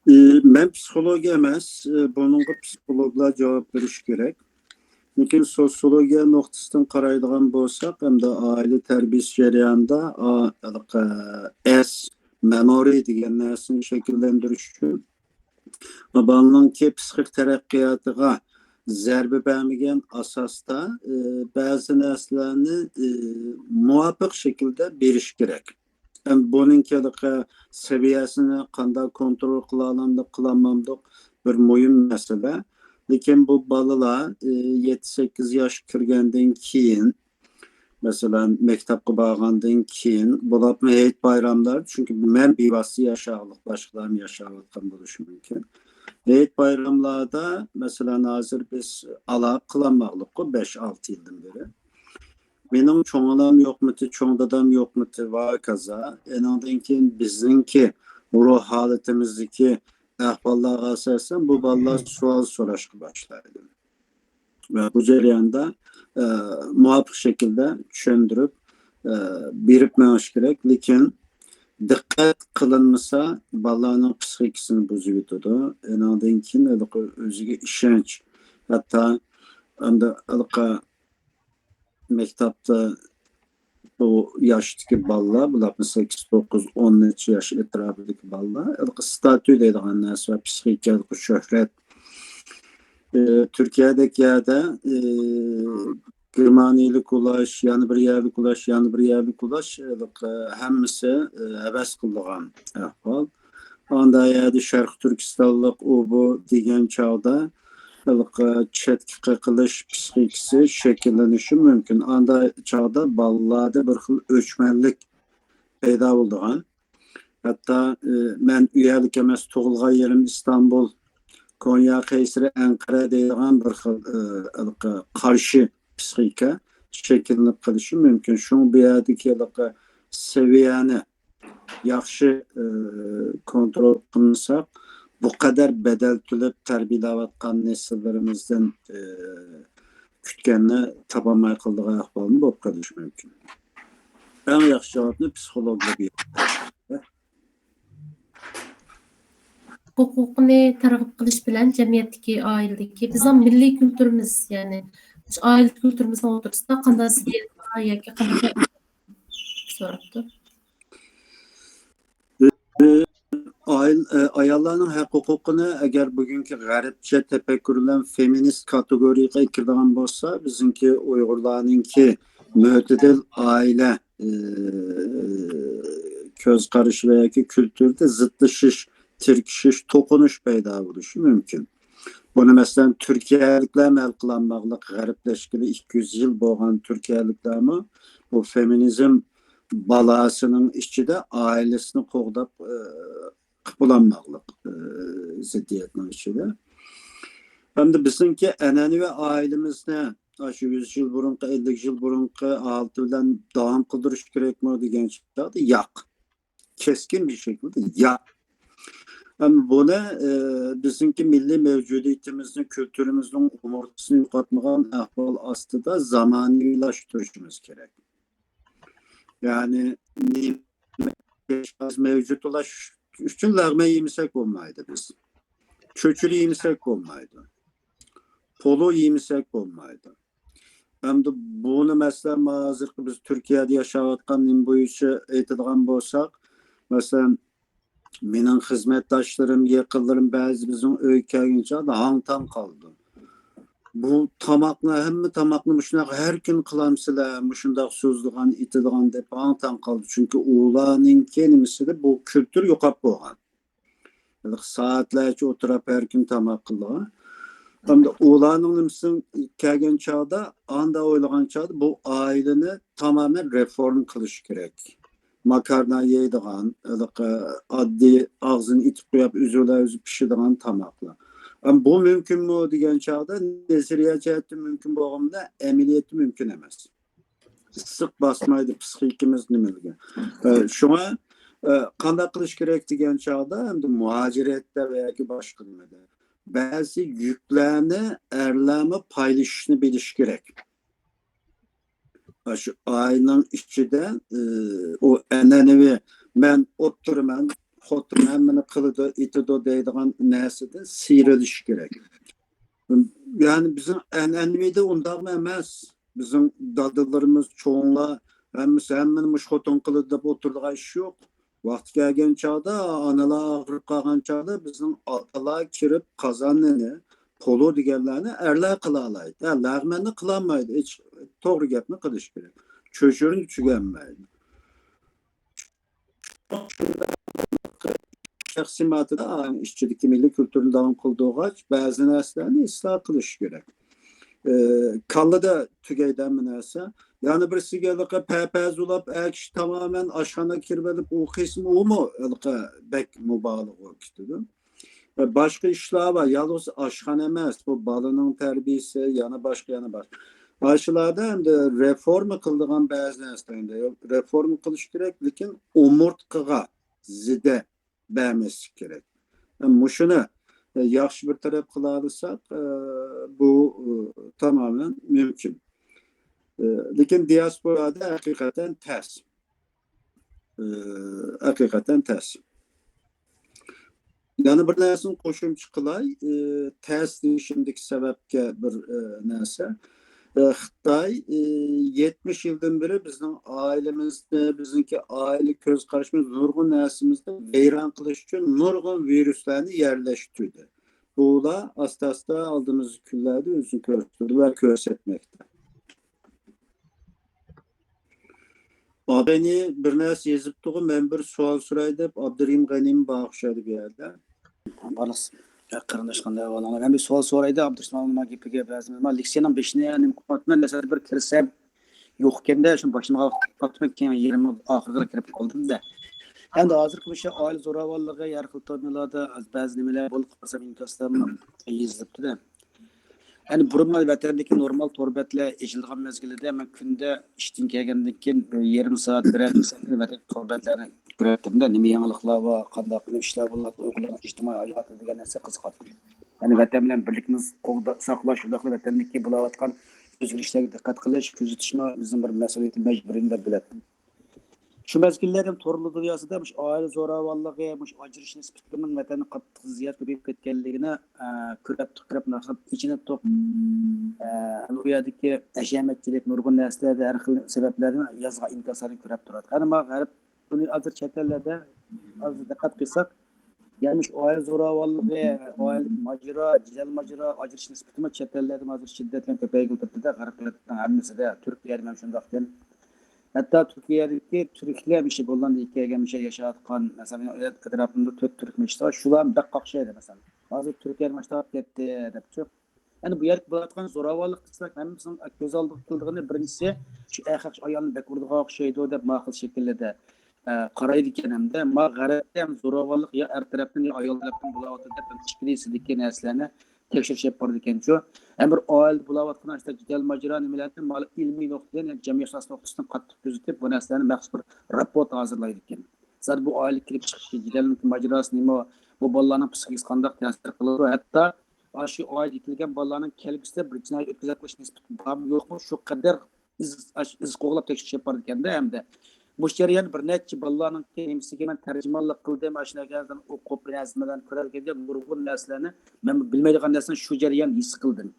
ئى، مەن پسىخولوگ ئەمەس، ئى، بۇنىڭغا پسىخولوگلار جاۋاب بېرىشى كېرەك. لېكىن سوسىيولوگىيە نۇقتىسىدىن قارايدىغان بولساق، ئەمدى ئائىلە تەربىيەسى جەريانىدا، ئا-، ھېلىقى ئەس، مېمورى دېگەن نەرسىنى شەكىللەندۈرۈش ئۈچۈن بالىنىڭكى پسىخىك تەرەققىياتىغا زەربە بەرمىگەن ئاساستا، ئى، بەزى نەرسىلەرنى، ئى، مۇۋاپىق شەكىلدە بېرىش كېرەك. ئەمدى بۇنىڭكى ھېلىقى سەۋىيەسىنى قانداق كونترول قىلالامدۇق، قىلالمامدۇق بىر مۇھىم مەسىلە. لېكىن بۇ بالىلار، ئى، يەتتە، سەككىز ياشقا كىرگەندىن كېيىن، مەسىلەن، مەكتەپكە بارغاندىن كېيىن، بولۇپمۇ ھېيت بايراملار، چۈنكى مەن بىۋاسىتە ياشاۋاتقان، باشقىلارمۇ ياشاۋاتقان بولۇشى مۇمكىن. ھېيت بايراملاردا، مەسىلەن، ھازىر بىز ئالاقە قىلالماغلىققۇ بەش، ئالتە يىلدىن بېرى. مېنىڭ چوڭ ئانام يوقمىتى، چوڭ دادام يوقمىتى ۋە ھاكازا. ئېنىڭدىن كېيىن بىزنىڭكى روھ ھالىتىمىزدىكى ئەھۋاللارغا ئاساسەن بۇ بالىلار سوئال سوراشقا باشلايدۇ. ۋە بۇ جەرياندا، ئە، مۇۋاپىق شەكىلدە چۈشەندۈرۈپ، ئە، بېرىپ مېڭىش كېرەك. لېكىن دىققەت قىلىنمىسا، بالىلارنىڭ پسىخىكىسىنى بۇزۇۋېتىدۇ. ئېنىڭدىن كېيىن ھېلىقى ئۆزىگە ئىشەنچ، ھەتتا ئەمدى ھېلىقى مەكتەپتە بۇ ياشتىكى بالىلار، بۇلار سەككىز، توققۇز، ئون نەچچە ياش ئەتراپىدىكى بالىلار، ھېلىقى ستاتۇ دەيدىغان نەرسە ۋە پسىخىكا، ھېلىقى شۆھرەت. ئى، تۈركىيەدەك يەردە، ئى، گېرمانىيەلىك ئۇلاش، يەنە بىر يەرلىك ئۇلاش، يەنە بىر يەرلىك ئۇلاش، ھېلىقى ھەممىسى، ئى، ھەۋەس قىلىدىغان ئەھۋال. ئاندا يەردە شەرقىي تۈركىستانلىق ئۇ بۇ دېگەن چاغدا ھېلىقى چەتكە قېقىلىش پسىخىكىسى شەكىللىنىشى مۇمكىن. ئاندا چاغدا بالىلاردا بىر خىل ئۆچمەنلىك پەيدا بولىدىغان. ھەتتا، ئى، مەن ئۇ يەرلىك ئەمەس، تۇغۇلغان يېرىم ئىستانبۇل، كونيا قەيسىرى ئەنقەرە دەيدىغان بىر خىل، ئى، ھېلىقى قارشى پسىخىكا شەكىللىنىپ قېلىشى مۇمكىن. شۇڭا بۇ يەردىكى ھېلىقى سەۋىيەنى ياخشى، ئى، كونترول قىلمىساق، بۇ قەدەر بەدەل تۆلەپ تەربىيەلەۋاتقان نەسىللىرىمىزدىن، ئى، كۈتكەننى تاپالماي قالىدىغان ئەھۋالمۇ بولۇپ قېلىشى مۇمكىن. ئەڭ ياخشى جاۋابنى پسىخولوگلار بېرىدۇ. ھوقۇقىنى تەرغىب قىلىش بىلەن جەمئىيەتتىكى، ئائىلىدىكى بىزنىڭ مىللىي كۈلتۈرىمىز، يەنى شۇ ئائىلە كۈلتۈرىمىزنىڭ ئوتتۇرىسىدا قانداق زىددىيەت بار ياكى قانداق سوراپتۇ. ئايال-، ئاياللارنىڭ ھەق ھوقۇقىنى ئەگەر بۈگۈنكى غەربچە تەپەككۇر بىلەن فېمىنىست كاتېگورىيەگە كىرىدىغان بولسا، بىزنىڭكى ئۇيغۇرلارنىڭكى مۆتىدىل ئائىلە، ئى، كۆز قارىشى ۋە ياكى كۈلتۈرىدە زىتلىشىش، تىركىشىش، توقۇنۇش پەيدا بولۇشى مۇمكىن. بۇنى، مەسىلەن، تۈركىيەلىكلەرمۇ ھەل قىلالماقلىق، غەربلەشكىلى ئىككى يۈز يىل بولغان تۈركىيەلىكلەرمۇ بۇ فېمىنىزم بالاسىنىڭ ئىچىدە ئائىلىسىنى قوغداپ، ئى، قىلىپ بولالماقلىق، ئى، زىددىيەتنىڭ ئىچىدە. ھەمدە بىزنىڭكى ئەنئەنىۋى ئائىلىمىزنى ئاشۇ يۈز يىل بۇرۇنقى، ئەللىك يىل بۇرۇنقى ھالىتى بىلەن داۋام قىلدۇرۇش كېرەكمۇ دېگەن چاغدا ياق. كەسكىن بىر شەكىلدە ياق. ئەمما بۇنى، ئى، بىزنىڭكى مىللىي مەۋجۇدىيىتىمىزنىڭ، كۈلتۈرىمىزنىڭ ئومۇرتقىسىنى يوقاتمىغان ئەھۋال ئاستىدا زامانىۋىلاشتۇرۇشىمىز كېرەك. يەنى نېمە مەۋجۇتلاش ئۈچۈن لەغمەن يېمىسەك بولمايدۇ بىز. چۆچۈرە يېمىسەك بولمايدۇ. پولۇ يېمىسەك بولمايدۇ. ئەمدى بۇنى، مەسىلەن، ھازىرقى بىز تۈركىيەدە ياشاۋاتقان نېمە بويىچە ئېيتىدىغان بولساق، مەسىلەن، مېنىڭ خىزمەتداشلىرىم، يېقىنلىرىم بەزى بىزنىڭ ئۆيگە كەلگەن چاغدا ھاڭ-تاڭ قالىدۇ. بۇ تاماقنى، ھەممە تاماقنى مۇشۇنداق ھەر كۈنى قىلامسىلەر، مۇشۇنداق سوزىدىغان، ئېتىدىغان دەپ ھاڭ-تاڭ قالىدۇ. چۈنكى ئۇلارنىڭكى نېمىسىدە بۇ كۈلتۈر يوقاپ بولغان. ھېلىقى سائەتلەرچە ئولتۇرۇپ ھەر كۈنى تاماق قىلىدىغان. ئەمدى ئۇلارنىڭ نېمىسى كەلگەن چاغدا، ئاندا ئويلىغان چاغدا بۇ ئائىلىنى تامامەن رېفورما قىلىش كېرەك. ماكارنا يەيدىغان، ھېلىقى ئاددىي ئاغزىنى ئېتىپ قويۇپ، ئۆزىلا ئۆزى پىشىدىغان تاماقلار. ئەمما بۇ مۇمكىنمۇ دېگەن چاغدا، نەزەرىيە جەھەتتىن مۇمكىن بولغان بىلەن، ئەمەلىيەتتە مۇمكىن ئەمەس. ئىسسىق باسمايدۇ پىسخىكىمىز نېمىلىگە. ئە، شۇڭا، ئە، قانداق قىلىش كېرەك دېگەن چاغدا، ئەمدى مۇھاجىرەتتە ۋە ياكى باشقا نېمىدە بەزى يۈكلەرنى ئەرلەرمۇ پايلىشىشنى بىلىشى كېرەك. ئاشۇ ئائىلىنىڭ ئىچىدە، ئى، ئۇ ئەنئەنىۋى «مەن ئولتۇرىمەن، خوتۇن ھەممىنى قىلىدۇ، ئېتىدۇ» دەيدىغان نەرسىدىن سىيرىلىشى كېرەك. يەنى بىزنىڭ ئەنئەنىۋىدە ئۇنداقمۇ ئەمەس. بىزنىڭ دادىلىرىمىز، چوڭلار ھەممىسى «ھەممىنى مۇشۇ خوتۇن قىلىدۇ» دەپ ئولتۇرىدىغان ئىش يوق. ۋاقتى كەلگەن چاغدا ئانىلار ئاغرىپ قالغان چاغدا بىزنىڭ ئاتىلار كىرىپ قازاننىنى، پولۇ دېگەنلەرنى ئەرلەر قىلالايدۇ. ھە، لەغمەننى قىلالمايدۇ. ھېچ، توغرا گەپنى قىلىش كېرەك. چۆچۈرىنى چۈشۈرەلمەيدۇ. شەخسىي ماتىدا ئائىلە ئىچىدىكى مىللىي كۈلتۈرنى داۋام قىلدۇرغاچ، بەزى نەرسىلەرنى ئىسلاھ قىلىش كېرەك. ئى، كاللىدا تۈگەيدۇ ھەممە نەرسە. يەنە بىرسىگە ھېلىقى پەپەزۇلاپ، ئەر كىشى تامامەن ئاشخانىغا كىرىۋېلىپ، ئۇ قىسمى ئۇمۇ ھېلىقى بەك مۇبالىغە بولۇپ كېتىدۇ. ۋە باشقا ئىشلار بار. يالغۇز ئاشخانا ئەمەس، بۇ بالىنىڭ تەربىيىسى، يەنە باشقا، يەنە باشقا. ئاشۇلاردا ئەمدى رېفورما قىلىدىغان بەزى نەرسىلەر، ئەمدى رېفورما قىلىش كېرەك، لېكىن ئومۇرتقىغا زىدە بەرمەسلىك كېرەك. مۇشۇنى ياخشى بىر تەرەپ قىلالىساق، بۇ تامامەن مۇمكىن. لېكىن دىياسپورادا ھەقىقەتەن تەس. ھەقىقەتەن تەس. يەنە بىر نەرسىنى قوشۇمچە قىلاي. تەس دېيىشىمدىكى سەۋەبكە بىر نەرسە. خىتاي يەتمىش يىلدىن بېرى بىزنىڭ ئائىلىمىزنى، بىزنىڭكى ئائىلە كۆز قارىشىمىز، نۇرغۇن نەرسىمىزنى ۋەيران قىلىش ئۈچۈن نۇرغۇن ۋىرۇسلارنى يەرلەشتۈردى. بۇلار ئاستا-ئاستا ئالدىمىزدىكى كۈنلەردە ئۆزىنى كۆرسىتىدۇ ۋە كۆرسەتمەكتە. ئابەينى بىر نەرسە يېزىپتىغۇ، مەن بىر سوئال سوراي دەپ، ئابدۇرېھىم غەنىيمۇ بار ئوخشايدۇ بۇ يەردە. بارلىق قېرىنداش، قانداق ئەھۋالىڭلار؟ مەن بىر سوئال سورايدۇ، ئابدۇرېھىم ئالىمنىڭ گېپىگە بەزى، مەن لېكسىيەنىڭ بېشىنى نېمە قىلىۋاتىمەن، دەسلەپتە بىر كىرسەم يوق ئىكەندە، شۇنى باشلىمىغان قاپتىمەن، كېيىن يېرىم ئاخىرىغا كىرىپ قالدىم-دە. ئەمدى ھازىرقى مۇشۇ ئائىلە زوراۋانلىقى، ھەر خىل تورنىلاردا بەزى نېمىلەر بولۇپ قالسا، ئىنكاسلارمۇ يېزىلىپتۇ-دە. يەنى بۇرۇن ۋەتەندىكى نورمال تور بەتلەر ئېچىلىدىغان مەزگىلىدە مەن كۈندە ئىشتىن كەلگەندىن كېيىن بىر يېرىم سائەت، بىرەر سائەت ۋەتەن تور بەتلەرنى كۆرەتتىم-دە، نېمە يېڭىلىقلار بار، قانداق ئىشلار بولۇۋاتىدۇ، ئۇيغۇرلارنىڭ ئىجتىمائىي ھاياتى دېگەن نەرسە قىزىقاتتىم. يەنى ۋەتەن بىلەن بىرلىكنى قوغدا-، ساقلاش، شۇنداقلا ۋەتەندىكى بولۇۋاتقان ئۆزگىرىشلەرگە دىققەت قىلىش، كۆزىتىشمۇ بىزنىڭ بىر مەسئۇلىيىتى، مەجبۇرىيىتى دەپ بىلەتتىم. شۇ مەزگىللەردە تورلار دۇنياسىدا مۇشۇ ئائىلە زوراۋانلىقى، مۇشۇ ئاجرىشىش نىسبىتىنىڭ ۋەتەندە قاتتىق زىيادە كۆپىيىپ كەتكەنلىكىنى، ئە، كۆرەتتۇق، كۆرۈپ ناھايىتى ئېچىنىپتۇق. ئە، ئۇ يەردىكى ھەشەمەتچىلىك، نۇرغۇن نەرسىلەردە ھەر خىل سەۋەبلەردىن يازغان ئىنكاسلارنى كۆرۈپ تۇراتتۇق. ئەمما غەرب بۇنى ھازىر چەت ئەللەردە ھازىر دىققەت قىلساق، يەنى مۇشۇ ئائىلە زوراۋانلىقى، ئائىلىدىكى ماجىرا، جېدەل ماجىرا، ئاجرىشىش نىسبىتىمۇ چەت ئەللەردىمۇ ھازىر شىددەت بىلەن كۆپەيگىلى تۇرۇپتۇ-دە، غەرب دۆلەتلەرنىڭ ھەممىسىدە، تۈركىيەدىمۇ شۇنداقكەن. ھەتتا تۈركىيەدىكى تۈركلەر مۇشۇ گوللاندىيەگە كەلگەن، مۇشۇ ياشاۋاتقان، مەسىلەن، مېنىڭ ئەتراپىمدا تۆت تۈرك مۇشۇ، شۇلار بەك قاقشايدۇ، مەسىلەن. ھازىر تۈركىيەدىن باشلاپ كەتتى، دەپچۇ. يەنى بۇ يەردە بولۇۋاتقان زوراۋانلىق دېسەك، ھەممىسىنىڭ كۆز ئالدىغا كېلىدىغىنى بىرىنچىسى، شۇ ئەخەق ئايالنى بەك ئۇرىدىغان ئوخشايدۇ، دەپ ماقۇل شەكىلدە، ئە، قارايدىكەن ھەمدە. ما غەربتە ھەم زوراۋانلىق يا ئەر تەرەپتىن، يا ئايال تەرەپتىن بولۇۋاتىدۇ، دەپ، ئىككىلىسىدىكى نەرسىلەرنى تەكشۈرۈش ئېلىپ بارىدىكەنچۇ. ھەم بىر ئائىلىدە بولۇۋاتقان ئاشۇنداق جېدەل ماجىرا نېمىلەرنى مانا ئىلمىي نۇقتىدىن، يەنى جەمئىيەتشۇناس نۇقتىسىدىن قاتتىق كۆزىتىپ، بۇ نەرسىلەرنى مەخسۇس بىر راپورت ھازىرلايدىكەن. زادى بۇ ئائىلىگە كېلىپ چىقىشى، جېدەلنىڭ ماجىراسى نېمە، بۇ بالىلارنىڭ پسىخىكىسىگە قانداق تەسىر قىلىدۇ، ھەتتا ئاشۇ ئائىلىگە كەلگەن بالىلارنىڭ كەلگۈسىدە بىر جىنايەت ئۆتكۈزۈپ قويۇش نىسبىتى بارمۇ يوقمۇ، شۇ قەدەر ئىز، ئاش-، ئىز قوغلاپ تەكشۈرۈش ئېلىپ بارىدىكەن-دە ھەمدە. مۇشۇ جەريان بىر نەچچە بالىلارنىڭكى نېمىسىگە مەن تەرجىمانلىق قىلدىم، ئاشۇ نەرسىلەردىن ئوقۇپ، بىر نەرسىلەرنى كۆرەلىگەندە نۇرغۇن نەرسىلەرنى مەن بىلمەيدىغان نەرسىنى شۇ جەريان ھېس قىلدىم.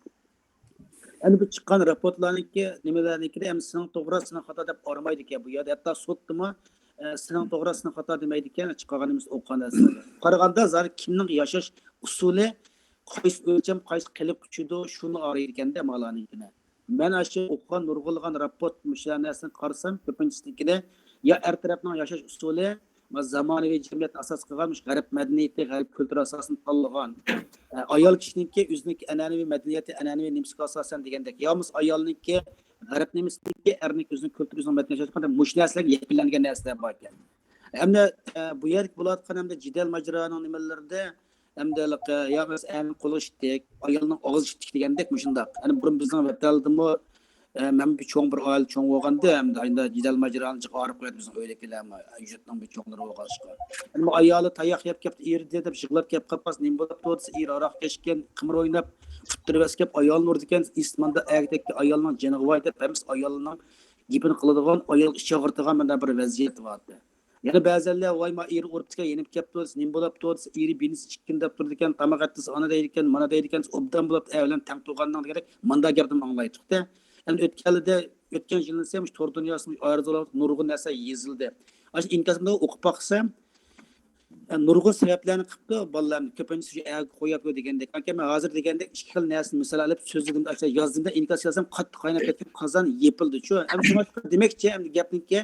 ئەنە بۇ چىققان راپورتلارنىڭكى نېمىلەرنىڭكىدە ئەمدى سېنىڭ توغرا، سېنىڭ خاتا دەپ ئارىمايدىكەن بۇ يەردە. ھەتتا سوتتىمۇ، ئە، سېنىڭ توغرا، سېنىڭ خاتا دېمەيدىكەن، چىقارغان نېمىسى ئوقۇغان نەرسىلەرگە. قارىغاندا زادى كىمنىڭ ياشاش ئۇسۇلى، قايسى ئۆلچەم، قايسى قېلىپقا چۈشىدۇ، شۇنى ئارىيدىكەندە مالارنىڭكىنى. مەن ئاشۇ ئوقۇغان نۇرغۇنلىغان راپورت، مۇشۇ نەرسىنى قارىسام، كۆپىنچىسىنىڭكىدە يا ئەر تەرەپنىڭ ياشاش ئۇسۇلى، زامانىۋى جەمئىيەتنى ئاساس قىلغان مۇشۇ غەرب مەدەنىيىتى، غەرب كۈلتۈرى ئاساسىنى تاللىغان. ئايال كىشىنىڭكى ئۆزىنىڭكى ئەنئەنىۋى مەدەنىيىتى، ئەنئەنىۋى نېمىسىگە ئاساسەن دېگەندەك، يا بولمىسا ئايالنىڭكى غەرب نېمىسىنىڭكى، ئەرنىڭكى ئۆزىنىڭ كۈلتۈرى، ئۆزىنىڭ مەدەنىيىتى، مۇشۇ نەرسىلەرگە يەكۈنلەنگەن نەرسىلەر باركەن. ئەمدى، ئە، بۇ يەردىكى بولۇۋاتقان ئەمدى جېدەل ماجىرانىڭ نېمىلىرىدە، ئەمدى ھېلىقى يا بولمىسا ئەرنىڭ قولى ئىتتىك، ئايالنىڭ ئاغزى ئىتتىك دېگەندەك مۇشۇنداق. ئەنە بۇرۇن بىزنىڭ ۋەتەندىمۇ، ئە، مەن بىر چوڭ بىر ئائىلە چوڭ بولغاندا، ئەمدى ئايدا جېدەل ماجىرانى جىق ئاغرىپ قوياتتى بىزنىڭ ئۆيدىكىلەرمۇ، يۇرتنىڭ بىر چوڭلىرى بولغاچقا. ئەمما ئايالى تاياق يەپ كەپتۇ، ئېرى دېدى دەپ يىغلاپ كەپ قاپقالسا، نېمە بولاپتۇ دېسە، ئېرى ھاراق ئىچكەن، قىمار ئويناپ، ئۇتتۇرۇۋەتسە كەپ ئايالنى ئۇرىدىكەن، ئىسماندا ئەگدەككە ئايالنىڭ جېنىغا ۋاي دەپ ھەممىسى ئايالنىڭ گېپىنى قىلىدىغان، ئايالغا ئىچ ئاغرىتىدىغان مۇنداق بىر ۋەزىيەت بارتى. يەنە بەزەنلەر، ۋاي، ما ئېرى ئۇرۇپتىكەن، يېنىپ كەپتۇ دېسە، نېمە بولاپتۇ دېسە، ئېرى بىنىسى ئىككىنى دەپ تۇرىدىكەن، تاماق ئەتتىسە ئانا دەيدىكەن، مانا دەيدىكەن، ئوبدان بولاپتۇ، ئەۋلەن تەڭ تۇرغاننىڭ دېگەندەك مانداق گەپنى ئاڭلايتتۇق-دە. ئەمدى ئۆتكەنلىدە، ئۆتكەن يىلى دېسە، مۇشۇ تور دۇنياسىدا، مۇشۇ ئايرىزالاپ نۇرغۇن نەرسە يېزىلدى. ئاشۇ ئىنكاسىمدا ئوقۇپ باقسام، نۇرغۇن سەۋەبلەرنى قىپتۇ، بالىلارنى كۆپىنچىسى شۇ ئەرگە قويۇپ دېگەندەك. ئاكا، مەن ھازىر دېگەندەك ئىككى خىل نەرسىنى مىسال ئېلىپ سۆزلىدىم، ئاشۇ يازدىمدا ئىنكاس يازسام، قاتتىق قايناپ كەتكەن قازان يېپىلدى شۇ. ئەمدى شۇڭا شۇ دېمەكچى، ئەمدى گەپنىڭكى،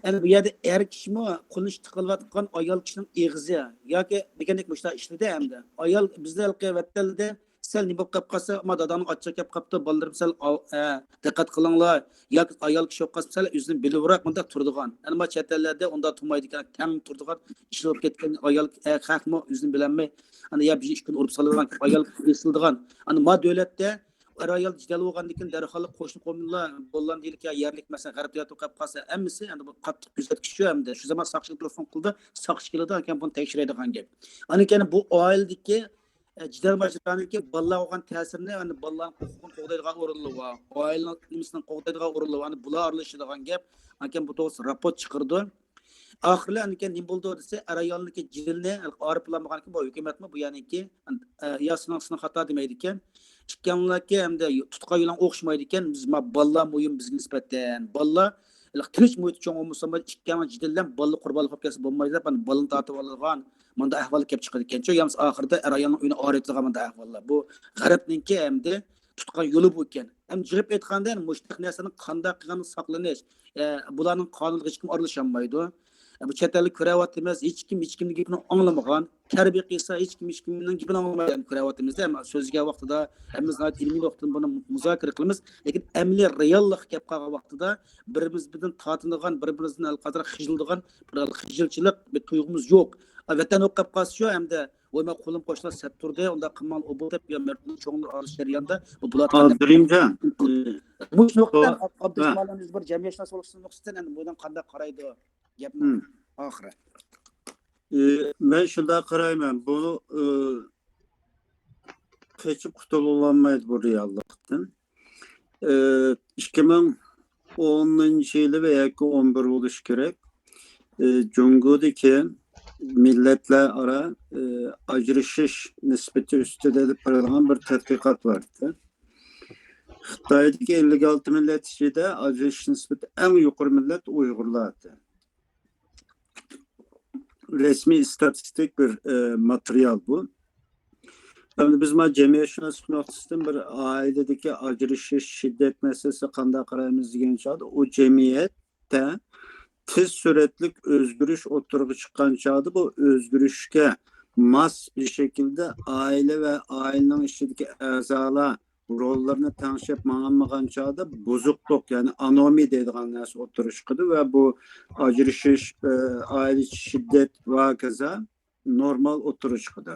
ئەمدى بۇ يەردە ئەر كىشىمۇ قولىنى تىقىلىۋاتقان ئايال كىشىنىڭ ئېغىزى ياكى دېگەندەك مۇشۇنداق ئىشلىدى ئەمدى. ئايال بىزدە ھېلىقى ۋەتەندە سەل نېمە بولۇپ قاپ قالسا، ئەمما داداڭنىڭ ئاچچىقى كەپ قاپتۇ، بالىلىرىم سەل ئاۋ-، ئە، دىققەت قىلىڭلار. ياكى ئايال كىشى بولۇپ قالسا، سەل ئۆزىنى بىلىۋراق مۇنداق تۇرىدىغان. ئەمما چەت ئەللەردە ئۇنداق تۇرمايدىكەن، تەڭ تۇرىدىغان ئىشلىنىپ كەتكەن ئايال، ئە، خەقمۇ ئۆزىنى بىلەلمەي، ئانا يا بىر ئىككى كۈن ئۇرۇپ سالىدىغان، ئايال ئېسىلىدىغان. ئانا ما دۆلەتتە ئەر ئايال جېدەل بولغاندىن كېيىن دەرھال قوشنا قومۇنلار، گوللاندىيىلىك يا يەرلىك، مەسىلەن، غەرب دۆلەتتە قېلىپ قالسا، ھەممىسى ئەمدى بۇ قاتتىق كۆزەتكۈچ شۇ ئەمدى. شۇ زامان ساقچىلار تېلېفون قىلدى، ساقچى كېلىدۇ، ئاكام بۇنى تەكشۈرەيدىغان گەپ. ئاندىن كېيىن بۇ ئائىلىدىكى، ئە، جېدەل ماجىرانىڭكى بالىلارغا بولغان تەسىرىنى، ئەمدى بالىلارنىڭ ھوقۇقىنى قوغدايدىغان ئورۇنلىرى بار، ئائىلىنىڭ نېمىسىنى قوغدايدىغان ئورۇنلىرى بار، ئەمدى بۇلار ئارىلىشىدىغان گەپ. ئاندىن كېيىن بۇ توغرىسىدا راپورت چىقىرىدۇ. ئاخىرى ئاندىن كېيىن نېمە بولدى دېسە، ئەر ئايالنىڭكى جېدىلىنى ئارىپ بولالمىغانكى بۇ ھۆكۈمەتمۇ بۇ يەرنىڭكى، ئە، يا سېنىڭ، سېنىڭ خاتا دېمەيدىكەن. ئىككىڭلاركى ئەمدى تۇتقان يولۇڭ ئوخشىمايدىكەن. بىز ما بالىلار مۇھىم بىزگە نىسبەتەن. بالىلار ھېلىقى تىنچ مۇھىتتا چوڭ بولمىسا، ئىككىڭلار جېدىللەن بالىلار قۇربانلىق بولۇپ كەتسە بولمايدۇ دەپ، بالىنى تارتىۋالىدىغان مۇنداق ئەھۋال كېلىپ چىقىدىكەنچۇ. يالنىز ئاخىرىدا ئەر ئايالنىڭ ئۆيىنى ئايرىتىدىغان مۇنداق ئەھۋاللار. بۇ غەربنىڭكى ئەمدى تۇتقان يولى بۇ ئىكەن. ئەمدى يىغىپ ئېيتقاندا، مۇشۇنداق نەرسىنىڭ قانداق قىلغانلىقى ساقلىنىش، ئە، بۇلارنىڭ قانۇنىغا ھېچكىم ئارىلىشالمايدۇ. ئە، بۇ چەت ئەلدە كۆرۈۋاتىمىز، ھېچكىم ھېچكىمنىڭ گېپىنى ئاڭلىمىغان، تەربىيە قىلسا، ھېچكىم ھېچكىمنىڭ گېپىنى ئاڭلىمايدۇ. كۆرۈۋاتىمىز-دە، ئەمما سۆزلىگەن ۋاقتىدا ھەممىمىز ناھايىتى ئىلمىي نۇقتىدىن بۇنى مۇزاكىرە قىلىمىز. لېكىن ئەمەلىي رېئاللىققا كەپ قالغان ۋاقتىدا بىر-بىرىمىزدىن تارتىنىدىغان، بىر-بىرىمىزدىن ھەر قاتارلىق خىجىلدىغان بىر خىجىلچىلىق، بىر تۇيغۇمىز يوق. ۋەتەن بولۇپ قاپ قالسا شۇ ئەمدى، ۋاي، مانا قولۇم قوشنا سەت تۇردى، ئۇنداق قىلماڭ ئوبۇ دەپ، يا مەردىن چوڭلار ئارىلىشىش جەريانىدا بۇ بولۇۋاتقان. ھازىرىمجان، ئى، مۇشۇ نۇقتىدىن توغرا. ئابدۇرېھمان ئۆزى بىر جەمئىيەتشۇناس بولۇشنىڭ نۇقتىسىدىن ئەمدى بۇنىڭ قانداق قارايدۇ؟ گەپنىڭ ئاخىرى. ئى، مەن شۇنداق قارايمەن، بۇ، ئى، قېچىپ قۇتۇلۇلمايدۇ بۇ رېئاللىقتىن. ئى، ئىككى مىڭ ئونىنچى يىلى ۋە ياكى ئون بىر بولۇشى كېرەك. ئى، جۇڭگودىكى مىللەتلەر ئارا، ئى، ئاجرىشىش نىسبىتى ئۈستىدە ئېلىپ بېرىلغان بىر تەتقىقات بار ئىدى. خىتايدىكى ئەللىك ئالتە مىللەت ئىچىدە ئاجرىشىش نىسبىتى ئەڭ يۇقىرى مىللەت ئۇيغۇرلار ئىدى. رەسمىي ئىستاتىستىك بىر، ئە، ماتېرىيال بۇ. ئەمدى بىز مانا جەمئىيەتشۇناسلىق نۇقتىسىدىن بىر ئائىلىدىكى ئاجرىشىش، شىددەت مەسىلىسىگە قانداق قارايمىز دېگەن چاغدا، ئۇ جەمئىيەتتە تېز سۈرئەتلىك ئۆزگىرىش ئوتتۇرىغا چىققان چاغدا، بۇ ئۆزگىرىشكە ماس بىر شەكىلدە ئائىلە ۋە ئائىلىنىڭ ئىچىدىكى ئەزالار روللىرىنى تەڭشەپ ماڭالمىغان چاغدا بۇزۇقلۇق، يەنى ئانومىيە دەيدىغان نەرسە ئوتتۇرىغا چىقىدۇ ۋە بۇ ئاجرىشىش، ئە، ئائىلە ئىچى شىددەت ۋە ھاكازا نورمال ئوتتۇرىغا چىقىدۇ.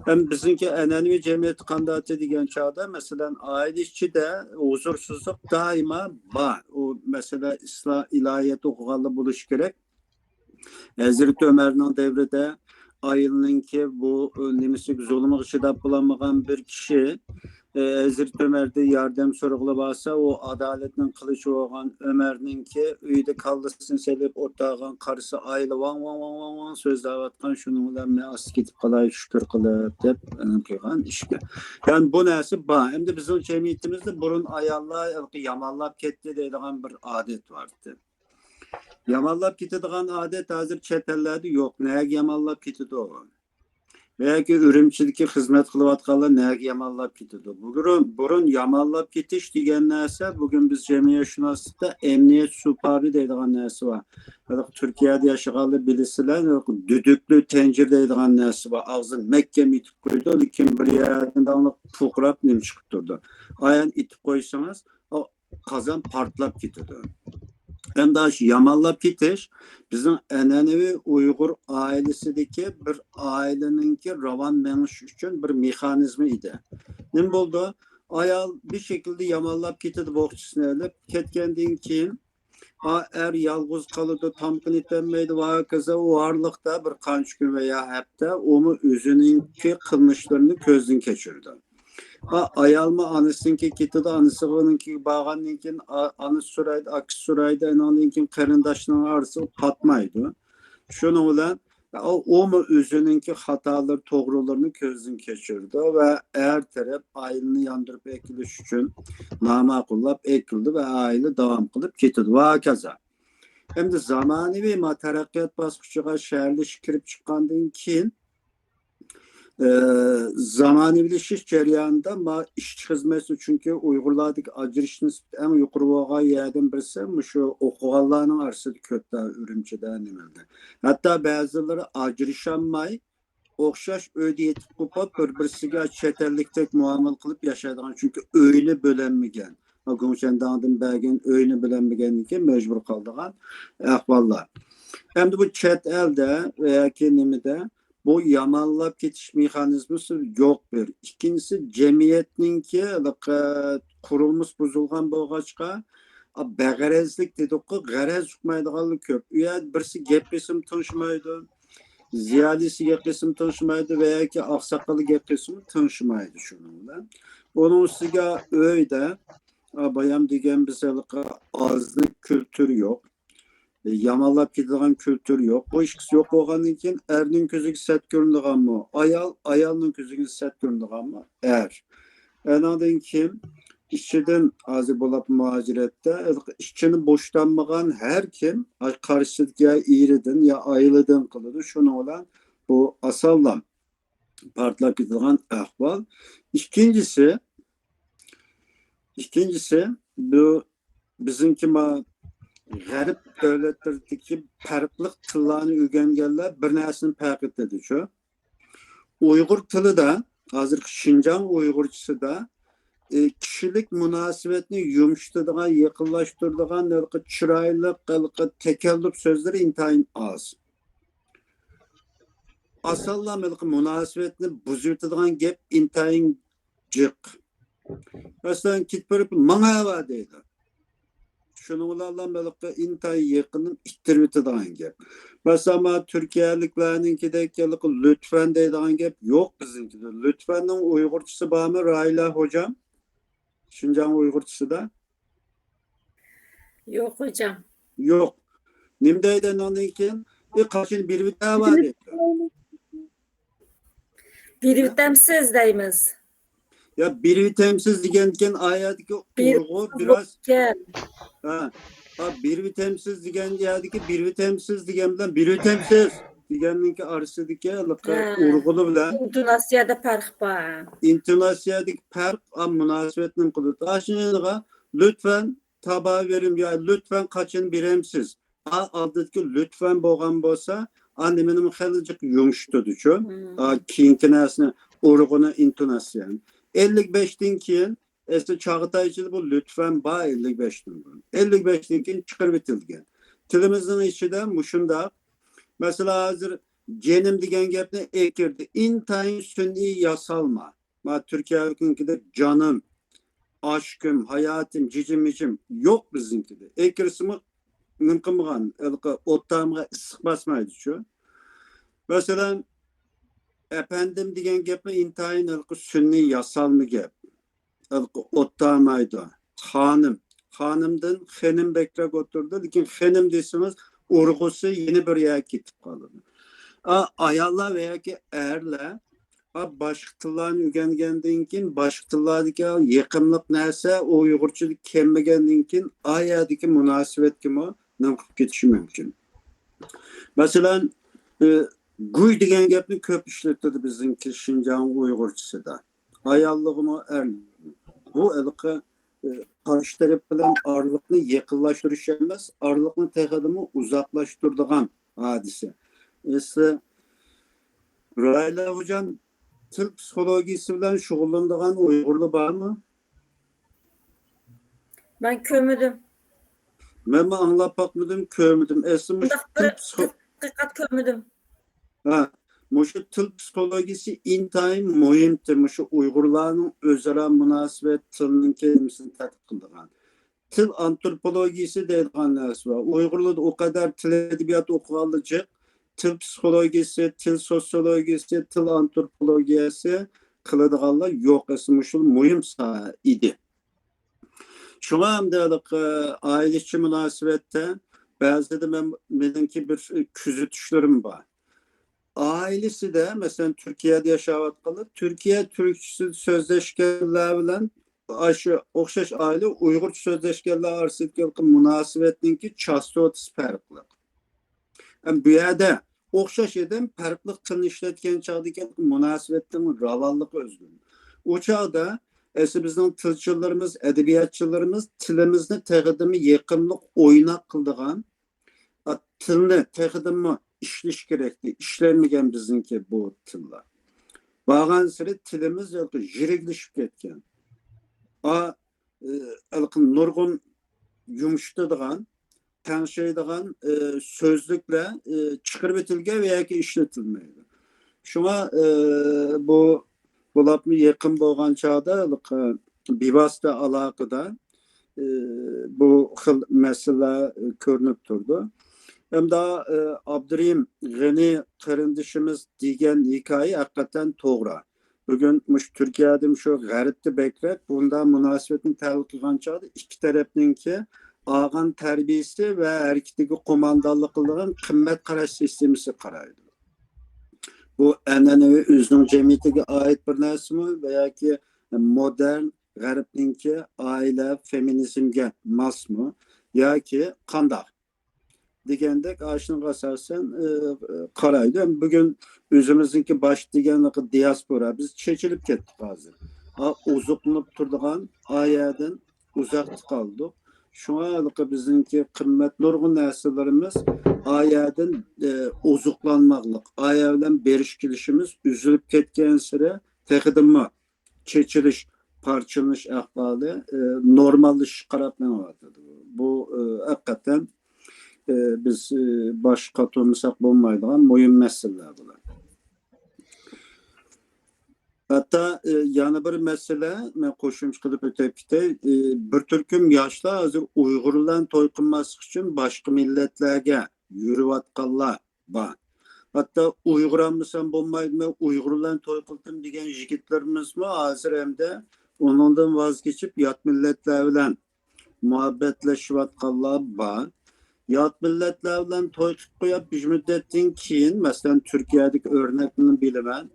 ھەم بىزنىڭكى ئەنئەنىۋى جەمئىيەتتە قانداقتى دېگەن چاغدا، مەسىلەن، ئائىلە ئىچىدە ھۇزۇرسىزلىق دائىما بار. ئۇ مەسىلە ئىسلام، ئىلاھىيەت ئوقۇغانلار بولۇشى كېرەك. ھەزرىتى ئۆمەرنىڭ دەۋرىدە ئائىلىنىڭكى بۇ، ئۇ، نېمىسىگە، زۇلۇمىغا چىداپ بولالمىغان بىر كىشى، ئە، ھەزرىتى ئۆمەردىن ياردەم سورىغىلى بارسا، ئۇ ئادالەتنىڭ قىلىچى بولغان ئۆمەرنىڭكى ئۆيدە كاللىسىنى سېلىپ ئولتۇرغان، قارىسا ئائىلە ۋاڭ، ۋاڭ، ۋاڭ، ۋاڭ، ۋاڭ سۆزلەۋاتقان، شۇنىڭ بىلەن مەن ئاستا كېتىپ قالاي، شۈكۈر قىلىپ، دەپ، ئە، قىلغان ئىشكەن. يەنى بۇ نەرسە بار. ئەمدى بىزنىڭ جەمئىيىتىمىزدە بۇرۇن ئاياللار يامانلاپ كەتتى دەيدىغان بىر ئادەت بار ئىدى. يامانلاپ كېتىدىغان ئادەت ھازىر چەت ئەللەردە يوق. نەگە يامانلاپ كېتىدۇ؟ ياكى ئۈرۈمچىدىكى خىزمەت قىلىۋاتقانلار نەگە يامانلاپ كېتىدۇ؟ بۇرۇن، بۇرۇن يامانلاپ كېتىش دېگەن نەرسە، بۇگۈن بىز جەمئىيەتشۇناسلىقتا ئەمنىيەت سۇپابى دەيدىغان نەرسە بار. ھېلىقى تۈركىيەدە ياشىغانلار بىلىسىلەر، ھېلىقى دۈدۈكلۈ تەنجىر دەيدىغان نەرسە بار. ئاغزىنى مەھكەم ئېتىپ قويىدۇ، لېكىن بىر يەردىن داڭلىق پۇقراپ نېمە چىقىپ تۇرىدۇ. ئايان ئېتىپ قويسىڭىز، ئۇ قازان پارتلاپ كېتىدۇ. ئەمدى شۇ يامانلاپ كېتىش بىزنىڭ ئەنئەنىۋى ئۇيغۇر ئائىلىسىدىكى بىر ئائىلىنىڭكى راۋان مېڭىشى ئۈچۈن بىر مېخانىزمى ئىدى. نېمە بولدى؟ ئايال بىر شەكىلدە يامانلاپ كېتىدۇ بوخچىسىنى ئېلىپ. كەتكەندىن كېيىن، ئا، ئەر يالغۇز قالىدۇ، تامىقىنى ئېتەلمەيدۇ ۋە ھاكازا. ئۇ ئارىلىقتا بىر قانچە كۈن ۋە يا ھەپتە ئۇمۇ ئۆزىنىڭكى قىلمىشلىرىنى كۆزدىن كەچۈرىدۇ. ئا، ئايالمۇ ئانىسىنىڭكىگە كېتىدۇ، ئانىسىنىڭكىگە بارغاندىن كېيىن، ئا-، ئانىسى سورايدۇ، ئاكىسى سورايدۇ، ئانىڭدىن كېيىن قېرىنداشلىرىنىڭ ئارىسىغا پاتمايدۇ. شۇنىڭ بىلەن ئۇ-، ئۇمۇ ئۆزىنىڭكى خاتالىرى، توغرىلىرىنى كۆزدىن كەچۈرىدۇ ۋە ئەر تەرەپ ئائىلىنى ياندۇرۇپ ئەكېلىش ئۈچۈن ناماقۇللاپ ئەكېلىدۇ ۋە ئائىلە داۋام قىلىپ كېتىدۇ ۋە ھاكازا. ئەمدى زامانىۋى ما تەرەققىيات باسقۇچىغا شەھەرلىشىش كىرىپ چىققاندىن كېيىن، ئى، زامانىۋىلىشىش جەريانىدا ما ئىشچى خىزمەتچى، چۈنكى ئۇيغۇرلاردىكى ئاجرىشىش نىسبىتى ئەڭ يۇقىرى بولغان يەردىن بىرسى مۇشۇ ئوقۇغانلارنىڭ ئارىسىدا كۆپ، ئۈرۈمچىدە، نېمىدە. ھەتتا بەزىلىرى ئاجرىشالماي، ئوخشاش ئۆيدە يېتىپ قوپۇپ، بىر-بىرسىگە چەت ئەللىكتەك مۇئامىلە قىلىپ ياشايدىغان، چۈنكى ئۆينى بۆلەلمىگەن، گۇڭشەنداڭدىن بەرگەن ئۆينى بۆلەلمىگەندىن كېيىن مەجبۇر قالىدىغان ئەھۋاللار. ئەمدى بۇ چەت ئەلدە ياكى نېمىدە بۇ يامانلاپ كېتىش مېخانىزمىسى يوق بىر. ئىككىنچىسى، جەمئىيەتنىڭكى ھېلىقى قۇرۇلمىسى بۇزۇلغان بولغاچقا، بەغەرەزلىك دېدۇققۇ، غەرەز ئۇقمايدىغانلار كۆپ. ئۇ يەردە بىرسى گەپ قىلسىمۇ تىڭشىمايدۇ، زىيالىيسى گەپ قىلسىمۇ تىڭشىمايدۇ ۋە ياكى ئاقساقىلى گەپ قىلسىمۇ تىڭشىمايدۇ. شۇنىڭ بىلەن ئۇنىڭ ئۈستىگە ئۆيدە، ئا، بايام دېگەن بىز ھېلىقى ئازلىق كۈلتۈرى يوق. يامانلاپ كېتىدىغان كۈلتۈر يوق. بۇ ئىككىسى يوق بولغاندىن كېيىن، ئەرنىڭ كۆزىگە سەت كۆرۈنىدىغانمۇ ئايال، ئايالنىڭ كۆزىگە سەت كۆرۈنىدىغانمۇ ئەر؟ ئانىڭدىن كېيىن ئىشچىدىن، ھازىر بولۇپ مۇھاجىرەتتە، ئىشچىنى بوشىتالمىغان ھەر كىم قارشىسىدىكى يا ئېرىدىن يا ئايالىدىن قىلىدۇ. شۇنىڭ بىلەن بۇ ئاسانلا پارتلاپ كېتىدىغان ئەھۋال. ئىككىنچىسى، ئىككىنچىسى، بۇ بىزنىڭكى ما-، غەرب دۆلەتلىرىدىكى پەرقلىق تىللارنى ئۆگەنگەنلەر بىر نەرسىنى پەرق ئېتىدۇ، شۇ. ئۇيغۇر تىلىدا، ھازىرقى شىنجاڭ ئۇيغۇرچىسىدا، ئى، كىشىلىك مۇناسىۋەتنى يۇمشىتىدىغان، يېقىنلاشتۇرىدىغان ھېلىقى چىرايلىق، ھېلىقى تەكەللۇپ سۆزلىرى ئىنتايىن ئاز. ئاسانلا ھېلىقى مۇناسىۋەتنى بۇزۇۋېتىدىغان گەپ ئىنتايىن جىق. مەسىلەن، كېتىپ بېرىپ، «ماڭا ھاۋا» دەيدۇ. شۇنىڭ بىلەنلا ھېلىقى ئىنتايىن يېقىندىن ئىتتىرىۋېتىدىغان گەپ. مەسىلەن، مانا تۈركىيەلىكلەرنىڭكىدەك ھېلىقى «لۈتفەن» دەيدىغان گەپ يوق بىزنىڭكىدە. «لۈتفەننىڭ» ئۇيغۇرچىسى بارمۇ، راھىلە خوجام؟ شىنجاڭ ئۇيغۇرچىسىدا؟ يوق، خوجام. يوق. نېمە دەيدۇ ئاندىن كېيىن؟ «ئى، قاچىنى بېرىۋېتەۋە» دەيدۇ. «بېرىۋېتەمسىز» دەيمىز. يا، «بېرىۋېتەمسىز» دېگەنكەن، ئايەتتىكى بىر ئۇيغۇر بىراز. ھە. ھە، «بېرىۋېتەمسىز» دېگەن يەردىكى «بېرىۋېتەمسىز» دېگەن بىلەن «بېرىۋېتەمسىز» دېگەننىڭكى ئارىسىدىكى ھېلىقى ھە. ئۇرغۇلى بىلەن ئىنتوناتسىيەدە پەرق بار. ئىنتوناتسىيەدىكى پەرق، ئا، مۇناسىۋەتنى قىلىدۇ. ئاشۇنىڭغا لۈتفەن تاپىۋېرىڭ يا لۈتفەن قاچان بېرەمسىز؟ ئا، ئالدىدىكى لۈتفەن بولغان بولسا، ئا، نېمىنىمۇ خېلى جىق يۇمشىتىدۇچۇ. مم. ئا، كېيىنكى نەرسىنى، ئۇرغۇنى، ئىنتوناتسىيەنى. ئەللىك بەشتىن كېيىن، ئەسلى چاغاتاي ئىچىدە بۇ لۈتفەن بار، ئەللىك بەشتىن بۇرۇن. ئەللىك بەشتىن كېيىن چىقىرىۋېتىلگەن. تىلىمىزنىڭ ئىچىدە مۇشۇنداق. مەسىلەن، ھازىر جېنىم دېگەن گەپنى ئەكىردى. ئىنتايىن سۈنئىي ياسالما. ما تۈركىيەلىكنىڭكىدەك جانىم، ئاشكىم، ھاياتىم، جىجىم، مىجىم يوق بىزنىڭكىدە. ئەكىرسىمۇ نېمە قىلمىغان، ھېلىقى ئوتتامغا ئىسسىق باسمايدۇچۇ. مەسىلەن، ئەپەندىم دېگەن گەپمۇ ئىنتايىن ھېلىقى سۈنئىي ياسالما گەپ. ھېلىقى ئوتتامايدۇ. خانىم. خانىمدىن خېنىم بەكرەك ئولتۇرىدۇ. لېكىن خېنىم دېسىڭىز، ئۇرغۇسى يەنە بىر يەرگە كېتىپ قالىدۇ. ئا، ئاياللار ۋە ياكى ئەرلەر، ئا، باشقا تىللارنى ئۆگەنگەندىن كېيىن، باشقا تىللاردىكى يېقىملىق نەرسە ئۇيغۇرچىدا كەلمىگەندىن كېيىن، ئا يەردىكى مۇناسىۋەتكىمۇ نېمە قىلىپ كېتىشى مۇمكىن. مەسىلەن، ئى، گۇي دېگەن گەپنى كۆپ ئىشلىتىدۇ بىزنىڭكى شىنجاڭ ئۇيغۇرچىسىدا. ئاياللىقىمۇ ئەر. بۇ ھېلىقى، ئى، قارشى تەرەپ بىلەن ئارىلىقنى يېقىنلاشتۇرۇش ئەمەس، ئارىلىقنى تېخىدىمۇ ئۇزاقلاشتۇرىدىغان ھادىسە. ئەسلى رايلا ھوجام، تىل پسىخولوگىيىسى بىلەن شۇغۇللىنىدىغان ئۇيغۇرلار بارمۇ؟ مەن كۆرمىدىم. مەنمۇ ئاڭلاپ باقمىدىم، كۆرمىدىم. ئەسلى مۇشۇ مۇنداق بىر تىل پسىخو-، تەتقىقات كۆرمىدىم. ھە، مۇشۇ تىل پسىخولوگىيىسى ئىنتايىن مۇھىمتى. مۇشۇ ئۇيغۇرلارنىڭ ئۆزئارا مۇناسىۋەت، تىلنىڭكى نېمىسىنى تەتقىق قىلىدىغان. تىل ئانتروپولوگىيىسى دەيدىغان نەرسە بار. ئۇيغۇرلاردا ئۇ قەدەر تىل ئەدەبىيات ئوقۇغانلار جىق، تىل پسىخولوگىيىسى، تىل سوتسىيولوگىيىسى، تىل ئانتروپولوگىيەسى قىلىدىغانلار يوق. ئەسلى مۇشۇ مۇھىم ساھە ئىدى. شۇڭا ئەمدى ھېلىقى ئائىلە ئىچى مۇناسىۋەتتە بەزىدە مەن، مېنىڭكى بىر كۆزىتىشلىرىم بار. ئائىلىسىدە، مەسىلەن، تۈركىيەدە ياشاۋاتقانلار، تۈركىيە تۈركچىسىدە سۆزلەشكەنلەر بىلەن ئاشۇ ئوخشاش ئائىلە ئۇيغۇرچە سۆزلەشكەنلەر ئارىسىدىكى مۇناسىۋەتنىڭكى چاستوتىسى پەرقلىق. ھەم بۇ يەردە ئوخشاش ئادەم پەرقلىق تىلنى ئىشلەتكەن چاغدىكى مۇناسىۋەتنىڭ راۋانلىقى ئۆزگىرىدۇ. ئۇ چاغدا ئەسلى بىزنىڭ تىلچىلىرىمىز، ئەدەبىياتچىلىرىمىز تىلىمىزنى تېخىدىمۇ يېقىملىق ئويناق قىلىدىغان، ئا، تىلنى تېخىدىنمۇ ئىشلىشى كېرەكتى. ئىشلەنمىگەن بىزنىڭكى بۇ تىللار. بارغانسېرى تىلىمىز يىرىكلىشىپ كەتكەن. ئا، ئى، ھېلىقى نۇرغۇن يۇمشىتىدىغان، تەڭشەيدىغان، ئى، سۆزلۈكلەر، ئى، چىقىرىۋېتىلگەن ۋە ياكى ئىشلىتىلمەيدۇ. شۇڭا، ئى، بۇ، بۇلاپمۇ يېقىن بولغان چاغدا ھېلىقى بىۋاسىتە ئالاقىدە، ئى، بۇ خىل مەسىلىلەر كۆرۈنۈپ تۇرىدۇ. ھەمدە، ئى، ئابدۇرېھىم غېنى قېرىندىشىمىز دېگەن ھېكايە ھەقىقەتەن توغرا. بۈگۈن مۇشۇ تۈركىيەدە مۇشۇ غەربتە بەكرەك بۇنداق مۇناسىۋەتنى تەھلىل قىلغان چاغدا ئىككى تەرەپنىڭكى ئالغان تەربىيىسى ۋە ھەرىكىتىگە قوماندانلىق قىلىدىغان قىممەت قاراش سىستېمىسى قارايدۇ. بۇ ئەنئەنىۋى ئۆزىنىڭ جەمئىيىتىگە ئائىت بىر نەرسىمۇ ۋە ياكى مودېرن غەربنىڭكى ئائىلە فېمىنىزمگە ماسمۇ ياكى قانداق؟ دېگەندەك، ئاشۇنىڭغا ئاساسەن، ئى، قارايدۇ. بۈگۈن ئۆزىمىزنىڭكى باش دېگەن دىياسپورا، بىز چېچىلىپ كەتتۇق ھازىر. ئا، ئوزۇقلىنىپ تۇرىدىغان ئا يەردىن ئۇزاقتا قالدۇق. شۇڭا ھېلىقى بىزنىڭكى قىممەت نۇرغۇن نەرسىلىرىمىز ئا يەردىن، ئى، ئوزۇقلانماقلىق، ئا يەر بىلەن بېرىش كېلىشىمىز ئۈزۈلۈپ كەتكەنسېرى تېخىدىنمۇ چېچىلىش، پارچىلىنىش ئەھۋالى، ئى، نورماللىشىشقا قاراپ مېڭىۋاتىدۇ. بۇ، ئى، ھەقىقەتەن، ئى، بىز، ئى، باش قاتۇرمىساق بولمايدىغان مۇھىم مەسىلىلەر بۇلار. ھەتتا، ئى، يەنە بىر مەسىلە، مەن قوشۇمچە قىلىپ ئۆتۈپ كېتەي. ئى، بىر تۈركۈم ياشلار ھازىر ئۇيغۇرلارنى توي قىلماسلىق ئۈچۈن باشقا مىللەتلەرگە يۈرۈۋاتقانلار بار. ھەتتا ئۇيغۇر ئالمىسام بولمايدۇ، مەن ئۇيغۇرلارنى توي قىلدىم دېگەن يىگىتلىرىمىزمۇ ھازىر ئەمدى ئۇنىڭدىن ۋاز كېچىپ، يات مىللەتلەر بىلەن مۇھەببەتلىشىۋاتقانلار بار. يات مىللەتلەر بىلەن توي قىلىپ قويۇپ، بىر مۇددەتتىن كېيىن، مەسىلەن، تۈركىيەدىكى ئۆرنەكنى بىلىمەن.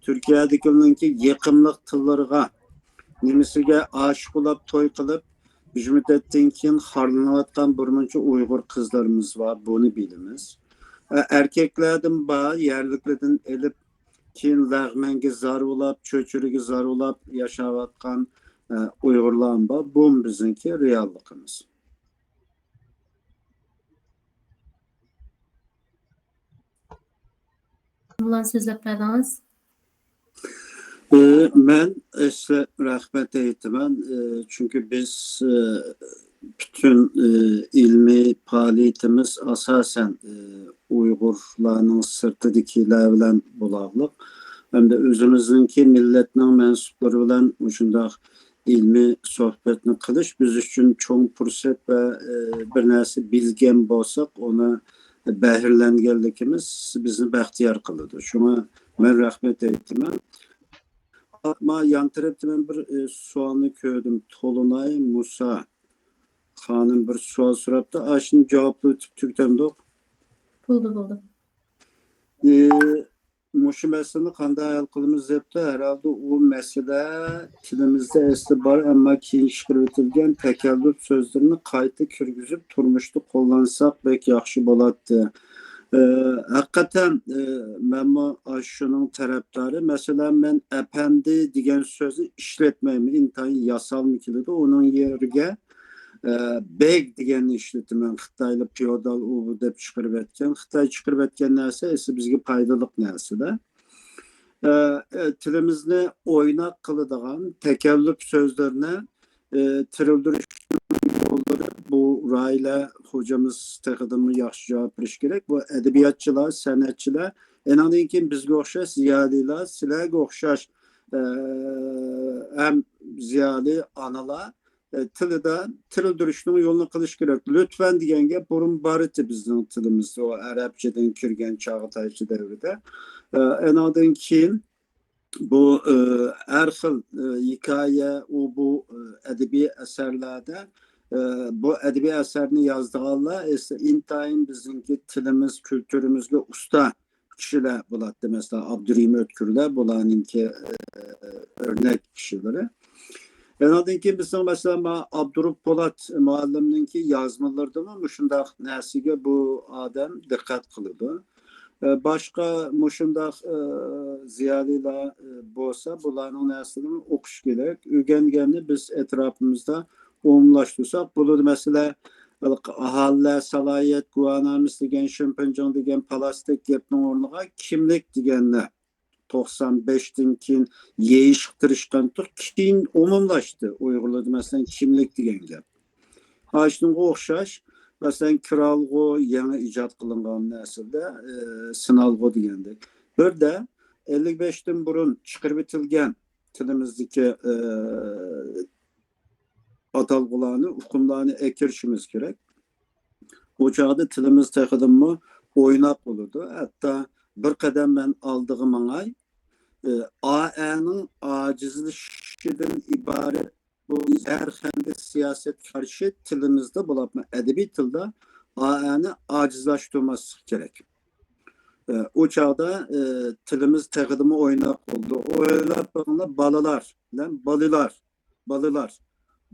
تۈركىيەدىكىلەرنىڭكى يېقىملىق تىللىرىغا، نېمىسىگە ئاشىق بولاپ توي قىلىپ، بىر مۇددەتتىن كېيىن خارلىنىۋاتقان بىر مۇنچە ئۇيغۇر قىزلىرىمىز بار، بۇنى بىلىمىز. ئە-، ئەركەكلەردىن بار، يەرلىكلەردىن ئېلىپ، كېيىن لەغمەنگە زارۋىلاپ، چۆچۈرىگە زارۋىلاپ ياشاۋاتقان، ئە، ئۇيغۇرلار بار. بۇمۇ بىزنىڭكى رېئاللىقىمىز. بۇلارنى سۆزلەپ بەردىڭىز. ئى، مەن ئەسلى رەھمەت ئېيتىمەن. ئى، چۈنكى بىز، ئى، پۈتۈن، ئى، ئىلمىي پائالىيىتىمىز ئاساسەن، ئى، ئۇيغۇرلارنىڭ سىرتىدىكىلەر بىلەن بولاغلىق. ھەمدە ئۆزىمىزنىڭكى مىللەتنىڭ مەنسۇپلىرى بىلەن مۇشۇنداق ئىلمىي سۆھبەتنى قىلىش بىز ئۈچۈن چوڭ پۇرسەت ۋە، ئى، بىر نەرسە بىلگەن بولساق، ئۇنى بەھرىلەنگەنلىكىمىز بىزنى بەختىيار قىلىدۇ. شۇڭا مەن رەھمەت ئېيتىمەن. ما يان تەرەپتە مەن بىر، ئى، سوئالنى كۆردۈم. تولۇناي مۇسا خانىم بىر سوئال سوراپتۇ. ئاشۇنى جاۋابلاپ ئۆتۈپ تۈگىتەمدۇق؟ بولدى، بولدى. ئى، مۇشۇ مەسىلىنى قانداق ھەل قىلىمىز دەپتۇ. ھەرھالدا ئۇ مەسىلە تىلىمىزدا ئەسلى بار، ئەمما كېيىن چىقىرىۋېتىلگەن تەكەللۇپ سۆزلىرىنى قايتا كىرگۈزۈپ تۇرمۇشتا قوللانساق بەك ياخشى بولاتتى. ئى، ھەقىقەتەن، ئى، مەنمۇ ئاشۇنىڭ تەرەپدارى. مەسىلەن، مەن ئەپەندى دېگەن سۆزنى ئىشلەتمەيمەن. ئىنتايىن ياسالما كېلىدۇ. ئۇنىڭ يېرىگە، ئى، بەگ دېگەننى ئىشلىتىمەن. خىتايلار پيودال ئۇ بۇ دەپ چىقىرىۋەتكەن. خىتاي چىقىرىۋەتكەن نەرسە ئەسلى بىزگە پايدىلىق نەرسىلەر. ئى، ئى، تىلىمىزنى ئويناق قىلىدىغان تەكەللۇپ سۆزلىرىنى، ئى، تىرىلدۈرۈش يوللىرى بۇ راھىلە خوجىمىز تېخىدىنمۇ ياخشى جاۋاب بېرىشى كېرەك. بۇ ئەدەبىياتچىلار، سەنئەتچىلەر، ئېنىڭدىن كېيىن بىزگە ئوخشاش زىيالىيلار، سىلەرگە ئوخشاش، ئى، ھەم زىيالىي ئانىلار، ئى، تىلىدا تىرىلدۈرۈشنىڭ يولىنى قىلىش كېرەك. لۇتفەن دېگەن گەپ بۇرۇن بار ئىدى بىزنىڭ تىلىمىزدا، ئۇ ئەرەبچىدىن كىرگەن چاغاتايچە دەۋرىدە. ئى، ئېنىڭدىن كېيىن بۇ، ئى، ھەر خىل، ئى، ھېكايە، ئۇ بۇ، ئى، ئەدەبىي ئەسەرلەردە، ئى، بۇ ئەدەبىي ئەسەرنى يازىدىغانلار ئەسلى ئىنتايىن بىزنىڭكى تىلىمىز، كۈلتۈرىمىزگە ئۇستا كىشىلەر بولاتتى. مەسىلەن، ئابدۇرېھىم ئۆتكۈرلەر بۇلارنىڭكى، ئى، ئۆرنەك كىشىلىرى. ئاندىن كېيىن بىزنىڭ، مەسىلەن، ما-، ئابدۇرۇپ پولات مۇئەللىمنىڭكى يازمىلىرىدىمۇ مۇشۇنداق نەرسىگە بۇ ئادەم دىققەت قىلىدۇ. ئە، باشقا مۇشۇنداق، ئە، زىيالىيلار، ئە، بولسا، بۇلارنىڭ نەرسىلىرىنى ئوقۇش كېرەك. ئۆگەنگەننى بىز ئەتراپىمىزدا ئومۇملاشتۇرساق بولىدۇ. مەسىلەن، ئاھالىلەر سالاھىيەت گۇۋاھنامىسى دېگەن، شىنپېنجىڭ دېگەن پلاستىك گەپنىڭ ئورنىغا كىملىك دېگەننى توقسان بەشتىن كېيىن يېيىشقا تىرىشقانتۇق، كېيىن ئومۇملاشتى. ئۇيغۇرلاردا، مەسىلەن، كىملىك دېگەن گەپ. ئاشۇنىڭغا ئوخشاش، مەسىلەن، كىرئالغۇ يېڭى ئىجاد قىلىنغان نەرسىدە، ئى، سىنئالغۇ دېگەندەك. بىردە ئەللىك بەشتىن بۇرۇن چىقىرىۋېتىلگەن تىلىمىزدىكى، ئى، ئاتالغۇلارنى، ئۇقۇملارنى ئەكىرىشىمىز كېرەك. ئۇ چاغدا تىلىمىز تېخىدىنمۇ ئويناق بولىدۇ. ھەتتا بىر قەدەم مەن ئالدىغا ماڭاي، ئى، ئائەنىڭ ئاجىزلىشىشىدىن ئىبارەت بۇ زەھەرخەندە سىياسەتكە قارشى تىلىمىزدا، بولۇپمۇ ئەدەبىي تىلدا ئائەنى ئاجىزلاشتۇرماسلىق كېرەك. ئى، ئۇ چاغدا، ئى، تىلىمىز تېخىدىنمۇ ئويناق بولىدۇ. ئويلاپ بېقىڭلار، بالىلار بىلەن بالىلار، بالىلار،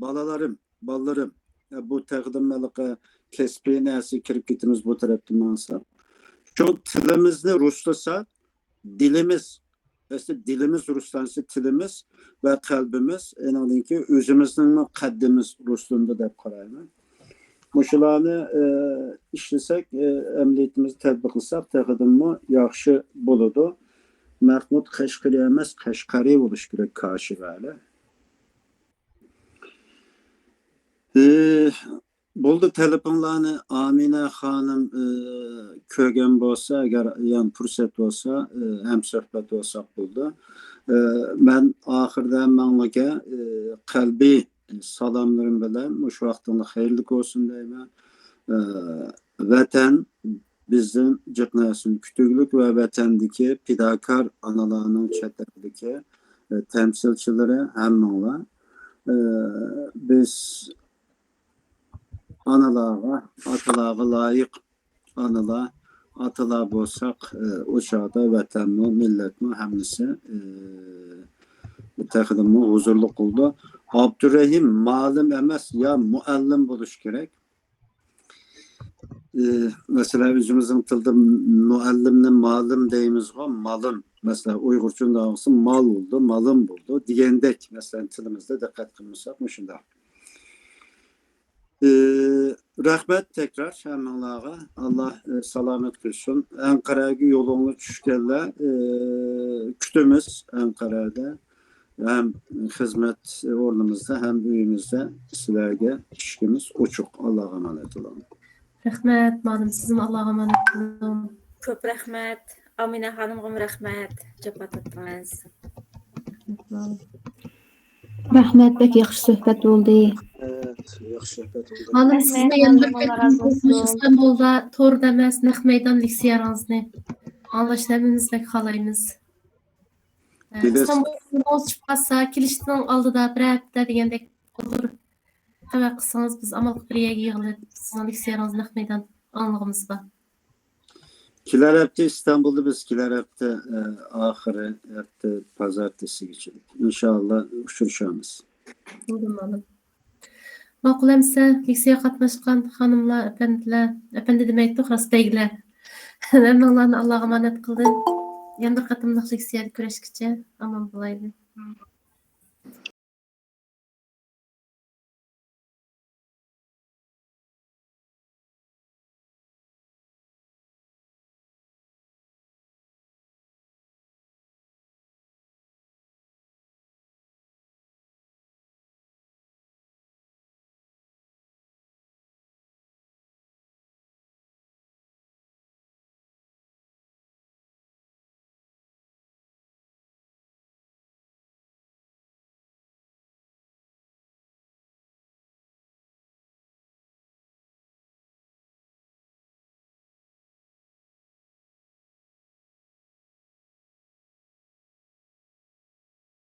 بالىلارىم، بالىلىرىم. ئى، بۇ تېخىدىنمۇ ھېلىقى كەسپىي نەرسىگە كىرىپ كېتىمىز بۇ تەرەپتىن ماڭساق. شۇ تىلىمىزنى رۇسلىساق، دىلىمىز، ئەسلى دىلىمىز رۇسلانسا، تىلىمىز ۋە قەلبىمىز، ئېنىڭدىن كېيىن ئۆزىمىزنىڭمۇ قەددىمىز رۇسلىنىدۇ دەپ قارايمەن. مۇشۇلارنى، ئى، ئىشلىسەك، ئى، ئەمەلىيىتىمىزدە تەتبىق قىلساق، تېخىدىنمۇ ياخشى بولىدۇ. مەھمۇد قەشقىرى ئەمەس، قەشقەرى بولۇش كېرەك، كاشىغەلى. ئى، بولدى، تەلىپىڭلارنى ئامىنە خانىم، ئى، كۆرگەن بولسا، ئەگەر يەنە پۇرسەت بولسا، ئى، ھەمسۆھبەت بولساق بولىدۇ. ئى، مەن ئاخىرىدا ھەممەڭلارغا، ئى، قەلبىي سالاملىرىم بىلەن مۇشۇ ۋاقتىڭلار خەيرلىك بولسۇن دەيمەن. ئى، ۋەتەن بىزدىن جىق نەرسىنى كۈتۈگلۈك ۋە ۋەتەندىكى پىداكار ئانىلارنىڭ چەت ئەلدىكى، ئى، تەمسىلچىلىرى ھەممىڭلار. ئى، بىز ئانىلارغا، ئاتىلارغا لايىق ئانىلار، ئاتىلار بولساق، ئى، ئۇ چاغدا ۋەتەنمۇ، مىللەتمۇ، ھەممىسى، ئى، تېخىدىنمۇ ھۇزۇرلۇق بولىدۇ. ئابدۇرېھىم مالىم ئەمەس، يا مۇئەللىم بولۇش كېرەك. ئى، مەسىلەن، ئۆزىمىزنىڭ تىلدا مۇئەللىمنى مالىم دەيمىزغۇ، مالىم. مەسىلەن، ئۇيغۇرچە ئۇنداق بولسا، مال بولدى، مالىم بولدى دېگەندەك. مەسىلەن، تىلىمىزدا دىققەت قىلمىساق، مۇشۇنداق. ئى، رەھمەت تەكرار ھەممىڭلارغا. ئاللا، ئى، سالامەت قىلسۇن. ئەنقەرەگە يولۇڭلار چۈشكەنلەر، ئى، كۈتىمىز ئەنقەرەدە. ھەم خىزمەت ئورنىمىزدا، ھەم ئۆيىمىزدە سىلەرگە ئىشىكىمىز ئوچۇق. ئاللاغا ئامانەت بولۇڭ. رەھمەت، مالىم، سىزمۇ ئاللاغا ئامانەت بولۇڭ. كۆپ رەھمەت. ئامىنە خانىمغىمۇ رەھمەت. جاپا تارتتىڭىز. رەھمەت، مالىم. رەھمەت، بەك ياخشى سۆھبەت بولدى. ياخشى سۆھبەت بولدى. مالىم، رەھمەت، سىزنى يەنە بىر مالىم، ئاللا قېتىم رازى بولسۇن. ئىستانبۇلدا توردا ئەمەس، نەق مەيدان لېكسىيەڭىزنى ئاڭلاشنى ھەممىمىز بەك خالايمىز. ئىستانبۇلغا چۈشۈپ قالسا، كېلىشنىڭ ئالدىدا بىر ھەپتە دېگەندەك بولۇر. خەۋەر قىلسىڭىز، بىز ئامال قىلىپ بىر يەرگە يىغىلىپ، سىزنىڭ لېكسىيەڭىزنى نەق مەيدان ئاڭلىغۇمىز بار. كېلەر ھەپتە ئىستانبۇلدا بىز، كېلەر ھەپتە، ئە، ئاخىرى ھەپتە بازار تېسىگىچىلىك. ئىنشائاللا ئۇچرىشىمىز. بولدى، مالىم. ماقۇل ئەمىسە، لېكسىيەگە قاتناشقان خانىملار، ئەپەندىلەر، ئەپەندى دېمەيتتۇق، راست بەگلەر. ھەممىڭلارنى ئاللاغا ئامانەت قىلدى. يەنە بىر قېتىملىق لېكسىيەدە كۆرۈشكىچە ئامان بولايلى.